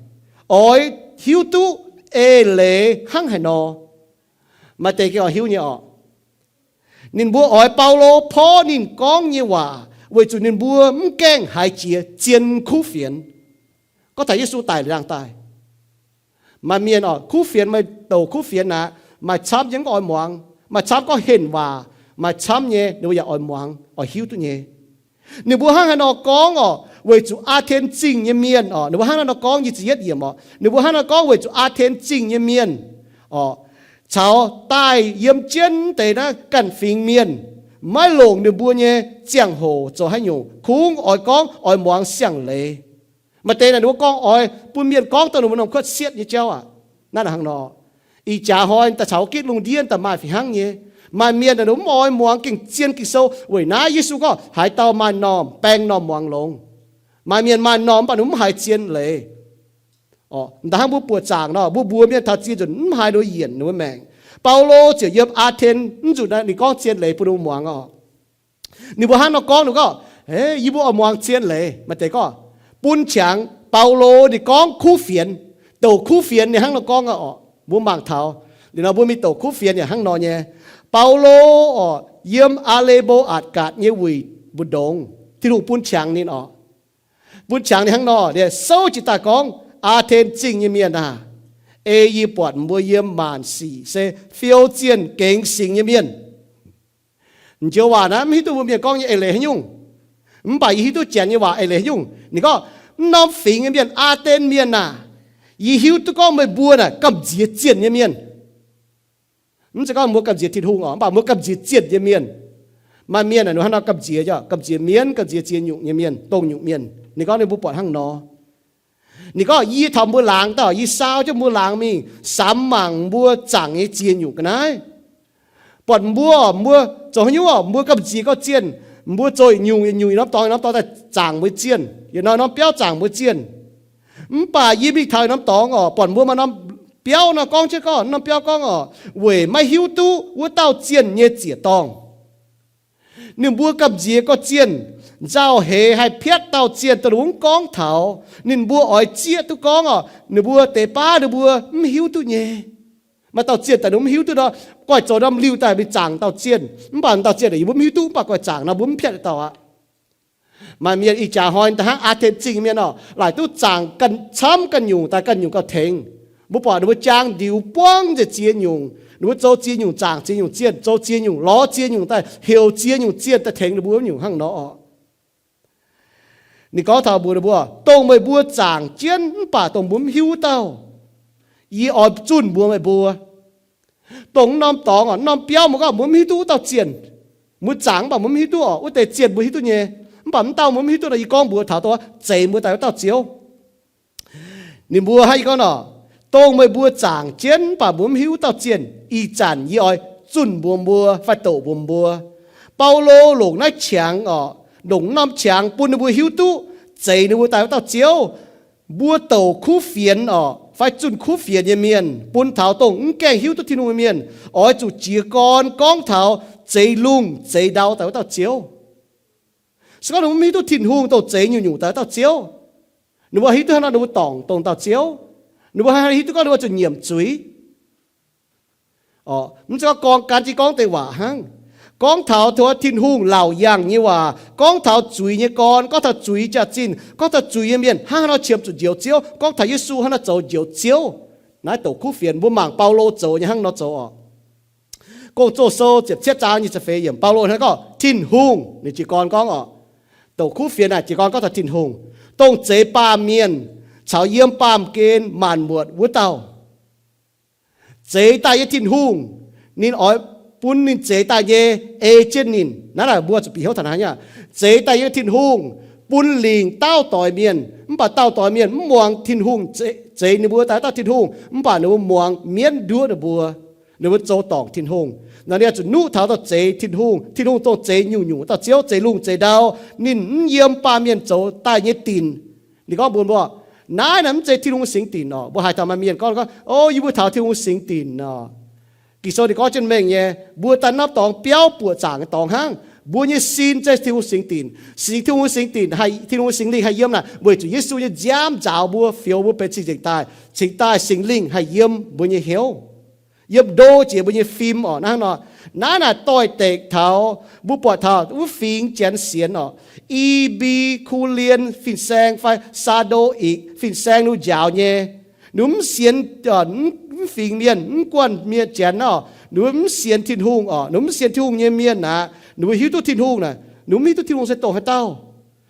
oix hiuv duqv eix leiz hnangv haaix nor. Maaih deix gengh oix hiuv nyei orqc. Ninh mbuo oix Baulo porv ninh gorngv nyei waac weic zuqc ninh mbuo mv gaengh haiz jiex zien kuv fienx. Gorngv taux Yesu daic liuz nangh daaih, maaih mienh orqc, kuv fienx, meih douc kuv fienx aqv, maaih camv nyei mv oix muangx, maaih camv gorngv henh waac, maaih camv nyei ninh mbuo yaac oix muangx, oix hiuv duqv nyei. Ninh mbuo hnangv haaix nor gorngv orqc? Weic zuqc Aa^ten Zingh nyei mienh orqc, ninh mbuo hnangv haaix nor gorngv, nyic ziepc yietv yiemc orqc, ninh mbuo hnangv haaix nor gorngv weic zuqc Aa^ten Zingh nyei mienh orqc, caux daaih yiem jienv deix naaiv ganh fingx mienh maiv longc ninh mbuo nyei ziangh hoc zoux haaix nyungc, kungx oix gorngv oix muangx siang-leiz. Maaih deix naaic ninh mbuo gorngv oix bun mienh gorngv dongh ninh mbuo norm kuotv sietv nyei jauv aqv. Naaiv hnangv nor, ih jaax hnoi daaih caux gitv lungh ndiev daaih maaih fih hnangv nyei. Maaih mienh naaic ninh mv oix muangx gengh zien Ging-Sou, weic naaiv Yesu gorngv haaix dauh maaih normh baeng normh muangx longx. Maaih mienh maaih normh mv baac ninh mv haiz zien leiz. Da'hnangv mbuo buoqc zaangc nor, mbuo mbuox mienh taux zien nzunc mv haiz ninh mbuo yienc ninh mbuo maengc. Baulo ziouc yiem Aa^ten, mv nzunc naaiv ninh gorngv zien leiz bun ninh mbuo muangx orqc. Ninh mbuo hnangv nor gorngv, ninh gorngv, yie mbuo oix muangx zien leiz. Maaih deix gorngv bun qangx Baulo ninh gorngv kuv fienx, douc kuv fienx ninh hnangv nor gorngv orqc. Mbuo mangc taux liuz nor mbuo mingh douc kuv fienx yaac hnangv nor nyei. Baulo orqc, yiem Aa^le^mbo^atc Gatc nyei wuic mbu'ndongx, Tin-Hungh bun qangx ninh orqc. Bun qangx ninh hnangv nor, ninh souv jiez daaih gorngv, Aa^ten Zingh nyei mienh aah! Ei yie buatc mbuo yiem maanc sic se fiou zienh gengx singx nyei mienh. M'njoux waac naaiv mv hiuv duqv mbuo mienh gorngv nyei eix leiz haaix nyungc, mv baac yie hiuv duqv janx nyei waac eix leiz haaix nyungc. Ninh gorngv, mv norm fingx nyei mienh, Aa^ten Mienh aah! Yie hiuv duqv gorngv meih mbuo naaic gamh nziex zienh nyei mienh. Mv zeiz gorngv mbuo gamh nziex Tin-Hungh orqc, mv baac mbuo gamh nziex zienh nyei mienh. Maaih mienh aah, ninh hnangv nor gamh nziex, gamh nziex mienv, gamh nziex ziex nyungc nyei mienh, dongh nyungc mienh. Ninh gorngv ninh mbuo buatc hnangv nor. Ninh gorngv, yie taux mbuo laangz daaih, yie saau jienv mbuo laangz mingh samx mangc mbuo zaangc nyei ziex nyungc ga'naaiv. Buatc mbuo, mbuo zoux haaix nyungc orqc, mbuo gamh nziex gauh zienh. Mbuo zoux yietc nyungc yietc nyungc, yietc norm dorngx yietc norm dorngx daaih zaangc mbuo zienh, yietc norm norm biauv zaangc mbuo zienh. Mv baac yie mingh taux yietc norm dorngx orqc, buatc mbuo maaih norm biauv nor gorngv jienv gorngv, norm biauv gorngv orqc, weic maiv hiuv duqv wuov dauh zienh nyei ziec-dorngh. Ninh mbuo gamh nziex gauh zienh, nzauh heix haih piatv dauh zienh dongh ninh mbuo mv gorngv taux. Ninh mbuo oix zieqv duqv gorngv orqc, ninh mbuo deix baav ninh mbuo mv hiuv duqv nyei. Maaih dauh zienh daaih ninh mv hiuv duqv nor, goiv zoux norm liuh daaih mingh zaangc dauh zienh, mv baac dauh zienh yie mbuo mv hiuv duqv, mv baac goiv zaangc nor mbuo mv piatv dauh aqv. Maaih mienh ih jaax hnoi da'hnangv Aa^ten Zingh mienh orqc, laaic duqv zaangc ganh camv ganh nyungc daaih ganh nyungc gauh tengx. Mbuo buatc ninh mbuo jaang ndiux buangv nzengc ziex nyungc, ninh mbuo zoux ziex nyungc zaangc ziex nyungc zienh, zoux ziex nyungc lorz ziex nyungc daaih heuc ziex nyungc zienh daaih tengx ninh mbuo nyungc hnangv nor orqc. Ninh gorngv taux mbuox ninh mbuo, dongh meih mbuo zaangc jienv mv baac dongh mbuo mv hiuv wuov dauh, yie oix zunh mbuox meih mbuo. Dongh norm dorngx orqc, norm biauv mbuo gorngv mbuo mv hiuv duqv wuov dauh zienh. Mbuo zaangc mv baac mbuo mv hiuv duqv oc. Wuov deix zienh mbuo hiuv duqv nyei, mv baac mv dauh mbuo mv hiuv duqv nor, yie gorngv mbuox taux dongh zeiz mbuo daaih wuov dauh Ziouv. Ninh mbuo hnangv yie gorngv nor, dongh meih mbuo zaangc jienv mv baac mbuo mv hiuv wuov dauh zienh, ih zanc yie oix zunh mbuox mbuo fai doqc mbuox mbuo. Baulo longc naaiv qangx oc, longc norm qangx bun ninh mbuo hiuv duqv zeiz ninh mbuo daaih wuov dauh Ziouv. Mbuo douc kuv fienx oc, fai zunh kuv fienx nyei mienh, bun taux dongh mv gaengh hiuv duqv Tin-Hungh nyei mienh, oix zuqc jiez gorn gorngv taux zeix lungh zeix ndau daaih wuov dauh Ziouv. Se gorngv ninh mbuo mv hiuv duqv Tin-Hungh dongh zeix nyungc-nyungc daaih wuov dauh Ziouv, ninh mbuo hiuv duqv hnangv nor ninh mbuo dorngc dongh dauh Ziouv. Ninh mbuo hiuv duqv gorngv ninh mbuo zuqc nyiemc zuiz. Mv zeiz gorngv gan jienv gorngv deix waac hnangv. Gorngv taux tov Tin-Hungh laauc yangh nyei waac, gorngv taux zuiz nyei gorn, gorngv taux zuiz jaax-zinh, gorngv taux zuiz nyei mienh hnangv haaix nor qiemx zuqc Njoux Ziouv, gorngv taux Yesu hnangv haaix nor zoux Njoux Ziouv. Naaiv douc kuv fienx mbuo mangc Baulo zoux nyei hnangv nor zoux oc. Gong-Zoh sou ziepc cietv zaang nyic ziepc feix yiemc, Baulo hnangv gorngv Tin-Hungh, ninh jiez gorn gorngv oc, douc kuv fienx naaic jiez gorn gorngv taux Tin-Hungh, dongh zeix baamh mienh caux yiem baamh gen maanc muotc wuov dauh. Zeix daaih nyei Tin-Hungh, ninh oix bun ninh zeix daaih nyei ei jienv ninh. Naaiv naaic mbuo zuqc bieqc hnyouv taux naaiv nyei. Zeix daaih nyei Tin-Hungh bun lingc dauh doix mienh, mv baac dauh doix mienh mv muangx Tin-Hungh zeix ninh mbuo daaih dauh Tin-Hungh, mv baac ninh mbuo muangx mienv nduov ninh mbuo, ninh mbuo zoux dorngc Tin-Hungh. Naaiv ninh zuqc nuqv taux dauh zeix Tin-Hungh. Tin-Hungh dongh zeix nyungc-nyungc dauh Ziouv, zeix lungh zeix ndau. Ninh mv yiem baamh mienh zoux daaih nyei dinc. Ninh gorngv mbuox mbuo, naaiv naaic mv zeiz Tin-Hungh singx dinc oc. Mbuo haiz taux maaih mienh gorngv, O, yie mbuo taux Tin-Hungh singx dinc oc. Ging-Sou ninh gorngv jienv mengh nyei, mbuo daaih norm dorngx biauv buoqc zaangc nyei dorngx hnangv. Mbuo nyei sin zeiz Tin-Hungh singx dinc. Singx, Tin-Hungh singx dinc, Tin-Hungh Singx Lingh haih yiem naaic weic zuqc Yesu nyei nziaamv nzaaux mbuo, fioux mbuo benx cing-nzengc daaih, cingx daaih Singx Lingh haih yiem mbuo nyei hnyouv, yiem ndo jiex mbuo nyei fim oc. Naaiv hnangv nor, naaiv naaic doix-dekc taux, mbuo buatc taux wuov fingx Janx sienx oc, Epikurien fin-saeng fai Saa^ndo^ikc fin-saeng ninh njaaux nyei. Ninh mv sienx, mv fingx mienh, mv guanh mienh Janx oc. Ninh mbuo mv sienx Tin-Hungh oc. Ninh mv sienx Tin-Hungh nyei mienh aqv, ninh mbuo hiuv duqv Tin-Hungh naaic, ninh mbuo mv hiuv duqv Tin-Hungh se dongh haaix dauh.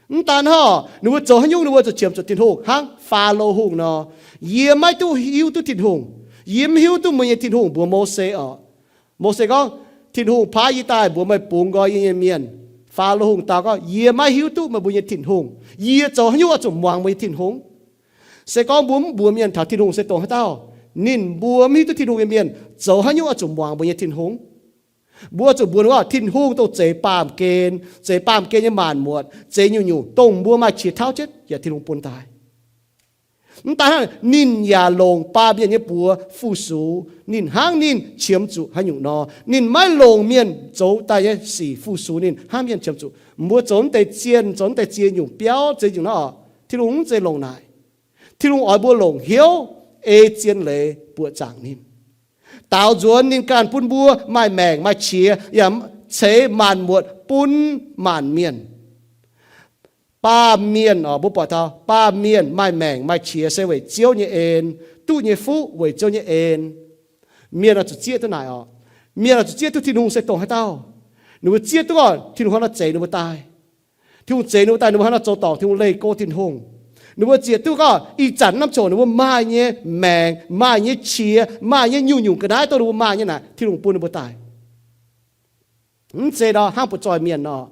Mv daan hnangv, ninh mbuo zoux haaix nyungc ninh mbuo zuqc qiemx zuqc Tin-Hungh hnangv Faalo Hungh nor. Yie maiv duqv hiuv duqv Tin-Hungh. Yie mv hiuv duqv meih nyei Tin-Hungh, mbuox Mose oc. Mose gorngv, Tin-Hungh paaiv yie daaih mbuox meih bungx nqoi yie nyei mienh. Faalo Hungh dau gorngv, Yie maiv hiuv duqv meih mbuo nyei Tin-Hungh. Yie zoux haaix nyungc oix zuqc muangx meih nyei Tin-Hungh? Se gorngv mbuo mv mbuox mienh taux Tin-Hungh se dongh haaix dauh, ninh mbuo mv hiuv duqv Tin-Hungh nyei mienh zoux haaix nyungc oix zuqc muangx mbuo nyei Tin-Hungh? Mbuo zuqc mbuox ninh gorngv Tin-Hungh dongh zeix baamh gen, zeix baamh gen nyei maanc muotc, zeix nyungc-nyungc, dongh mbuo maaih qiex tauv jienv yaac Tin-Hungh bun daaih. Mv daan hnangv, ninh yaac longc baamh mienh nyei buoz fu-sux. Ninh hnangv ninh qiemx zuqc haaix nyungc nor, ninh maiv longc mienh zoux daaih nyei sic fu-sux ninh hnangv mienh qiemx zuqc. Mbuo zoux naaiv deix zienh, zoux naaiv deix ziex nyungc biauv, ziex nyungc naaiv oc, Tin-Hungh mv zeiz longc naaic. Tin-Hungh oix mbuo longc hnyouv ei zien leiz buoqc zaangc ninh. Daaux nzuonx ninh ganh bun mbuo maaih maengc maaih qiex yaac ceix maanc muotc bun maanc mienh. Baamh mienh oc, mbuo buatc taux baamh mienh maaih maengc maaih qiex se weic Ziouv nyei en, duqv nyei fuqv weic Ziouv nyei en. Mienh oix zuqc zieqv duqv naaic oc. Mienh oix zuqc zieqv duqv Tin-Hungh se dongh haaix dauh. Ninh mbuo zieqv duqv gorngv Tin-Hungh hnangv nor zeix ninh mbuo daaih. Tin-Hungh zeix ninh mbuo daaih, ninh mbuo hnangv nor zoux dorngc Tin-Hungh, leih go Tin-Hungh. Ninh mbuo zieqc duqv gorngv ih zanc norm ziangh hoc ninh mbuo maaih nyei maengc, maaih nyei qiex, maaih nyei nyungc-nyungc ga'naaiv dongh ninh mbuo maaih nyei naaic, Tin-Hungh bun ninh mbuo daaih. Mv zeiz nor hnangv butv-zoih mienh nor.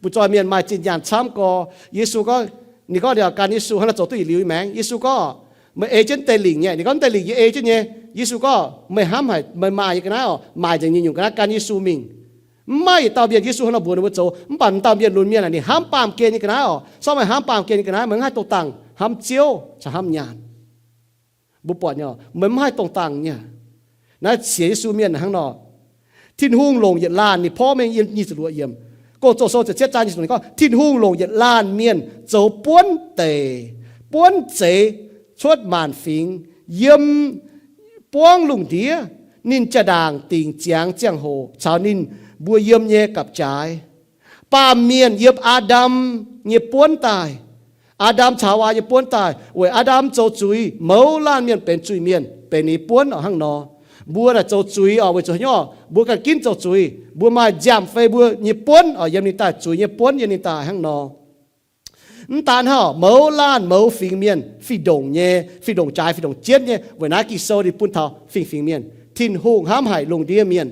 Butv-zoih mienh maaih zinh nyaanh camv gorx. Yesu gorngv, ninh gorngv ninh oix gan Yesu hnangv nor zoux duqv yietc liuz nyei maengc. Yesu gorngv, meih ei jienv deix lingc nyei. Ninh gorngv, deix lingc yie ei jienv nyei. Yesu gorngv, meih hnamv haic meih maaih nyei ga'naaiv oc, maaic nzengc nyungc-nyungc ga'naaiv gan Yesu mingh. Mv maaih yietc dauh mienh Yesu hnangv nor mbuox ninh mbuo zoux, mv baac m'dauh mienh lunx mienh aah, ninh hnamv baamh gen nyei ga'naaiv oc. Se gorngv meih hnamv baamh gen nyei ga'naaiv, meih mv haih dongh dangh hnamv Ziouv caux hnamv nyaanh. Mbuo buatc nyei, meih mv haih dongh dangh nyei. Naaiv sienx Yesu mienh hnangv nor. Tin-Hungh longc yietc laanh, ninh porv mengh yiem nyic ziepc luoqc yiemc. Gong-Zoh sou ziepc cietv zaang nyic ziepc luoqc gorngv, Tin-Hungh longc yietc laanh mienh zoux buonv deic, buonv zeix cuotv maanc fingx, yiem buangv lungh ndiev. Ninh jaa-ndaangc dingc ziangx ziangh hoc caux ninh mbuo yiem nyei gapv-jaaix. Baamh mienh yiem Aa^ndam nyei buonv daaih. Aa^ndam caux Haawaa nyei buonv daaih, weic Aa^ndam zoux zuiz, mouz laanh mienh benx zuiz-mienh, benx ninh buonv oc hnangv nor. Mbuo naaic zoux zuiz oc, weic zuqc haaix nyungc? Mbuo ganh ginv zoux zuiz. Mbuo maaih nziaamv-fei mbuo nyei buonv oc, yiem ninh daaih, zuiz nyei buonv yiem ninh daaih hnangv nor. Mv daan hnangv, mouz laanh mouz fingx mienh fih ndongc nyei, fih ndongc jaaix fih ndongc jienv nyei. Weic naaiv Ging-Sou ninh bun taux fingx-fingx mienh. Tin-Hungh hnamv haic lungh ndiev mienh.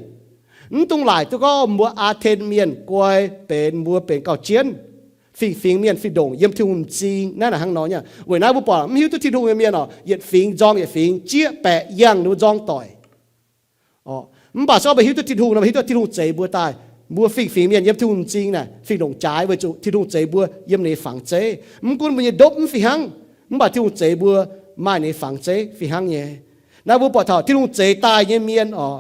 Mv dungx laaic duqv gorngv mbuo Aa^ten Mienh guai benx mbuo benx gauh jienv, fingx-fingx mienh fih ndongc yiem Tin-Hungh m'zing. Naaiv naaic hnangv nor nyei. Weic naaiv mbuo buatc mv hiuv duqv Tin-Hungh nyei mienh oc, yietc fingx nzorng yietc fingx, jieqv baeqc yangh ninh mbuo nzorng doic. Mv baac se gorngv mbuo hiuv duqv Tin-Hungh nor, hiuv duqv Tin-Hungh zeix mbuo daaih. Mbuo fingx-fingx mienh yiem Tin-Hungh m'zing naaic fih ndongc jaaix weic zuqc Tin-Hungh zeix mbuo yiem ninh nyei fangx zeiv. Mv gunv mbuo nyei ndopv mv fih hnangv, mv baac Tin-Hungh zeix mbuo maaih ninh nyei fangx zeiv fih hnangv nyei. Naaiv mbuo buatc taux Tin-Hungh zeix daaih nyei mienh oc,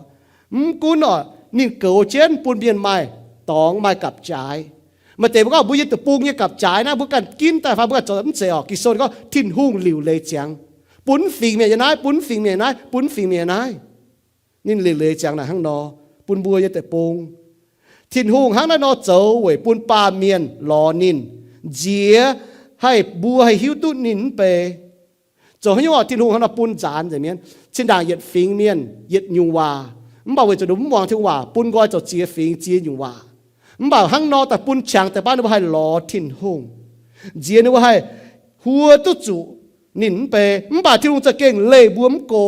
mv gunv oc ninh goux jienv bun mienh maaih dorngx maaih gapv-jaaix. Maaih deix mbuo gorngv mbuo yiem deic-bung nyei gapv-jaaix naaiv mbuo ganh ginv daaih fai mbuo ganh zoux mv zeiz oc. Ging-Sou ninh gorngv Tin-Hungh liuc leiz ziangx bun mv fingx mienh nyei naaiv, bun mv fingx mienh nyei naaiv, bun mv fingx mienh nyei naaiv. Ninh liuc leiz ziangx naaic hnangv nor bun mbuo yiem deic-bung. Tin-Hungh hnangv naaiv nor zoux weic bun baamh mienh lorz ninh, nziex haih mbuo haih hiuv duqv ninh mv bei. Zoux haaix nyungc oc? Tin-Hungh hnangv nor bun nzaanx nzengc mienv. Zinh ndaangc yietc fingx mienh yietc nyungc waac, mv baac weic zuqc ninh mbuo mv muangx Tin-Hungh waac, bun nqoi zoux ziex fingx ziex nyungc waac. Mv baac hnangv nor daaih bun qangx deix baav ninh mbuo haih lorz Tin-Hungh, nziex ninh mbuo haih huo duqv zuqc ninh mv bei. Mv baac Tin-Hungh za'gengh leih mbuo mv go.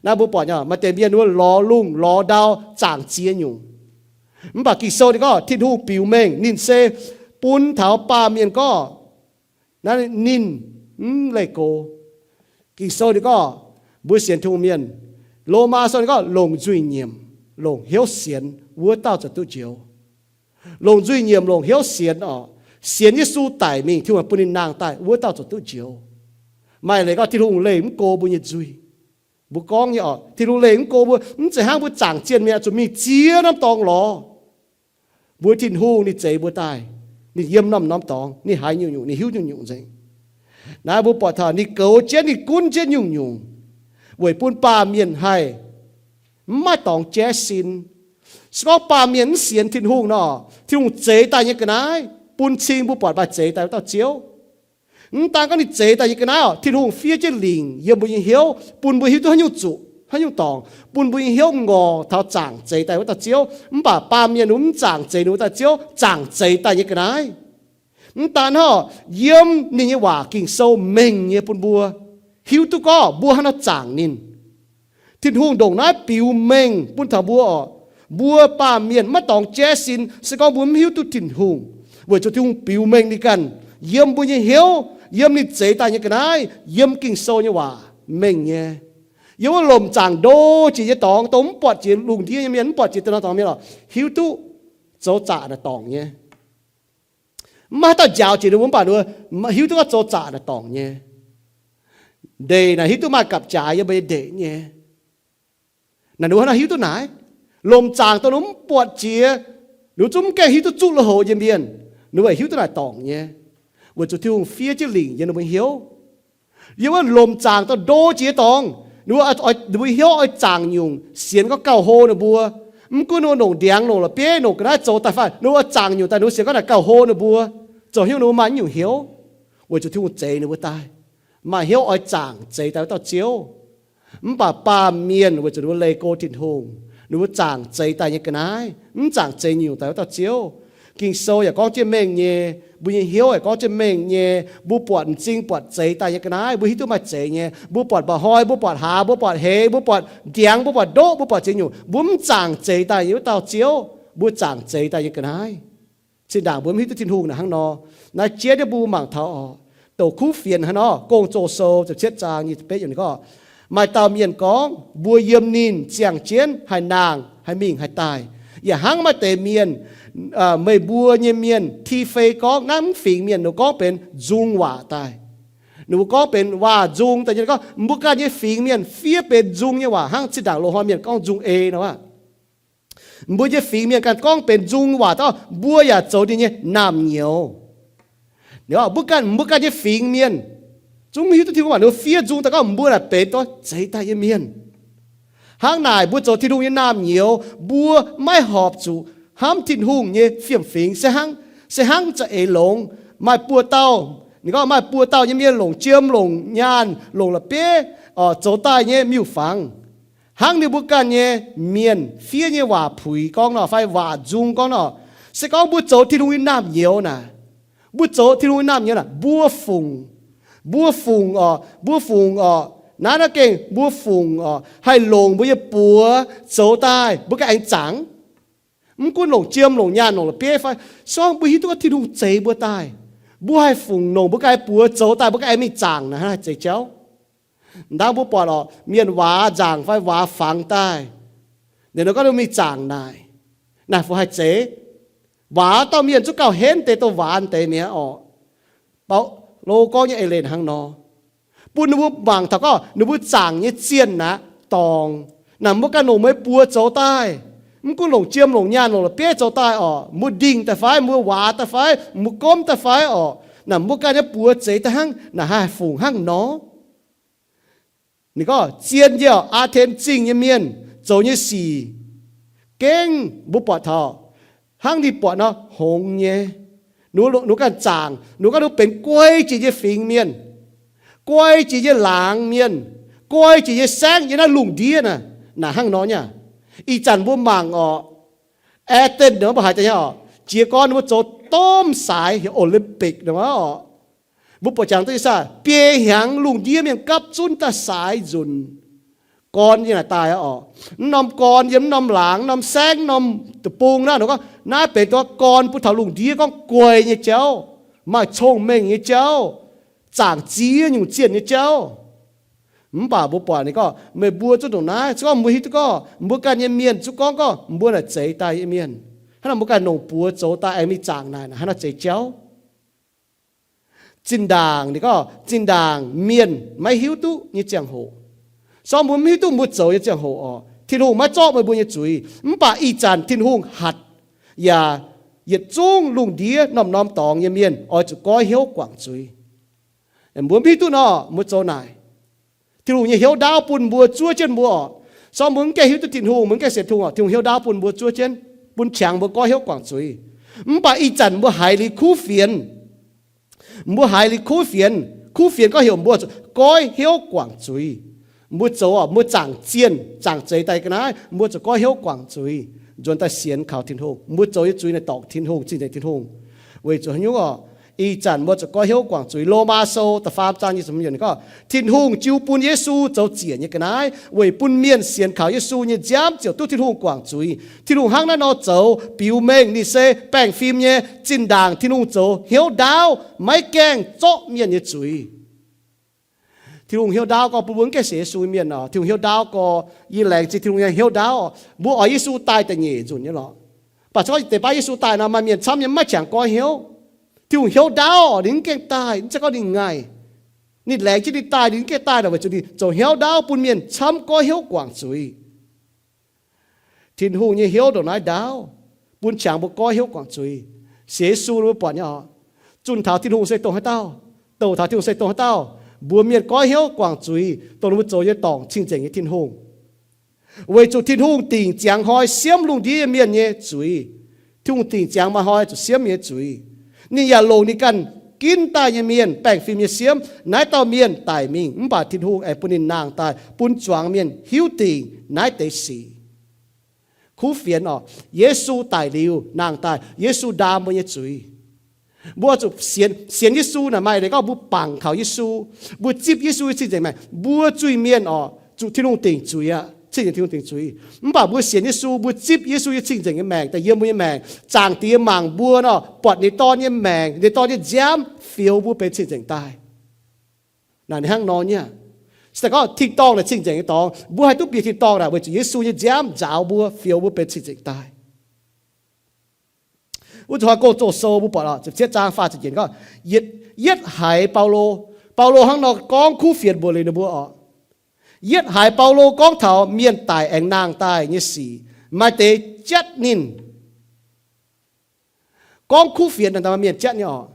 Naaiv mbuo buatc nyei, maaih deix mienh mbuo lorz lungh lorz ndau zaangc ziex nyungc. Mv baac Ging-Sou ninh gorngv Tin-Hungh biux mengh ninh se bun taux baamh mienh gorngv naaiv ninh mv leih go. Ging-Sou ninh gorngv mbuo sienx Tin-Hungh mienh, Lomaa Sou ninh gorngv longc nzuih nyiemc, longc hnyouv sienx, wuov dauh ziouc duqv njoux. Longc nzuih nyiemc, longc hnyouv sienx oc. Sienx Yesu daic mingh, Tin-Hungh bun ninh nangh daaih, wuov dauh ziouc duqv njoux. Maaih leiz gorngv Tin-Hungh leih mv go mbuo nyei nzuih. Mbuo gorngv nyei oc, Tin-Hungh leih mv go mbuo, mv zeiz hnangv mbuo zaangc zienh mi'aqv, zuqc mingh ziex norm dorngx lorz. Mbuo Tin-Hungh ninh zeix mbuo daaih, ninh yiem norm-norm dorngx, ninh haiz nyungc-nyungc, ninh hiuv nyungc-nyungc nzengc. Naaiv mbuo buatc taux ninh goux jienv, ninh gunv jienv nyungc-nyungc weic bun baamh mienh haih mv maaih dorngx jaiv sin. Se gorngv baamh mienh mv sienx Tin-Hungh nor, Tin-Hungh zeix daaih nyei ga'naaiv bun cing mbuo buatc maaih zeix daaih wuov dauh Ziouv. Mv daan gorngv ninh zeix daaih nyei ga'naaiv oc, Tin-Hungh fiev jienv lingc yiem mbuo nyei hnyouv, bun mbuo hiuv duqv haaix nyungc zuqc, haaix nyungc dorngc, bun mbuo nyei hnyouv ngorc taux zaangc zeix daaih wuov dauh Ziouv. Mv baac baamh mienh mv zaangc zeix ninh wuov dauh Ziouv, zaangc zeix daaih nyei ga'naaiv. Mv daan hnangv, yiem ninh nyei waac Ging-Sou mengh nyei bun mbuo hiuv duqv gorngv mbuo haaix nor zaangc ninh. Tin-Hungh ndongc naaiv biux mengh bun taux mbuo oc, mbuo baamh mienh maiv dorngx jaiv sin, se gorngv mbuo mv hiuv duqv Tin-Hungh, weic zuqc Tin-Hungh biux mengh ninh ganh yiem mbuo nyei hnyouv, yiem ninh zeix daaih nyei ga'naaiv, yiem Ging-Sou nyei waac mengh nyei. Yiem wuov lomc zaangc ndo jiex nyei dorngx, dongh mv buatc jiex lungh ndiev nyei mienh, mv buatc jiex da'nor dorngx mienh oc, hiuv duqv zoux zaqc naaic dorngc nyei. Mv maaih haaix dauh njaaux jiex ninh mbuo, mv baac ninh mbuo hiuv duqv gorngv zoux zaqc naaic dorngc nyei. Ndeic naaic hiuv duqv maaih gapv-jaaix yiem mbuo nyei ndeic nyei. Naaic ninh mbuo hnangv naaiv hiuv duqv naaic. Lomc zaangc dongh ninh mbuo mv buatc jiex, ninh mbuo zungv mv gaengh hiuv duqv zuqv lui-houx nyei mienh, ninh mbuo hiuv duqv naaic dorngc nyei, weic zuqc Tin-Hungh fiev jienv lingc yiem ninh mbuo hnyouv. Yiem wuov lomc zaangc dongh ndo jiex nyei dorngx, ninh mbuo, ninh mbuo hnyouv oix zaangc nyungc sienx gorngv gauh hlo ninh mbuo. Mv gunv ninh mbuo longc ndiangx, longc la'bieiv, longc ga'naaiv zoux daaih fai, ninh mbuo oix zaangc nyungc daaih ninh mbuo sienx gorngv naaic gauh hlo ninh mbuo. Zoux hnyouv ninh mbuo maaih nyungc hnyouv, weic zuqc Tin-Hungh zeix ninh mbuo daaih, maaih hnyouv oix zaangc zeix daaih wuov dauh Ziouv. Mv baac baamh mienh weic zuqc ninh mbuo leih go Tin-Hungh, ninh mbuo zaangc zeix daaih nyei ga'naaiv, mv zaangc zeix nyungc daaih wuov dauh Ziouv. Ging-Sou yaac gorngv jienv mengh nyei, mbuo nyei hnyouv yaac gorngv jienv mengh nyei. Mbuo buatc m'zing buatc zeix daaih nyei ga'naaiv, mbuo hiuv duqv maaih zeix nyei. Mbuo buatc mba'hnoi, mbuo buatc hlaax, mbuo buatc heix, mbuo buatc ndiangx, mbuo buatc ndoqv, mbuo buatc ziex nyungc, mbuo mv zaangc zeix daaih nyei wuov dauh Ziouv, mbuo zaangc zeix daaih nyei ga'naaiv. Zinh ndaangc mbuo mv hiuv duqv Tin-Hungh naaic hnangv nor. Naaiv jiex nyei mbuo mangc taux oc, douc kuv fienx hnangv nor, Gong-Zoh Sou ziepc cietv zaang nyic ziepc betv yiemc ninh gorngv, maaih dauh mienh gorngv, mbuo yiem ninh ziangh jienv haih nangh, haih mingh, haih daaih. Yaac hnangv maaih deix mienh, meih mbuo nyei mienh ti fei gorngv, naaiv mv fingx mienh ninh gorngv benx nzung waac daaih. Ninh mbuo gorngv benx waac nzung daaih nyei gorngv, mbuo ganh nyei fingx mienh fiev benx nzung nyei waac hnangv zinh ndaangc loz-hnoi mienh gorngv nzung ei nor aqv. Mbuo nyei fingx mienh ganh gorngv benx nzung waac daaih, mbuo yaac zoux ninh nyei naamh nyouz. Mbuo ganh, mbuo ganh nyei fingx mienh zungv hiuv duqv Tin-Hungh waac, ninh fiev nzung daaih gorngv mbuo naaic benx dorh zeix daaih nyei mienh. Hnangv naaic mbuo zoux Tin-Hungh nyei naamh nyouz, mbuo maiv horpc zuqc hnamv Tin-Hungh nyei fiem-fingx se hnangv, se hnangv za'eix longx. Maaih buo dauh, ninh gorngv maaih buo dauh nyei mienh longc jiem, longc nyaanh, longc la'bieiv, zoux daaih nyei miuc-fangx. Hnangv ninh mbuo ganh nyei mienh fiev nyei waac puix gorngv nor fai waac nzung gorngv nor, se gorngv mbuo zoux Tin-Hungh nyei naamh nyouz naaic, mbuo zoux Tin-Hungh nyei naamh nyouz naaic, mbuo fungc, mbuo fungc oc, mbuo fungc oc, Naaiv, naaiv gengh mbuo fungc oc, haih longc mbuo nyei buoz zoux daaih mbuo ganh aengx zaangc. Mv gunv longc jiem, longc nyaanh, longc la'bieiv fai, se gorngv mbuo hiuv duqv gorngv Tin-Hungh zeix mbuo daaih, mbuo haih fungc longc mbuo ganh buoz zoux daaih mbuo ganh aengx mingh zaangc naaic, hnangv naaiv haih zeix jauv. Ndaangc mbuo buatc oc, mienh waac nzaangc fai waac fangx daaih, ninh nor gorngv ninh mingh zaangc naaic, naaic fungc haih zeix? Waac dauh mienh zungv gauh henv deix, dongh waac deix mi'aqv oc. Baulo gorngv nyei eix leiz hnangv nor, bun ninh mbuo mangc taux gorngv ninh mbuo zaangc nyei zienh aqv dorngc. Naaic mbuo ganh longc meih buoz zoux daaih, mv gunv longc jiem, longc nyaanh, longc la'bieiv zoux daaih oc, mbuo ndingh daaih fai, mbuo waac daaih fai, mbuo gomv daaih fai oc, naaic mbuo ganh nyei buoz zeix daaih hnangv, naaic haih fungc hnangv nor? Ninh gorngv zien yie oc, Aa^ten Zingh nyei mienh zoux nyei sic, gengh mbuo buatc taux hnangv ninh buatc nor hngongx nyei. Ninh, ninh ganh zaangc, ninh ganh, ninh benx guai jiex nyei fingx mienh, guai jiex nyei laangz mienh, guai jiex nyei saengv yiem naaiv lungh ndiev naaic, naaic hnangv nor nyei. Ih zanc mbuo mangc oc, Athens nor mbuo haiz daaih nyei oc, jiez gorn ninh mbuo zoux domh saaix heuc Olympic nor oc. Mbuo buatc jangx duqv nyei saah, biei hnyangx lungh ndiev mienh gapv zunv daaih saaix nzunc, gorn yiem naaic daaih aqv oc. Mv norm gorn yiem mv norm laangz, mv norm saengv, mv norm deic-bung naaiv, ninh gorngv naaiv benx dongh gorn bun taux lungh ndiev gorngv guai nyei jauv, maaih cong-mengh nyei jauv, zaangc ziex nyungc zienh nyei jauv. Mv baac mbuo buatc ninh gorngv meih mbuo zungv ndongc naaiv, se gorngv mbuo hiuv duqv gorngv mbuo ganh nyei mienh zungv gorngv gorngv mbuo naaic zeix daaih nyei mienh, hnangv naaic mbuo ganh longc buoz zoux daaih aengx mingh zaangc naaic, naaic hnangv naaic zeix jauv. Zinh ndaangc, ninh gorngv zinh ndaangc mienh maiv hiuv duqv nyei ziangh hoc, se gorngv mbuo mv hiuv duqv mbuo zoux nyei ziangh hoc oc, Tin-Hungh maiv zorqv meih mbuo nyei zuiz. Mv baac ih zanc Tin-Hungh hatc yaac yietc zungv lungh ndiev norm-norm dorngx nyei mienh oix zuqc goiv hnyouv guangc zuiz. Mbuo mv hiuv duqv nor, mbuo zoux naaic, Tin-Hungh nyei hnyouv ndaauv bun mbuo zuov jienv mbuo oc. Se gorngv mbuo mv gaengh hiuv duqv Tin-Hungh, mbuo mv gaengh sienx Tin-Hungh oc, Tin-Hungh hnyouv ndaauv bun mbuo zuov jienv, bun qangx mbuo goiv hnyouv guangc zuiz. Mv baac ih zanc mbuo haiz liuz kuv fienx, mbuo haiz liuz kuv fienx, kuv fienx gorngv heuc mbuo zuqc goiv hnyouv guangc zuiz. Mbuo zoux oc, mbuo zaangc zienh zaangc zeix daaih ga'naaiv, mbuo zuqc goiv hnyouv guangc zuiz, nzuonx daaih sienx kaux Tin-Hungh. Mbuo zoux nyei zuiz naaic dorngc Tin-Hungh, cing-nzengc Tin-Hungh. Weic zuqc haaix nyungc oc? Ih zanc mbuo zuqc goiv hnyouv guangc zuiz. Lomaa Sou da'faam zaang nyic ziepc hmz gorngv, Tin-Hungh jiu bun Yesu zoux ziec nyei ga'naaiv weic bun mienh sienx kaux Yesu nyei nziaamv ziouc duqv Tin-Hungh guangc zuiz. Tin-Hungh hnangv naaiv nor zoux biux mengh ninh se baengh fim nyei. Zinh ndaangc Tin-Hungh zoux hnyouv ndaauv maiv gaengh zorqv mienh nyei zuiz. Tin-Hungh hnyouv ndaauv gorngv bun mbuo mv gaengh sienx Yesu nyei mienh oc, Tin-Hungh hnyouv ndaauv gorngv, yie laengz zingh Tin-Hungh nyei hnyouv ndaauv oc, mbuo oix Yesu daaih da'nyeic nzunc nyei lorqc. Mv baac se gorngv deix baav Yesu daaih nor, maaih mienh camv nyei mv maaih qangx goiv hnyouv. Tin-Hungh hnyouv ndaauv oc, ninh mv gaengh daaih, mv zeiz gorngv ninh ngaih. Ninh laengz jienv ninh daaih, ninh mv gaengh daaih nor, weic zuqc ninh zoux hnyouv ndaauv bun mienh camv goiv hnyouv guangc zuiz. Tin-Hungh nyei hnyouv ndongc naaiv ndaauv, bun qangx mbuo goiv hnyouv guangc zuiz. Sienx Yesu mbuo buatc nyei oc, zunh taux Tin-Hungh se dongh haaix dauh, douc taux Tin-Hungh se dongh haaix dauh. Mbuox mienh goiv hnyouv guangc zuiz dongh ninh mbuo zoux nyei dorngc cing-nzengc nyei Tin-Hungh. Weic zuqc Tin-Hungh dingc ziangx hnoi siemv lungh ndiev nyei mienh nyei zuiz. Tin-Hungh dingc ziangx maaih hnoi zuqc siemv nyei zuiz. Ninh yaac longc ninh ganh ginv daaih nyei mienh, baengh fim nyei siemv, naaiv dauh mienh daic mingh, mv baac Tin-Hungh aengx bun ninh nangh daaih bun zuangx mienh hiuv dingc naaiv deix sic. Kuv fienx oc, Yesu daic liuz nangh daaih, Yesu ndaam mbuo nyei zuiz. Mbuo zuqc sienx, sienx Yesu naaic maaih leiz gorngv mbuo bangc kaux Yesu, mbuo zipv Yesu nyei cing-nzengc maengc. Mbuo zuiz-mienh oc, zuqc Tin-Hungh dingc zuiz aqv, cing-nzengc Tin-Hungh dingc zuiz. Mv baac mbuo sienx Yesu, mbuo zipv Yesu nyei cing-nzengc nyei maengc daaih yiem mbuo nyei maengc, Zaangc Diex mangc mbuo nor, buatc ninh Dorn nyei maengc, ninh Dorn nyei nziaamv fioux mbuo benx cing-nzengc daaih. Naaic ninh hnangv nor nyei aqv. Se daaih gorngv tin-dorngh naaic cing-nzengc nyei dorngx, mbuo haih duqv bieqc tin-dorngh naaic weic zuqc Yesu nyei nziaamv njaaux mbuo, fioux mbuo benx cing-nzengc daaih. Wuov zuqc hnoi Gong-Zoh sou mbuo buatc oc, ziepc cietv zaang faah ziepc yietc gorngv, yietv, yietv haiz Baulo, Baulo hnangv nor gorngv kuv fienx mbuox liuz ninh mbuo oc. Yietv haiz Baulo gorngv taux mienh daic aengx nangh daaih nyei sic, maaih deix jatv ninh. Gorngv kuv fienx naaic maaih mienh jatv nyei oc.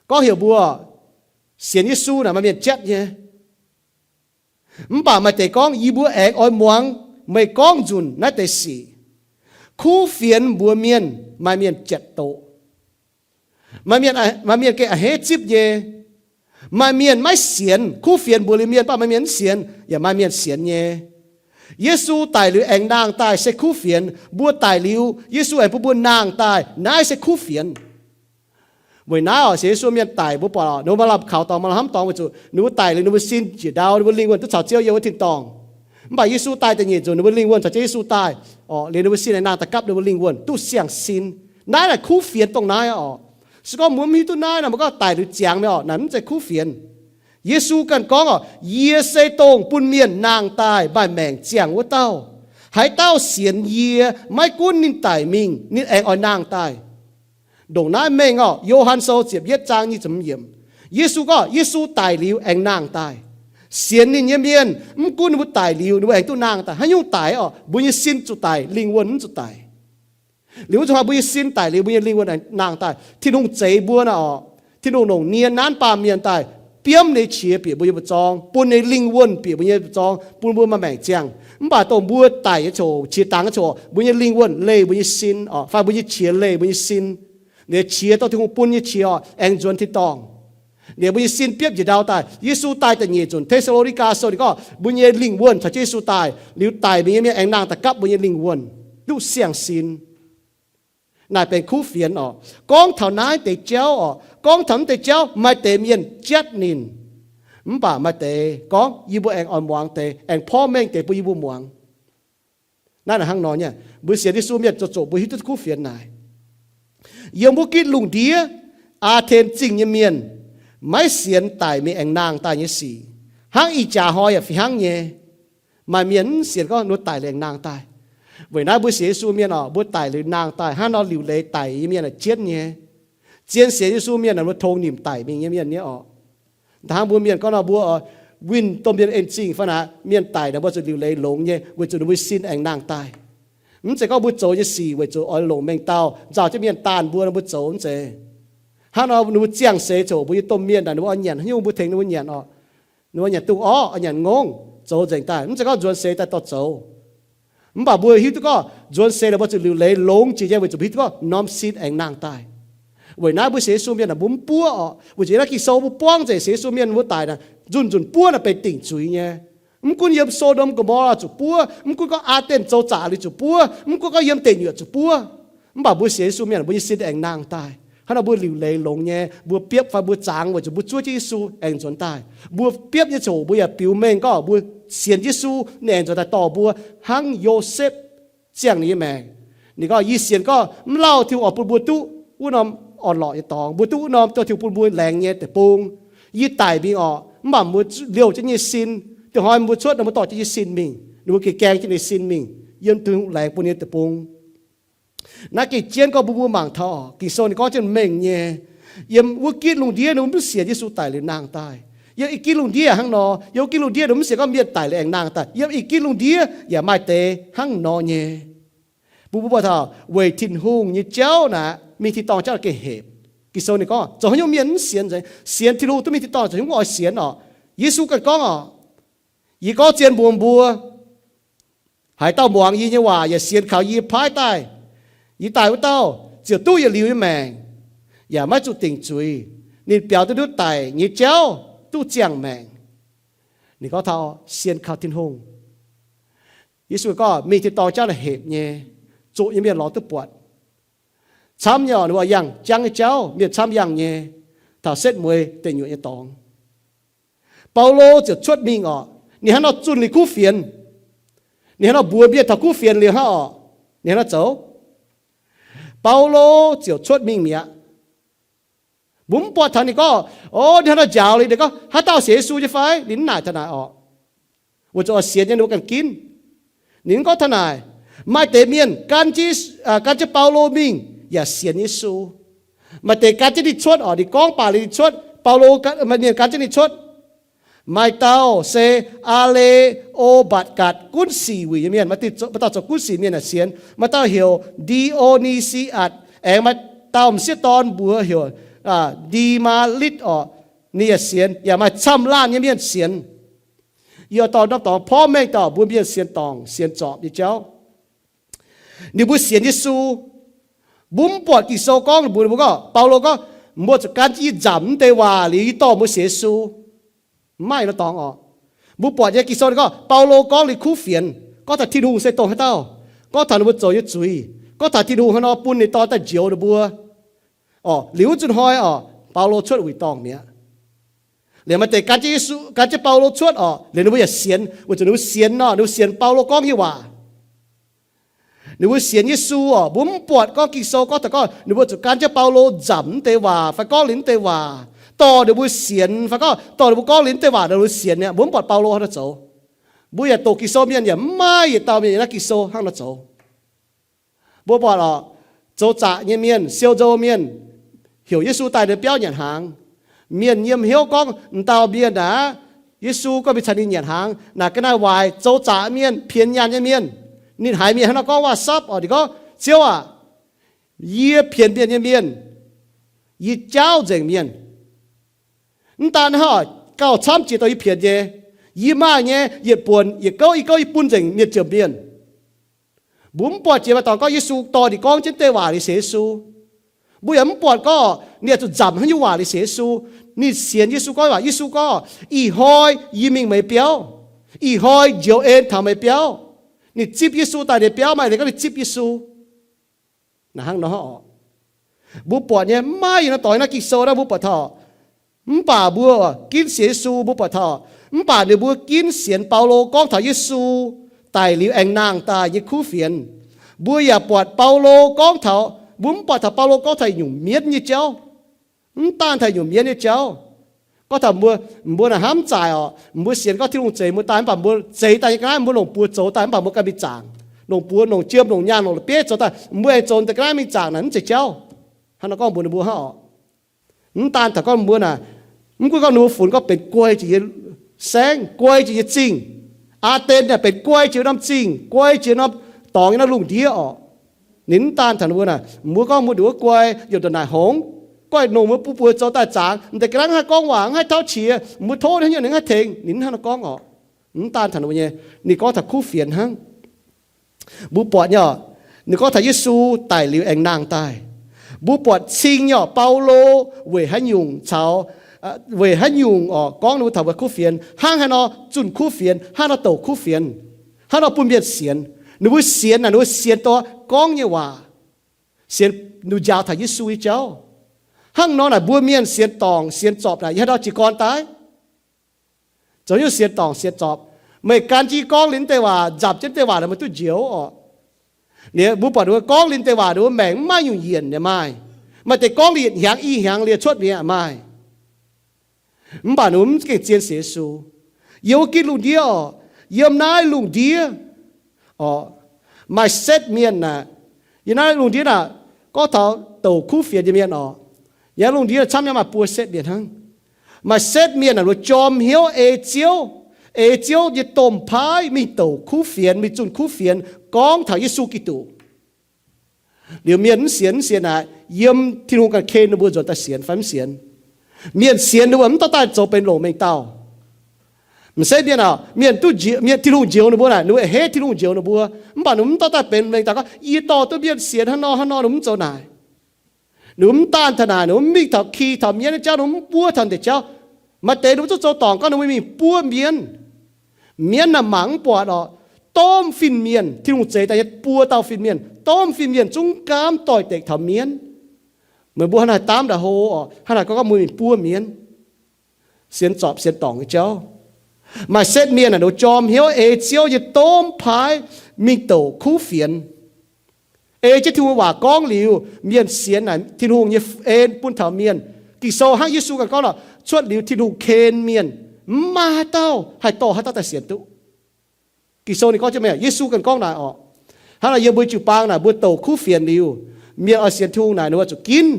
Gorngv heuc mbuo sienx Yesu naaic maaih mienh jatv nyei. Mv baac maaih deix gorngv, yie mbuo aengx oix muangx meih gorngv nzunc naaiv deix sic. Kuv fienx mbuox mienh maaih mienh jatv doqc. Maaih mienh, maaih mienh gengh a'hneiv zipv nyei. Maaih mienh maiv sienx. Kuv fienx mbuox liuz mienh, mv baac maaih mienh mv sienx, yaac maaih mienh sienx nyei. Yesu daic liuz aengx nangh daaih se kuv fienx. Mbuo daic liuz, Yesu aengx bun mbuo nangh daaih, naaiv se kuv fienx. Weic naaiv oc, sienx Yesu mienh daic, mbuo buatc oc, ninh mbuo maaih lamh kaux dorngx, maaih lamh hnamv dorngx weic zuqc ninh mbuo daic liuz ninh mbuo sin njiec ndau, ninh mbuo lingh wuonh duqv caux Ziouv yiem wuov tin-dorngh. Mv baac Yesu daaih da'nyeic nzunc, ninh mbuo lingh wuonh caux jienv Yesu daaih oc, liuz ninh mbuo sin aengx nangh daux gapv ninh mbuo lingh wuonh duqv siang-sin. Naaiv naaic kuv fienx dongh naaiv oc. Se gorngv mbuo mv hiuv duqv naaiv nor, mbuo gorngv daic liuz ziangx mi'aqv oc, naaic mv zeiz kuv fienx. Yesu ganh gorngv oc, yie se dongh bun mienh nangh daaih maaih maengc ziangh wuov dauh. Haaix dauh sienx yie, maiv gunv ninh daic mingh, ninh aengx oix nangh daaih. Ndongc naaiv mengh oc, Yo^han Sou ziepc yietv zaang nyic ziepc hmz yiemc, Yesu gorngv Yesu daic liuz aengx nangh daaih. Sienx ninh nyei mienh, mv gunv ninh mbuo daic liuz, ninh mbuo aengx duqv nangh daaih. Haaix nyungc daic oc, mbuo nyei sin zuqc daic, lingh wuonh mv zuqc daic. Liuz wuov zuqc hnoi mbuo nyei sin daic liuz, mbuo nyei lingh wuonh nangh daaih. Tin-Hungh zeix mbuo naaic oc, Tin-Hungh longc nie naanv baamh mienh daaih biomv ninh nyei qiex bieqc mbuo nyei buoz-zorng, bun ninh lingh wuonh bieqc mbuo nyei buoz-zorng, bun mbuo maaih maengc ziangh. Mv baac dongh mbuo daic nyei ziouc, qiex dangx nyei ziouc, mbuo nyei lingh wuonh leih mbuo nyei sin oc, fai mbuo nyei qiex leih mbuo nyei sin. Ninh nyei qiex dongh Tin-Hungh bun nyei qiex oc, aengx nzuonx tin-dorngh. Ninh mbuo nyei sin biopv njiec ndau daaih. Yesu daaih da'nyeic nzunc, Te^saa^lo^ni^gaa Sou ninh gorngv mbuo nyei lingh wuonh caux jienv Yesu daaih, liuz daic mingh nyei mienh aengx nangh daux gapv mbuo nyei lingh wuonh duqv siang-sin. Naaic benx kuv fienx oc. Gorngv taux naaiv deix jauv oc, gorngv taux naaiv deix jauv maaih deix mienh jatv ninh. Mv baac maaih deix gorngv yie mbuo aengx oix muangx deix, aengx porv mengh deix bun yie mbuo muangx. Naaiv naaic hnangv nor nyei, mbuo sienx Yesu mienh zoqc zoqc mbuo hiuv duqv kuv fienx naaic. Yiem wuov gitv lungh ndiev, Aa^ten Zingh nyei mienh maiv sienx daic mingh aengx nangh daaih nyei sic. Hnangv ih jaax hnoi yaac fih hnangv nyei. Maaih mienh mv sienx gorngv ninh mbuo daic liuz aengx nangh daaih. Weic naaiv mbuo sienx Yesu mienh oc, mbuo daic liuz nangh daaih hnangv nor liuc leiz daic nyei mienh naaic jienv nyei. Zien sienx Yesu mienh naaic mbuo tong nimc daic mingh nyei mienh nyei oc. Hnangv mbuo mienh gorngv nor, mbuo winh domh mienh en zingh fai naaic, mienh daic naaic mbuo zuqc liuc leiz longx nyei, weic zuqc ninh mbuo sin aengx nangh daaih. Mv zeiz gorngv mbuo zoux nyei sic weic zuqc oix longc mengh dauh nzauh jienv mienh daanh mbuo nor mbuo zoux, mv zeiz. Hnangv nor ninh mbuo ziangh seix ziouc mbuo nyei domh mienh naaic ninh mbuo oix nyanc haaix nyungc mbuo tengx ninh mbuo nyanc oc. Ninh mbuo nyanc duqv orv, nyanc ngongh, zoux nzengc daaih, mv zeiz gorngv nzuonx seix daaih dorh zoux. Mv baac mbuo hiuv duqv gorngv nzuonx seix naaic mbuo zuqc liuc leiz longx jiex nyei weic zuqc mbuo hiuv duqv gorngv norm sin aengx nangh daaih. Weic naaiv mbuo sienx Yesu mienh naaic mbuo mv buov oc. Weic zuqc naaiv Ging-Sou mbuo buangv nzengc sienx Yesu mienh mbuo daic naaic nzunc nzunc buov naaic benx dingc zuiz nyei. Mv gunv yiem So^ndom Go^mo^laa zuqc buov, mv gunv gorngv Aa^den zoux zaqc liuz zuqc buov, mv gunv gorngv yiem deic nyuoqc zuqc buov, mv baac mbuo sienx Yesu mienh mbuo nyei sin aengx nangh daaih. Hnangv nor mbuo liuc leiz longx nyei, mbuo biopv fai mbuo zangx weic zuqc mbuo zuov jienv Yesu aengx nzuonx daaih. Mbuo biopv nyei ziouc mbuo yaac biux mengh gorngv mbuo sienx Yesu ninh aengx nzuonx daaih dorh mbuo, hnangv Yosepv ziangh ninh nyei maengc. Ninh gorngv, yie sienx gorngv mv lauh Tin-Hungh oix bun mbuo duqv wuov norm orn-lorqc nyei dorngx, mbuo duqv wuov norm dongh Tin-Hungh bun mbuo laengz nyei deic-bung. Yie daic mingh oc, mv baac mbuo liouh jienv nyei sin, dongh hnoi mbuo cuotv nor mbuo dorh jienv nyei sin mingh, ninh mbuo gengh gaeng jienv ninh sin mingh yiem Tin-Hungh laengz bun nyei deic-bung. Naaiv gengh jienv gorngv mbuo mbuo mangc taux Ging-Sou ninh gorngv jienv mengh nyei. Yiem wuov gitv lungh ndiev ninh mbuo mv sienx Yesu daic liuz nangh daaih. Yiem ih gitv lungh ndiev hnangv nor, yiem wuov gitv lungh ndiev ninh mbuo mv sienx gorngv mienh daic liuz aengx nangh daaih. Yiem ih gitv lungh ndiev yaac maaih deix hnangv nor nyei. Mbuo mbuo buatc taux weic Tin-Hungh nyei jauv naaic, mingh tin-dorngh jauv gengh hepc. Ging-Sou ninh gorngv zoux haaix nyungc mienh mv sienx nzengc, sienx Tin-Hungh duqv mingh tin-dorngh zoux haaix nyungc oix sienx oc. Yesu ganh gorngv oc, yie gorngv zien mbuox mbuo, haaix dauh muangx yie nyei waac yaac sienx kaux yie paaiv daaih, yie daaih wuov dauh ziouc duqv yietc liuz nyei maengc, yaac maiv zuqc dingc zuiz. Ninh biaux duqv ndutv daic nyei jauv duqv ziangh maengc. Ninh gorngv taux sienx kaux Tin-Hungh. Yesu gorngv mingh tin-dorngh jauv naaic hepc nyei, zoqc nyei mienh lorz duqv buatc. Camv nyei oc, ninh mbuo yangh jangv nyei jauv, mienh camv yangh nyei, taux setv mueiz deic nyuoqc nyei dorngx. Baulo ziouc cuotv mingh oc. Ninh hnangv nor zunh liuz kuv fienx. Ninh hnangv nor mbuox mienh taux kuv fienx liuz hnangv oc, ninh hnangv nor zoux. Baulo ziouc cuotv mingh mi'aqv. Mbuo mv buatc taux ninh gorngv, o, ninh hnangv nor njaaux liuz, ninh gorngv, haaix dauh sienx Yesu nyei fai? Ninh mv naaic taux naaic orqc. Weic zuqc oix sienx nyei ninh mbuo ganh ginv. Ninh mv gorngv taux naaic. Maaih deix mienh gan jienv, gan jienv Baulo mingh yaac sienx Yesu. Maaih deix gan jienv ninh cuotv orqc, ninh gorngv baac liuz ninh cuotv. Baulo, maaih mienh gan jienv ninh cuotv. Maaih dauh se Aa^le^o^mbatc^gatc gunv sic wuic nyei mienh, maaih dauh zoux gunv sic mienh yaac sienx. Maaih dauh heuc Ndi^o^ni^si^atc, aengx maaih dauh m'sieqv dorn mbuox heuc Ndi^maa^litv orqc, ninh yaac sienx. Yaac maaih camv laanh nyei mienh sienx. Yie oix dorh norm dorngx porv mengh dauh mbuo mienh sienx dorngc sienx zorpc nyei jauv. Ninh mbuo sienx Yesu. Mbuo mv buatc Ging-Sou gorngv mbuox ninh mbuo gorngv, Baulo gorngv, mbuo zuqc gan jienv yie nzamc mv deix waac liuz yie dorh mbuo sienx Yesu. Mv maaih nor dorngx orqc. Mbuo buatc nyei Ging-Sou ninh gorngv, Baulo gorngv liuz kuv fienx, gorngv taux Tin-Hungh se dongh haaix dauh, gorngv taux ninh mbuo zoux nyei zuiz, gorngv taux Tin-Hungh hnangv nor bun ninh dorn daaih njoux ninh mbuo. Liuz wuov zuqc hnoi oc, Baulo cuotv wuic dorngh mi'aqv. Liuz maaih deix gan jienv Yesu, gan jienv Baulo cuotv oc, liuz ninh mbuo yaac sienx, weic zuqc ninh mbuo sienx nor, ninh mbuo sienx Baulo gorngv nyei waac. Ninh mbuo sienx Yesu oc, mbuo mv buatc gorngv Ging-Sou gorngv taux gorngv ninh mbuo zuqc gan jienv Baulo nzamc mv deix waac fai gorngv liuz mv deix waac, dorh ninh mbuo sienx fai gorngv dorh ninh mbuo gorngv liuz mv deix waac ninh mbuo sienx mi'aqv. Mbuo mv buatc Baulo hnangv nor zoux. Mbuo yaac doqc Ging-Sou mienh yaac mv maaih yietc dauh mienh yiem naaiv Ging-Sou hnangv nor zoux. Mbuo buatc oc, zoux zaqc nyei mienh, siou nzou mienh, heuc Yesu daaih ninh biauv nyanc hnaangx. Mienh yiem hnyouv gorngv m'dauh mienh naaic, Yesu gorngv mingh caux ninh nyanc hnaangx naaic ga'naaiv waaic zoux zaqc mienh, pienx nyaanh nyei mienh. Ninh haiz mienh hnangv nor gorngv waac-sapv oc, ninh gorngv, Ziouv aac, yie pienx mienh nyei mienh, yie jaauv nzengc mienh. Mv daan hnangv, gauh camv jiex dorh yie pienx nyei. Yie maaih nyei yietc buonc yietc gouv i gouv yie bun nzengc mienh jomc mienh. Mbuo mv buatc jiex maaih dorngx gorngv Yesu dorh ninh gorngv jienv deix waac liuz sienx Yesu. Mbuo yaac mv buatc gorngv ninh zuqc nzamc haaix nyungc waac liuz sienx Yesu. Ninh sienx Yesu gorngv waac, Yesu gorngv, Ih hnoi yie mingh meih biauv. Ih hnoi njoux en taux meih biauv. Ninh zipv Yesu daaih ninh biauv, maaih leiz gorngv ninh zipv Yesu. Naaic hnangv nor oc. Mbuo buatc nyei mv maaih yietc norm dorngx naaiv Ging-Sou naaiv mbuo buatc taux. Mv baac mbuo ginv sienx Yesu mbuo buatc taux, mv baac ninh mbuo ginv sienx Baulo gorngv taux Yesu daic liuz aengx nangh daaih nyei kuv fienx. Mbuo yaac buatc Baulo gorngv taux, mbuo mv buatc taux Baulo gorngv taux nyungc mienv nyei jauv. Mv daan taux nyungc mienv nyei jauv. Gorngv taux mbuo, mbuo naaic hnamv zaaic oc, mbuo sienx gorngv Tin-Hungh zeix mbuo daaih mv baac mbuo zeix daaih nyei ga'naaiv mbuo longc buoz zoux daaih mv baac mbuo ganh mingh zaangc. Longc buoz, longc jiem, longc nyaanh, longc la'bieiv zoux daaih mbuo aengx zoux daaih ga'naaiv mingh zaangc naaic mv zeiz jauv. Hnangv nor gorngv mbuox ninh mbuo hnangv oc. Mv daan taux gorngv mbuo naaic, mv gunv gorngv ninh mbuo funx gorngv benx guai jiex nyei saengv, guai jiex nyei zingh. Aa^nden naaic benx guai jiex norm zingh, guai jiex norm dorngx nyei norm lungh ndiev oc. Ninh mv daan taux ninh mbuo naaic, mbuo gorngv mbuo nduov guai, yaac ndongc naaic hngongx, guai nongc mbuo buoz zoux daaih zaangc, m'deix ga'naaiv haih gorngv waac, haih tauv qiex, mbuo tov haaix nyungc ninh haih tengx, ninh hnangv nor gorngv oc. Mv daan taux ninh mbuo nyei, ninh gorngv taux kuv fienx hnangv. Mbuo buatc nyei oc, ninh gorngv taux Yesu daic liuz aengx nangh daaih. Mbuo buatc cing nyei oc, Baulo weic haaix nyungc caux, weic haaix nyungc oc, gorngv ninh mbuo taux mbuo kuv fienx, hnangv haaix nor zunh kuv fienx, hnangv haaix nor douc kuv fienx, hnangv haaix nor bun mienh sienx. Ninh mbuo sienx naaic, ninh mbuo sienx dongh gorngv nyei waac, sienx ninh njaaux taux Yesu nyei jauv. Hnangv nor naaic mbuo mienh sienx dorngc sienx zorpc naaic, yie haaix nor jiez gorn daaih? Zoux nyungc sienx dorngc sienx zorpc. Meih gan jienv gorngv liuz deix waac, nzamc jienv deix waac naaic meih duqv njoux oc. Liuz mbuo buatc ninh mbuo gorngv liuz deix waac ninh mbuo maengc mv maaih nyungc yienc yaac maaih. Maaih deix gorngv liuz yietc hnyangx i hnyangx liuz cuotv mi'aqv maaih. Mv baac ninh mbuo mv gengh zien sienx Yesu. Yiem wuov gitv lungh ndiev oc, yiem naaiv lungh ndiev oc, maaih setv mienh naaic, yiem naaiv lungh ndiev naaic, gorngv taux douc kuv fienx nyei mienh oc. Yiem naaiv lungh ndiev camv nyei maaih buo setv mienh hnangv. Maaih setv mienh naaic, ninh mbuo jorm hnyouv ei Ziouv, ei Ziouv nyei domh paaiv mingh douc kuv fienx, mingh zunh kuv fienx, gorngv taux Yesu Giduc. Liuz mienh mv sienx, mv sienx naaic, yiem Tin-Hungh ganh ken ninh mbuo nzuonx daaih sienx fai mv sienx. Mienh sienx ninh mbuo mv dorh daaih zoux benx longc mengh dauh. M'seix mienh aah, mienh duqv njoux, mienh, Tin-Hungh njoux ninh mbuo naaic, ninh mbuo a'hneiv Tin-Hungh njoux ninh mbuo, mv baac ninh mv dorh daaih benx mengh dauh gorngv, Yie dorh duqv mienh sienx hnangv nor hnangv nor, ninh mv zoux naaic. Ninh mv daan taux naaic, ninh mv mingh taux ki taux mienv nyei jauv, ninh mv buov taux ndeic jauv. Maaih deix ninh mbuo zuqc zoux dorngc gorngv ninh mbuo mingh buov mienv. Mienv naaic mangc mv buatc oc, domh fin-mienh, Tin-Hungh zeix daaih nyei buo dauh fin-mienh, domh fin-mienh zungv gaamv doix-dekc taux mienv. Meih mbuo hnangv naaic daamv ndaaih hlo oc, hnangv naaic gorngv mbuo mingh buov mienv, sienx zorpc sienx dorngc nyei jauv. Maaih setv mienh naaic, ninh jorm hnyouv ei Ziouv nyei domh paaiv mingh douc kuv fienx. Ei jienv Tin-Hungh waac gorngv liuz, mienh sienx naaic Tin-Hungh nyei en bun taux mienh. Ging-Sou hnangv Yesu ganh gorngv nor, cuotv liuz Tin-Hungh ken mienh, mv maaih haaix dauh haih dorh haaix dauh daaih sienx duqv. Ging-Sou ninh gorngv jienv meih, Yesu ganh gorngv naaic oc. Hnangv naaic yiem mbuo jiu-baang naaic mbuo douc kuv fienx liuz, mienh oix sienx Tin-Hungh naaic ninh mbuo zuqc ginv.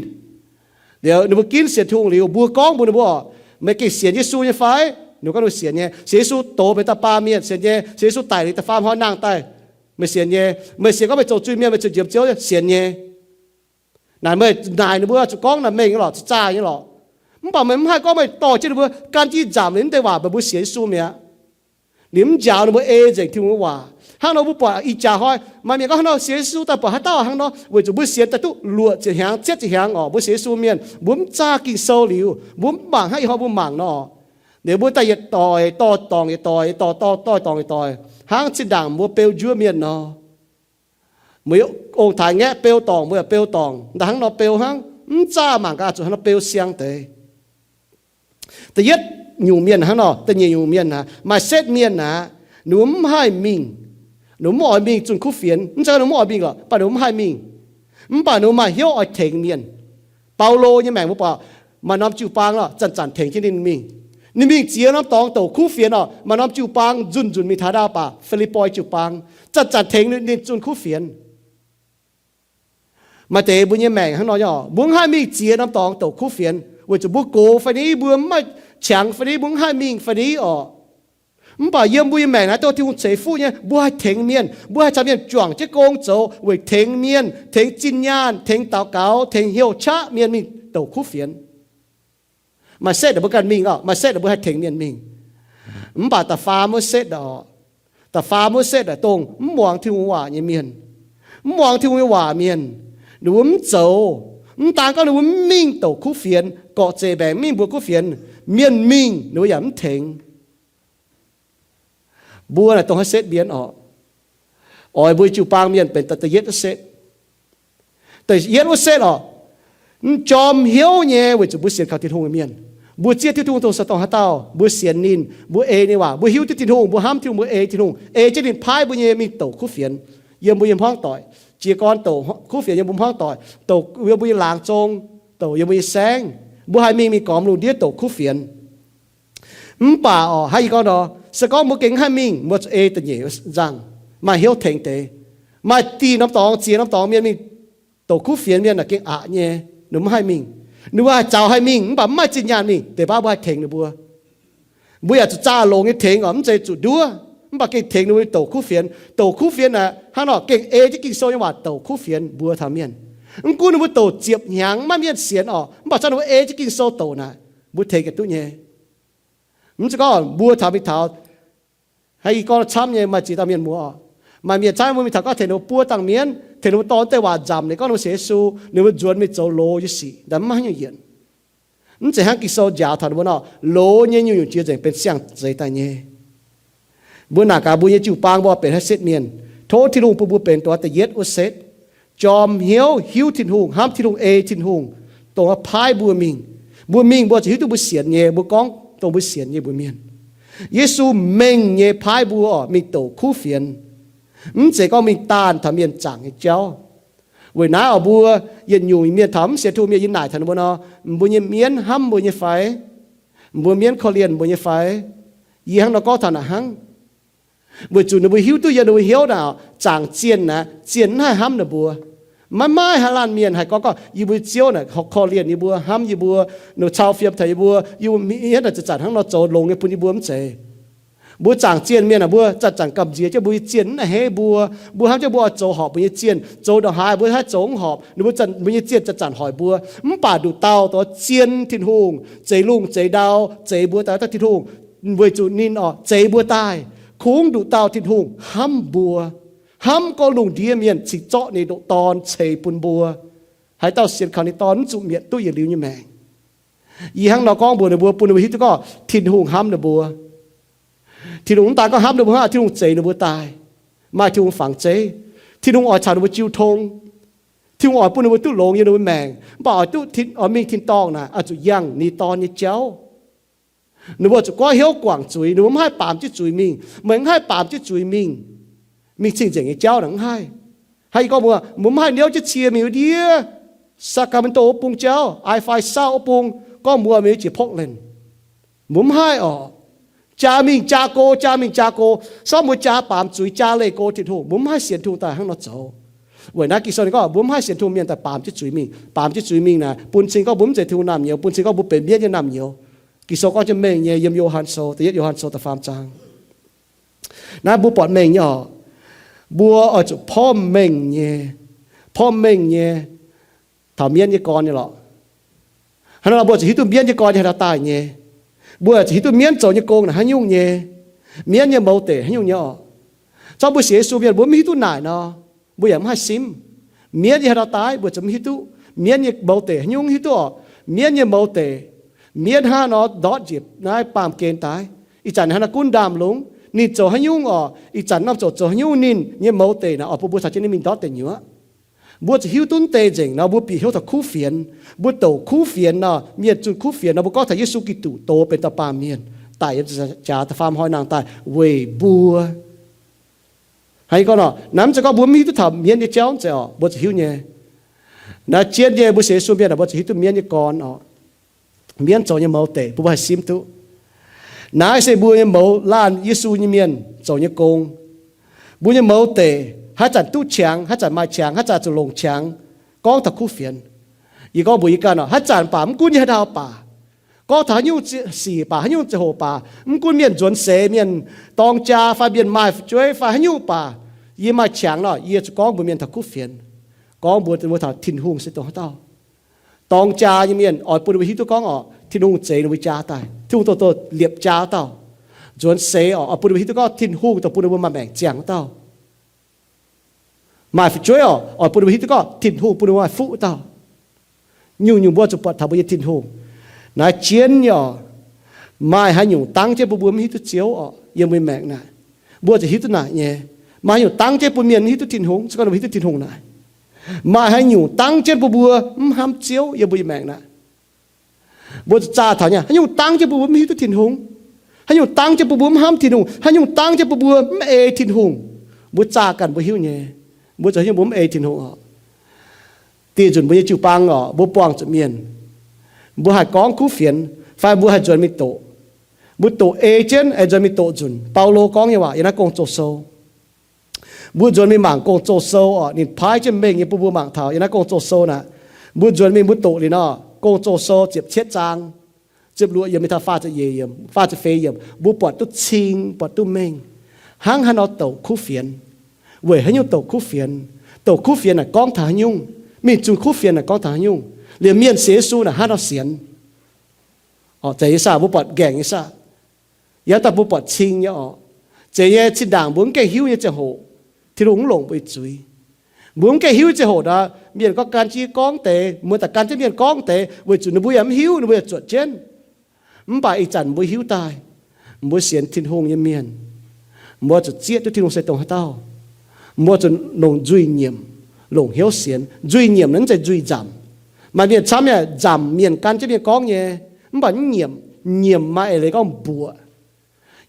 Liuz ninh mbuo ginv sienx Tin-Hungh liuz, mbuo gorngv mbuox ninh mbuo oc, meih gengh sienx Yesu nyei fai? Ninh gorngv ninh sienx nyei. Sienx Yesu dox benx da'faam mienh, sienx nyei. Sienx Yesu daic liuz da'faam hnoi nangh daaih, meih sienx nyei. Meih sienx gorngv meih zoux zuiz-mienh, meih zuqc njiec Ziouv, sienx nyei. Naaic meih naaic ninh mbuo zuqc gorngv naaic mengh nyei lorqc, zaqc zaah nyei lorqc. Mv baac meih mv haih gorngv meih dorh jienv ninh mbuo gan jienv nzamc liuz mv deix waac, meih mbuo sienx Yesu mi'aqv. Ninh mv njaaux ninh mbuo ei nzengc Tin-Hungh nyei waac. Hnangv nor mbuo buatc ih jaax hnoi maaih mienh gorngv hnangv nor, sienx Yesu daaih buatc haaix dauh hnangv nor, weic zuqc mbuo sienx daaih duqv luoqc ziepc hnyangx, cietv ziepc hnyangx oc, mbuo sienx Yesu mienh, mbuo mv zaah Ging-Sou liuz, mbuo mv mangc hnangv ih hnoi mbuo mangc nor. Liuz mbuo daaih yietc doic dorh dorngc yietc doic, yietc doic dorh dorh dorngc yietc doic, hnangv zinh ndaangc mbuo beu njuov mienh nor. Mbuo ong-taaix ngaeqv beu dorngc, mbuo yaac beu dorngc, daaih hnangv nor beu hnangv. Mv zaah mangc gaax, zuqc hnangv nor beu siang deix. Da'yietv nyungc mienh hnangv nor, da'nyeic nyungc mienh aqv, maaih setv mienh aqv, ninh mbuo mv haih mingh. Ninh mbuo mv oix mingh zunh kuv fienx. Mv zeiz ninh mbuo mv oix mingh lorqc, mv baac ninh mbuo mv haih mingh. Mv baac ninh mbuo maaih hnyouv oix tengx mienh. Baulo nyei maengc mbuo buatc maaih norm jiu-baang lorqc, zanc-zanc tengx jienv ninh mingh. Ninh mingh ziex norm dorngx douc kuv fienx orqc, maaih norm jiu-baang nzunc nzunc mingh taux ndau baac Fi^lipv^poi jiu-baang, zanc-zanc tengx ninh zunh kuv fienx. Maaih deix mbuo nyei maengc hnangv nor nyei orqc, mbuo mv haih mingh ziex norm dorngx douc kuv fienx weic zuqc mbuo gox fai ni, mbuo mv maaih qangx fai ni, mbuo mv haih mingh fai ni orqc. Mv baac yiem mbuo nyei maengc naaiv, dongh Tin-Hungh ceix fuqv nyei, mbuo haih tengx mienh, mbuo haih caux mienh juangc jienv gong zoux weic tengx mienh, tengx zinh nyaanh, tengx daux gaux, tengx hnyouv qaqv mienh mingh douc kuv fienx. Maaih setv mbuo ganh mingh orqc, maaih setv mbuo haih tengx mienh mingh. Mv baac da'faam wuov setv orqc, da'faam wuov setv aeqv, dongh mv muangx Tin-Hungh waac nyei mienh. Mv muangx Tin-Hungh nyei waac mienh, ninh mbuo mv zoux. Mv daan gorngv ninh mbuo mv mingh douc kuv fienx, gorqv-zeqc mbaengx mingh mbuox kuv fienx, mienh mingh ninh mbuo yaac mv tengx. Mbuo naaic dongh haaix setv mienh orqc? Oix mbuo jiu-baang mienh benx da'yietv wuov setv. Da'yietv wuov setv orqc, mv jorm hnyouv nyei weic zuqc mbuo sienx kaux Tin-Hungh nyei mienh. Mbuo zieqv Tin-Hungh dongh se dongh haaix dauh, mbuo sienx ninh, mbuo ei ninh waac, mbuo hiuv duqv Tin-Hungh, mbuo hnamv Tin-Hungh, mbuo ei Tin-Hungh, ei jienv ninh paaiv mbuo nyei mingh douc kuv fienx. Yiem mbuo nyei hmuangv doic, jiez gorn douc kuv fienx yiem mbuo hmuangv doic, douc yiem mbuo nyei laangz zong, douc yiem mbuo nyei saengv, mbuo haih mingh, mingh gormx lungh ndiev douc kuv fienx. Mv baac orqc, hnangv yie gorngv nor, se gorngv mbuo gengh mv haih mingh, mbuo zuqc ei da'nyeic nzangc, maaih hnyouv tengx deix. Maaih diuh norm dorngx, ziex norm dorngx mienh mingh douc kuv fienx, mienh naaic gengh aqc nyei, ninh mbuo mv haih mingh. Ninh mbuo haih zaux haih mingh, mv baac mv maaih zinh nyaanh mingh, deix baav mbuo haih tengx ninh mbuo. Mbuo yaac zuqc zaah longx nyei tengx orqc, mv zeiz zuqc nduov, mv baac gengh tengx ninh mbuo douc kuv fienx. Douc kuv fienx naaic hnangv nor, gengh ei jienv Ging-Sou nyei waac douc kuv fienx mbuox taux mienh. Mv gunv ninh mbuo douc ziepc hnyangx maiv mienh sienx orqc, mv baac zungv ninh mbuo ei jienv Ging-Sou douc naaic, mbuo tengx ga'duqv nyei. Mv zeiz gorngv mbuo taux mingh taux, hnangv yie gorngv camv nyei, maaih ziex dauh mienh muoz orqc, maaih mienh camv mbuo mingh taux gorngv tengx ninh mbuo buov dangh mienv, tengx ninh mbuo dorh wuov deix waac nzamc, ninh gorngv ninh mbuo sienx Yesu, ninh mbuo nzuonx mingh zoux loz nyei sic, mv maaih haaix nyungc yienc. Mv zeiz hnangv Ging-Sou njaaux taux ninh mbuo nor, loz nyei nyungc-nyungc jiex nzengc benx siang-zeix daaih nyei. Mbuo naaic gaax mbuo nyei jiu-baang mbuo benx haaix setv mienh. Tov Tin-Hungh bun mbuo benx dongh da'yietv wuov setv, jorm hnyouv hiuv Tin-Hungh, hnamv Tin-Hungh, ei Tin-Hungh, dongh paaiv mbuo mingh. Mbuo mingh mbuo zuqc hiuv duqv mbuo sienx nyei, mbuo gorngv dongh mbuo sienx nyei mbuox mienh. Yesu mengh nyei paaiv mbuo orqc mingh douc kuv fienx. Mv zeiz gorngv mingh daanh taux mienh zaangc nyei jauv. Weic naaiv orqc mbuo yietc nyungc mienh taux mv sienx Tin-Hungh mienh, yie naaic taux ninh mbuo nor, mbuo nyei mienv hnamv mbuo nyei fai? Mbuo mienv korv-lienh mbuo nyei fai? Yie hnangv nor gorngv taux naaic hnangv. Weic zuqc ninh mbuo hiuv duqv yiem ninh mbuo hnyouv naaic, zaangc zienh naaic, zienh mv haih hnamv ninh mbuo. Maiv maaih haaix laanh mienh haih gorngv gorngv, yie mbuo Ziouv naaic korv-lienh yie mbuo, hnamv yie mbuo, ninh cau fiem taux yie mbuo, yie mbuo mienv naaic zanc-zanc hnangv nor zoux longx nyei bun yie mbuo, mv zeiz. Mbuo zaangc zienh mienh aah, mbuo zanc-zanc gamh nziex jienv mbuo nyei zienh mv haih henv mbuo. Mbuo hnamv jienv mbuo oix zoux horpc mbuo nyei zienh, zoux ndongc haaix mbuo haih zoux mv horpc, ninh mbuo zanc, mbuo nyei zienh zanc-zanc hoic mbuo. Mv baac nduqc dauh dongh zienh Tin-Hungh, zeix lungh zeix ndau, zeix mbuo daaih daaih Tin-Hungh, weic zuqc ninh oc zeix mbuo daaih. Kungx nduqc dauh Tin-Hungh hnamv mbuo, hnamv gorngv lungh ndiev mienh cingx zorqv ninh ndoqc Dorn ceix bun mbuo. Haaix dauh sienx kaux ninh Dorn mv zuqc mietc duqv yietc liuz nyei maengc. Yie hnangv nor gorngv mbuox ninh mbuo, bun ninh mbuo hiuv duqv gorngv Tin-Hungh hnamv ninh mbuo. Tin-Hungh mv daan gorngv hnamv ninh mbuo hnangv, Tin-Hungh zeix ninh mbuo daaih, maaih Tin-Hungh fangx zeiv. Tin-Hungh oix caux ninh mbuo jiu tong. Tin-Hungh oix bun ninh mbuo duqv longx yiem ninh mbuo maengc, mv baac oix duqv tin, oix mingh tin-dorngh naaic, oix zuqc yangh ninh Dorn nyei jauv. Ninh mbuo zuqc goiv hnyouv guangc zuiz, ninh mbuo mv haih baamz jienv zuiz mingh. Meih mv haih baamz jienv zuiz mingh, mingh cing-nzengc nyei jauv naaic mv haih. Hnangv yie gorngv mbuo, mbuo mv haih niouv jienv cie mingh wuov ndiev Sacramento wuov bung jauv, I five South wuov bung, gorngv mbuo mingh jiex Portland. Mbuo mv haih orqc. Jaa mingh jaa go, jaa mingh jaa go. Sortv mbuo jaa baamz zuiz, jaa leih go Tin-Hungh, mbuo mv haih sienx Tin-Hungh daaih hnangv nor zoux. Weic naaiv Ging-Sou ninh gorngv mbuo mv haih sienx Tin-Hungh mienh daaih baamz jienv zuiz mingh. Baamz jienv zuiz mingh naaic bun cing gorngv mbuo mv zeiz Tin-Hungh naamh nyouz, bun cing gorngv mbuo benx mienv nyei naamh nyouz. Ging-Sou gorngv jienv mengh nyei yiem Yo^han Sou, da'yietv Yo^han Sou da'faam zaang. Naaiv mbuo buatc mengh nyei orqc. Mbuo oix zuqc porv mengh nyei, porv mengh nyei taux mienv nyei gorn nyei lorqc. Hnangv naaiv nor mbuo zuqc hiuv duqv mienv nyei gorn nyei haaix dauh daaih nyei. Mbuo zuqc hiuv duqv mienv zoux nyei gong naaic haaix nyungc nyei, mienv nyei mouz deic haaix nyungc nyei orqc. Zorqv mbuo sienx Yesu mienh mbuo mv hiuv duqv naaic nor, mbuo yaac mv haih simv. Mienv nyei haaix dauh daaih mbuo zuqc mv hiuv duqv. Mienv nyei mouz deic haaix nyungc hiuv duqv orqc. Mienv nyei mouz deic, mienv hnangv nor ndortv njiec naaiv baamh gen daaih. Ih zanc hnangv naaiv gunv ndaamv-lungz, ninh zoux haaix nyungc orqc, ih zanc norm zoux zoux haaix nyungc, ninh nyei mouz deic naaic oix bun mbuo caux jienv ninh mingh ndortv deic nyuoqv. Mbuo zuqc hiuv duqv deix nzengc nor, mbuo bieqc hnyouv taux kuv fienx. Mbuo doqc kuv fienx nor, mienh zunh kuv fienx nor, mbuo gorngv taux Yesu Giduc doz benx dauh baamh mienh daic yiem ziepc nzaangc jaax da'faam hnoi nangh daaih weic mbuo. Hnangv gorngv nor, naaiv mv zeiz gorngv mbuo mv hiuv duqv taux mienv nyei jauv zeiz orqc, mbuo zuqc hiuv nyei. Naaiv zien nyei, mbuo sienx Yesu mienh mbuo zuqc hiuv duqv mienv nyei gorn orqc. Mienv zoux nyei mouz deic bun mbuo haih simv duqv. Naaiv se mbuo nyei mouz laanh Yesu nyei mienh zoux nyei gong. Mbuo nyei mouz deic haaix zanc duqv qangx, haaix zanc maaih qangx, haaix zanc zuqc longc qangx, gorngv taux kuv fienx. Yie gorngv mbuox yie ganh orqc, haaix zanc baac mv gunv yie haaix ndau baac, gorngv taux haaix nyungc sic baac, haaix nyungc ziangh hoc baac, mv gunv mienh nzuonx seix, mienh dorng jaa fai mienh maaih fu'jueiv fai haaix nyungc baac, yie maaih qangx nor, yie zuqc gorngv mbuox mienh taux kuv fienx, gorngv mbuox mbuo taux Tin-Hungh se dongh haaix dauh. Dorng jaa nyei mienh oix bun ninh mbuo hiuv duqv gorngv orqc, Tin-Hungh zeix ninh mbuo jaa daaih, Tin-Hungh dongh liepc jaa wuov dauh. Nzuonx seix orqc, oix bun ninh mbuo hiuv duqv gorngv Tin-Hungh dongh bun ninh mbuo maaih maengc ziangh wuov dauh. Maaih fu'jueiv orqc, oix bun ninh mbuo hiuv duqv gorngv Tin-Hungh bun ninh mbuo maaih fuqv wuov dauh. Nyungc-nyungc mbuo zuqc buatc taux mbuo nyei Tin-Hungh. Naaiv jien nyei orqc, maaih haaix nyungc dangv jienv bun mbuo mv hiuv duqv Ziouv orqc, yiem mbuo nyei maengc naaic, mbuo zuqc hiuv duqv naaic nyei. Maaih haaix nyungc dangv jienv bun mienh mv hiuv duqv Tin-Hungh, se gorngv ninh mbuo hiuv duqv Tin-Hungh naaic. Maaih haaix nyungc dangv jienv bun mbuo mv hnamv Ziouv yiem mbuo nyei maengc naaic. Mbuo zuqc zaah taux nyei, haaix nyungc dangv jienv bun mbuo mv hiuv duqv Tin-Hungh, haaix nyungc dangv jienv bun mbuo mv hnamv Tin-Hungh, haaix nyungc dangv jienv bun mbuo mv ei Tin-Hungh. Mbuo zaah ganh mbuo hiuv nyei. Mbuo zuqc hiuv mbuo mv ei Tin-Hungh orqc. Dieh nzunc mbuo nyei jiu-baang orqc, mbuo buangh zuqc mienh, mbuo haih gorngv kuv fienx fai mbuo haih nzuonx mingh doqc. Mbuo doqc ei jienv, ei nzuonx mingh doqc nzunc. Baulo gorngv nyei waac yiem naaiv Gong-Zoh Sou. Mbuo nzuonx mingh mangc Gong-Zoh Sou orqc, ninh paaiv jienv mengh nyei bun mbuo mangc taux yiem naaiv Gong-Zoh Sou naaic. Mbuo nzuonx mingh mbuo doqc liuz nor, Gong-Zoh Sou ziepc cietv zaang, ziepc luoqc yiemc mingh taux faah ziepc feix yiemc, mbuo buatc duqv cing, buatc duqv mengh. Hnangv haaix nor doqc kuv fienx? Weic haaix nyungc doqc kuv fienx? Doqc kuv fienx naaic gorngv taux haaix nyungc? Mingh zunh kuv fienx naaic gorngv taux haaix nyungc? Liemh mienh sienx Yesu naaic hnangv nor sienx. Orqc, zeiz nyei saah? Mbuo buatc nqaengc nyei saah? Yaac daaih mbuo buatc cing nyei orqc. Zeiz nyei, zinh ndaangc mbuo mv gaengh hiuv nyei ziangh hoc, Tin-Hungh mv longc mbuo nyei zuiz. Mbuo mv gaengh hiuv nyei ziangh hoc nor, mienh gorngv gan jienv gorngv deix, mbuo daaih gan jienv mienh gorngv deix, weic zuqc ninh mbuo yaac mv hiuv, ninh mbuo yaac zuotc jienv. Mv baac ih zanc mbuo hiuv daaih, mbuo sienx Tin-Hungh nyei mienh, mbuo zuqc zieqv duqv Tin-Hungh se dongh haaix dauh. Mbuo zuqc longc nzuih nyiemc, longc hnyouv sienx. Nzuih nyiemc naaiv mv zeiz nzuih nzamc. Maaih mienh camv yaac nzamc mienh gan jienv mienh gorngv nyei, mv baac mv nyiemc. Nyiemc maaih eix leiz gorngv mbuoqc.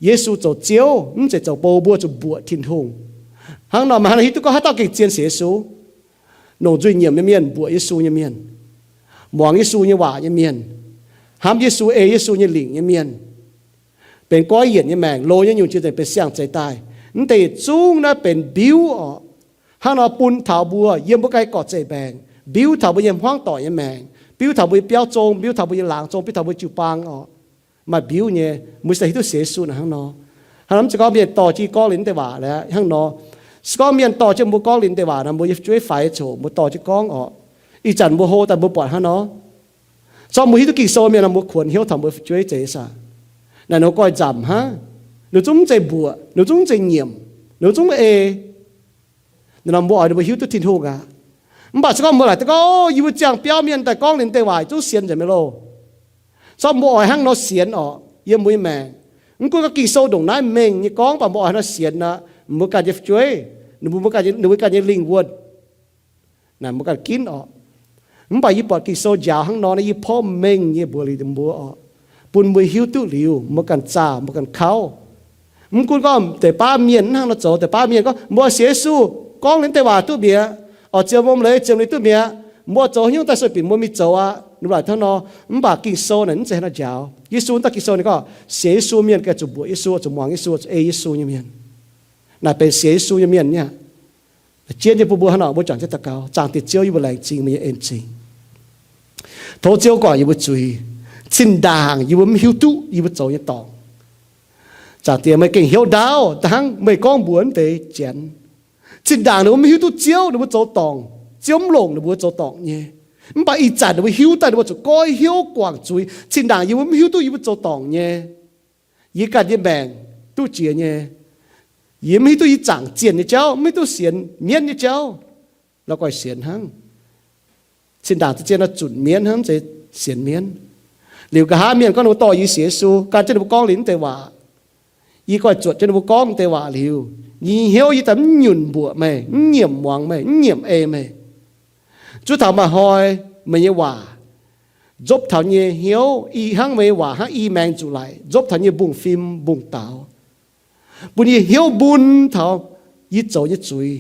Yesu zoux Ziouv mv zeiz zoux bou, mbuo zuqc mbuoqc Tin-Hungh. Hnangv nor maaih haaix nor hiuv duqv gorngv haaix dauh gengh zien sienx Yesu? Longc nzuih nyiemc nyei mienh, mbuoqc Yesu nyei mienh, muangx Yesu nyei waac nyei mienh, hnamv Yesu, ei Yesu nyei lingc nyei mienh, benx goiv yienc nyei maengc, loz nyei nyungc jiex nzengc benx siang-zeix daaih. Mv deix yietc zungv naaiv benx mbiuv orqc. Hnangv nor bun taux mbuo yiem mbuo ganh gorqv-zeih maengc, mbiuv taux mbuo nyei hmuangv doic nyei maengc, mbiuv taux mbuo nyei biauv zong, mbiuv taux mbuo nyei laangz zong, mbiuv taux mbuo jiu-baang orqc. Maaih mbiuv nyei, mbuo se hiuv duqv sienx Yesu naaic hnangv nor. Hnangv nor mv zeiz gorngv mienh dorh jienv gorngv liuz naaiv deix waac aqv hnangv nor. Se gorngv mienh dorh jienv mbuo gorngv liuz naaiv deix waac nor, mbuo nyei fu'jueiv faix ziouc mbuo dorh jienv gorngv orqc. Ih zanc mbuo hlo daaih mbuo buatc hnangv nor. Se gorngv mbuo hiuv duqv Ging-Sou mienh nor, mbuo kuonx hnyouv taux mbuo fu'jueiv zeiz saah? Naaic ninh mbuo goiv nzamc hnangv. Ninh zungv mv zeiz mbuoqc, ninh zungv mv zeiz nyiemc, ninh zungv mv ei. Naaiv nor mbuo oix ninh mbuo hiuv duqv Tin-Hungh aqv. Mv baac se gorngv mbuo laaic deix gorngv, yie mbuo ziangh biauv mienh daaih gorngv liuz naaiv deix waac zungv sienx nzengc mi'aqv loh. Se gorngv mbuo oix hnangv nor sienx orqc, yiem mbuo nyei maengc, mv gunv gorngv Ging-Sou ndongc naaiv mengh nyei gorngv, mv baac mbuo oix hnangv nor sienx aqv, mbuo ganh nyei fu'jueiv, ninh mbuo ganh, ninh mbuo ganh nyei lingh wuonh, naaic mbuo ganh ginv orqc. Mv baac yie buatc Ging-Sou njaaux hnangv nor, naaiv yie porv mengh nyei mbuox liuz mbuo orqc, bun mbuo hiuv duqv liuz, mbuo ganh zaah, mbuo ganh kauv. Mv gunv gorngv deix baav mienh mv hnangv nor zoux, deix baav mienh gorngv, mbuo sienx Yesu, gorngv liuz naaiv deix waac duqv mi'aqv, oix ziemx wuom leiz ziemx liuz duqv mi'aqv, mbuo zoux haaix nyungc daaih sueih binc mbuo mingh zoux aqv, ninh mbuo laaic hnangv nor. Mv baac Ging-Sou naaic mv zeiz hnangv nor njaaux. Yesu wuov dauh Ging-Sou ninh gorngv, sienx Yesu mienh ganh zuqc mbuoqc Yesu, zuqc muangx Yesu, zuqc ei Yesu nyei mienh. Naaic benx sienx Yesu nyei mienh nyei aqv. Zien nyei bun mbuo hnangv nor, mbuo juangc jienv daux gaux. Zaangc Diex Ziouv, yie mbuo laengz zingh meih nyei en-zingh. Tov Ziouv guangc yie mbuo zuiz. Zinh ndaangc yie mbuo mv hiuv duqv yie mbuo zoux nyei dorngc. Zaangc Diex, meih gengh hnyouv ndaauv, da'hnangv meih gorngv mbuox naaiv deix Janx. Zinh ndaangc ninh mbuo mv hiuv duqv Ziouv, ninh mbuo zoux dorngc, Ziouv mv longc ninh mbuo zoux dorngc nyei. Mv baac ih zanc ninh mbuo hiuv daaih, ninh mbuo zuqc goiv hnyouv guangc zuiz. Zinh ndaangc yie mbuo mv hiuv duqv yie mbuo zoux dorngc nyei. Yie ganh nyei maengc duqv jiex nyei. Yie mv hiuv duqv yie zaangc zienh nyei jauv, mv hiuv duqv sienx mienv nyei jauv. La'guaih sienx hnangv. Zinh ndaangc zien nor zunc mienv hnangv, mv zeiz sienx mienv. Liuz nqa'haav mienh gorngv ninh mbuo dorh yie sienx Yesu, gan jienv ninh mbuo gorngv liuz naaiv deix waac, yie goiv zuotc jienv ninh mbuo gorngv deix waac liuz, yie nyei hnyouv yie daaih mv nyunc mbuoqc meih, mv nyiemc muangx meih, mv nyiemc ei meih. Zuov taux maaih hnoi meih nyei waac, nzopv taux nyei hnyouv, i hnangv meih nyei waac hnangv i maengx nzuqc laic, nzopv taux nyei mbungv-fim mbungv-daaux, bun yie hnyouv mun taux yie zoux nyei zuiz.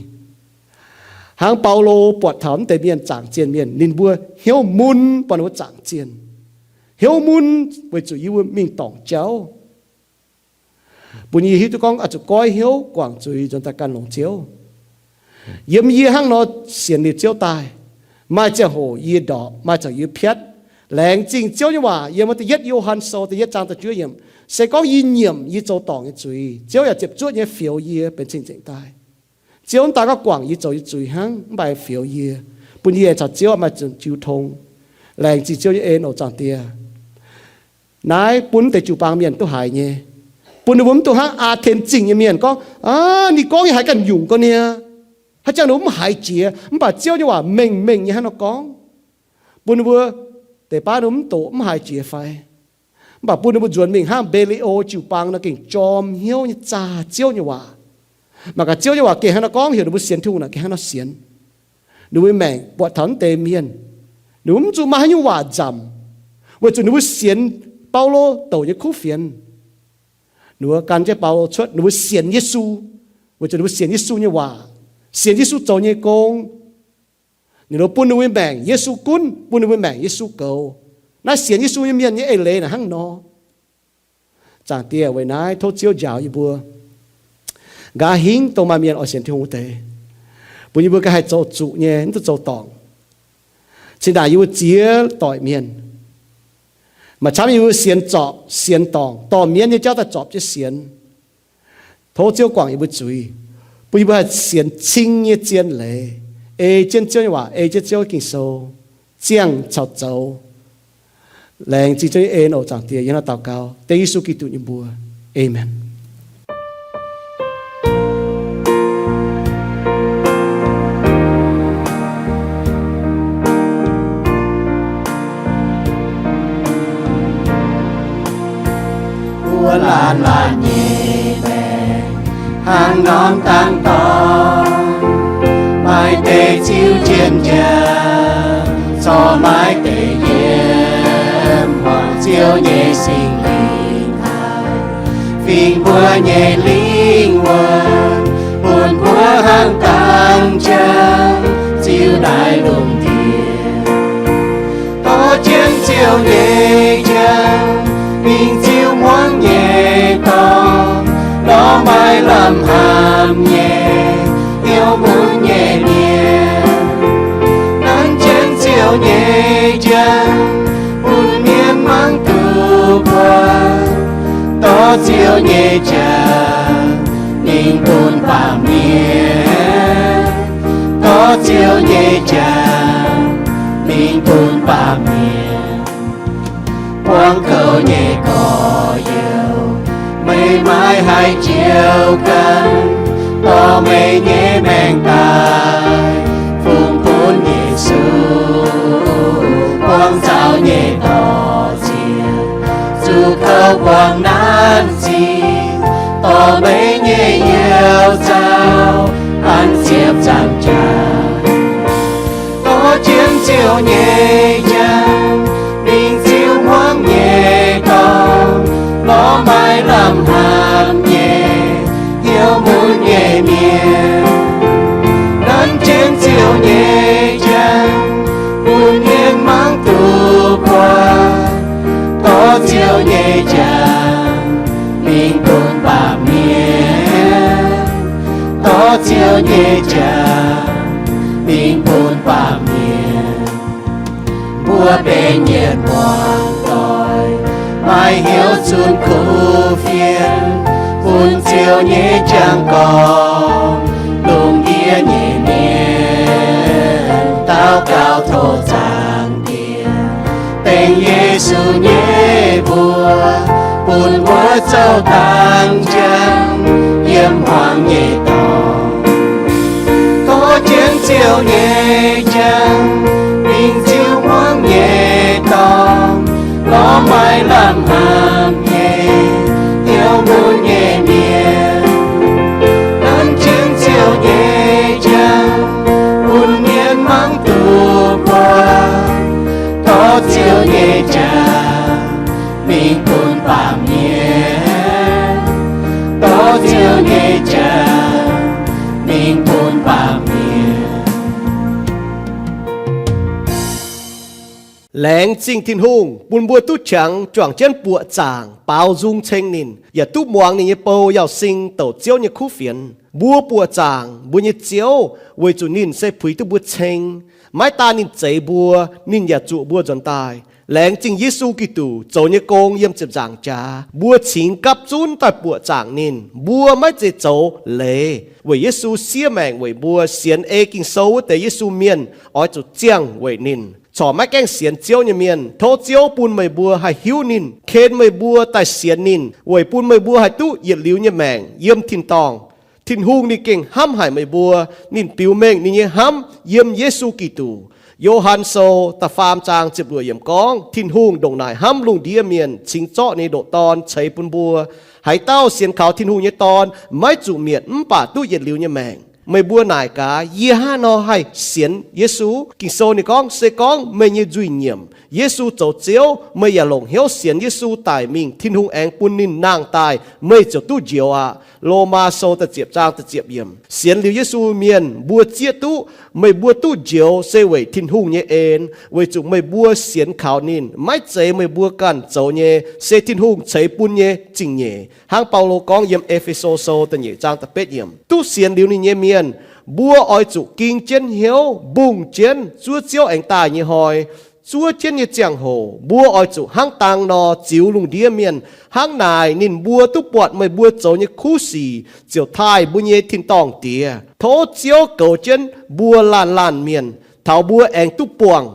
Hnangv Baulo buatc taux mv deix mienh zaangc zienh mienh, ninh mbuo hnyouv mun buatc ninh mbuo zaangc zienh. Hnyouv mun weic zuqc yie mbuo mingh dorngc jauv. Bun yie hiuv duqv gorngv oix zuqc goiv hnyouv guangc zuiz nzuonx daaih gan longx Ziouv. Yiem yie hnangv nor sienx liuz Ziouv daaih, maaih ziangh hoc yie ndorpc, maaih ziangh hoc yie piatv. Laengz zingh Ziouv nyei waac yiem da'yietv Yo^han Sou da'yietv zaang da'juov yiemc, se gorngv yie nyiemc yie zoux dorngc nyei zuiz, Ziouv yaac ziepc zuoqv nyei fioux yie benx cing-nzengc daaih. Ziouv mv daan gorngv guangc yie zoux nyei zuiz hnangv, mv baac fioux yie, bun yie aengx caux Ziouv maaih jiu tong. Laengz zingh Ziouv nyei en oc, Zaangc Diex. Naaiv bun mv deix jiu-baang mienh duqv haiz nyei, bun ninh mbuo mv dungx hnangv Aa^ten Zingh nyei mienh gorngv, aav, ninh gorngv nyei haiz ganh nyungc ga'niaa, haaix jangx ninh mbuo mv haiz jiex. Mv baac Ziouv nyei waac mengh mengh nyei hnangv nor gorngv, bun ninh mbuo deix baav ninh mbuo mv doqc mv haiz jiex fai? Mv baac bun ninh mbuo nzuonx mingh hnangv Mbe^li^o jiu-baang nor gengh jorm hnyouv nyei zaah Ziouv nyei waac. Mangc gaax Ziouv nyei waac gengh hnangv nor gorngv, heuc ninh mbuo sienx Tin-Hungh naaic gengh hnangv nor sienx. Ninh mbuo maengc buatc taux mv deix mienh, ninh mbuo mv zuqc maaih haaix nyungc waac nzamc, weic zuqc ninh mbuo sienx Baulo douc nyei kuv fienx. Ninh mbuo gan jienv Baulo cuotv, ninh mbuo sienx Yesu, weic zuqc ninh mbuo sienx Yesu nyei waac, sienx Yesu zoux nyei gong. Ninh mbuo bun ninh mbuo maengc Yesu gunv, bun ninh mbuo maengc Yesu goux. Naaiv sienx Yesu nyei mienh nyei eix leiz naaic hnangv nor. Zaangc Diex, weic naaiv tov Ziouv njaaux yie mbuo nqa'haav hingv dongh maaih mienh oix sienx Tin-Hungh wuov deix, bun yie mbuo ganh haih zoux zuqc nyei, mv duqv zoux dorngc. Cin-ndaangc yie mbuo ziex doic mienh, maaih camv yie mbuo sienx zorpc sienx dorngc, dorh mienv nyei jauv daaih zorpc jienv sienx. Tov Ziouv guangc yie mbuo zuiz, bun yie mbuo haih sienx cing nyei zien leiz, ei jienv Ziouv nyei waac, ei jienv Ziouv Ging-Sou, ziangh caux zoux. Laengz zingh Ziouv nyei en oc, Zaangc Diex. Yie hnangv naaiv daux gaux dengv Yesu Giduc nyei mbuox. Aamen. Wuov laanh laanh nyei maengc, hnangv norm dangx dorngx, maaih deix ziux jienv njang, corc maaih deix yiem hmuangx Ziouv nyei Singx Lingh haic. Fingx mbuo nyei lingh wuonh, bun mbuo hnangv dangx njang, ziux naaiv lungh ndiev. Dorh jienv Ziouv nyei njang, mingh ziux hmuangx nyei dorngx, lorz maaih lamh hnamv nyei, hnyouv mun nyei mienh. Nanv jienv Ziouv nyei njang, bun mienh mangc duqv buatc. Dorh Ziouv nyei njang, mingh bun baamh mienh. Dorh Ziouv nyei njang, mingh bun baamh mienh. Buangv kouv nyei gorx-youz, meih maiv haih njoux ganh, dorh meih nyei maengc daaih fungx bun Yesu. Buangv nzauh nyei dorh ziex, zuqc kouv buangv naanv zingh, dorh meih nyei youh nzauh an ziepc nzaangc jaax. Dorh jienv Ziouv nyei njang, mingh ziux hmuangx nyei dorngx, lorz maaih lamh hnamv nyei, hnyouv mun nyei mienh. Nanv jienv Ziouv nyei njang, bun mienh mangc duqv buatc. Dorh Ziouv nyei njang, mingh bun baamh mienh. Dorh Ziouv nyei njang, mingh bun baamh mienh. Mbuo benx mienh muoz-doic, maaih hnyouv zunh kuv fienx, bun Ziouv nyei njang gorngv, lungh ndiev nyei mienh daux gaux tov Zaangc Diex, dengv Yesu nyei mbuox, bun mbuo zoux dangx njang yiem hmuangx nyei dorngx. Dorh jienv Ziouv nyei njang, mingh ziux hmuangx nyei dorngx, lorz maaih lamh hnamv nyei, hnyouv mun nyei mienh. Nanv jienv Ziouv nyei njang, bun mienh mangc duqv Laengz zingh Tin-Hungh bun mbuo duqv qangx juangc jienv buoqc zaangc baaux nzung ceng ninh, yaac duqv muangx ninh nyei bou Yauz Sing douc Ziouv nyei kuv fienx. Mbuo buoqc zaangc mbuo nyei Ziouv weic zuqc ninh se puix duqv mbuo ceng. Maiv daan ninh zeix mbuo, ninh yaac zuoqc mbuo nzuonx daaih. Laengz zingh Yesu Giduc zoux nyei gong yiem ziepc nzaangc jaax, mbuo cingx gapv zunv daaih buoqc zaangc ninh. Mbuo maiv zeiz zoux leiz, weic Yesu siev maengc weic mbuo. Sienx ei Ging-Sou wuov deix Yesu mienh oix zuqc ziangh weic ninh. Corc maiv gaengh sienx Ziouv nyei mienh, tov Ziouv bun meih mbuo haih hiuv ninh, ken meih mbuo daaih sienx ninh, weic bun meih mbuo haih duqv yietc liuz nyei maengc yiem tin-dorngh. Tin-Hungh ninh gengh hnamv haic meih mbuo. Ninh biux mengh ninh nyei hnamv yiem Yesu Giduc. Yo^han Sou da'faam zaang ziepc luoqc yiemc gorngv, Tin-Hungh ndongc naaic hnamv lungh ndiev mienh, cingx zorqv ninh nyei ndoqc Dorn ceix bun mbuo. Haaix dauh sienx kaux Tin-Hungh nyei Dorn maiv zuqc mietc, mv baac duqv yietc liuz nyei maengc. Meih mbuo naaic gaax, yie hnangv haaix nor haih sienx Yesu? Ging-Sou ninh gorngv, se gorngv meih nyei nzuih nyiemc Yesu zoux Ziouv, meih yaac longc hnyouv sienx Yesu daic mingh, Tin-Hungh aengx bun ninh nangh daaih, meih ziouc duqv njoux aqv. Lomaa Sou da'ziepc zaang da'ziepc yiemc. Sienx liuz Yesu mienh mbuo zieqv duqv, meih mbuo duqv njoux se weic Tin-Hungh nyei en, weic zuqc meih mbuo sienx kaux ninh. Maiv zeiz meih mbuo ganh zoux nyei, se Tin-Hungh ceix bun nyei zingh nyeic. Hnangv Baulo gorngv yiem E^fe^so Sou da'nyeic zaang da'betv yiemc, duqv sienx liuz ninh nyei mienh, mbuo oix zuqc ging jienv hnyouv, mbungh jienv zuov Ziouv aengx daaih nyei hnoi, zuov jienv nyei ziangh hoc, mbuo oix zuqc hnangv dang nor ziux lungh ndiev mienh. Hnangv naaic ninh mbuo duqv buatc meih mbuo zoux nyei kuv sic, ziouc taaih mbuo nyei tin-dorngh Diex. Tov Ziouv goux jienv mbuo laanh laanh mienh, taux mbuo aengx duqv buangh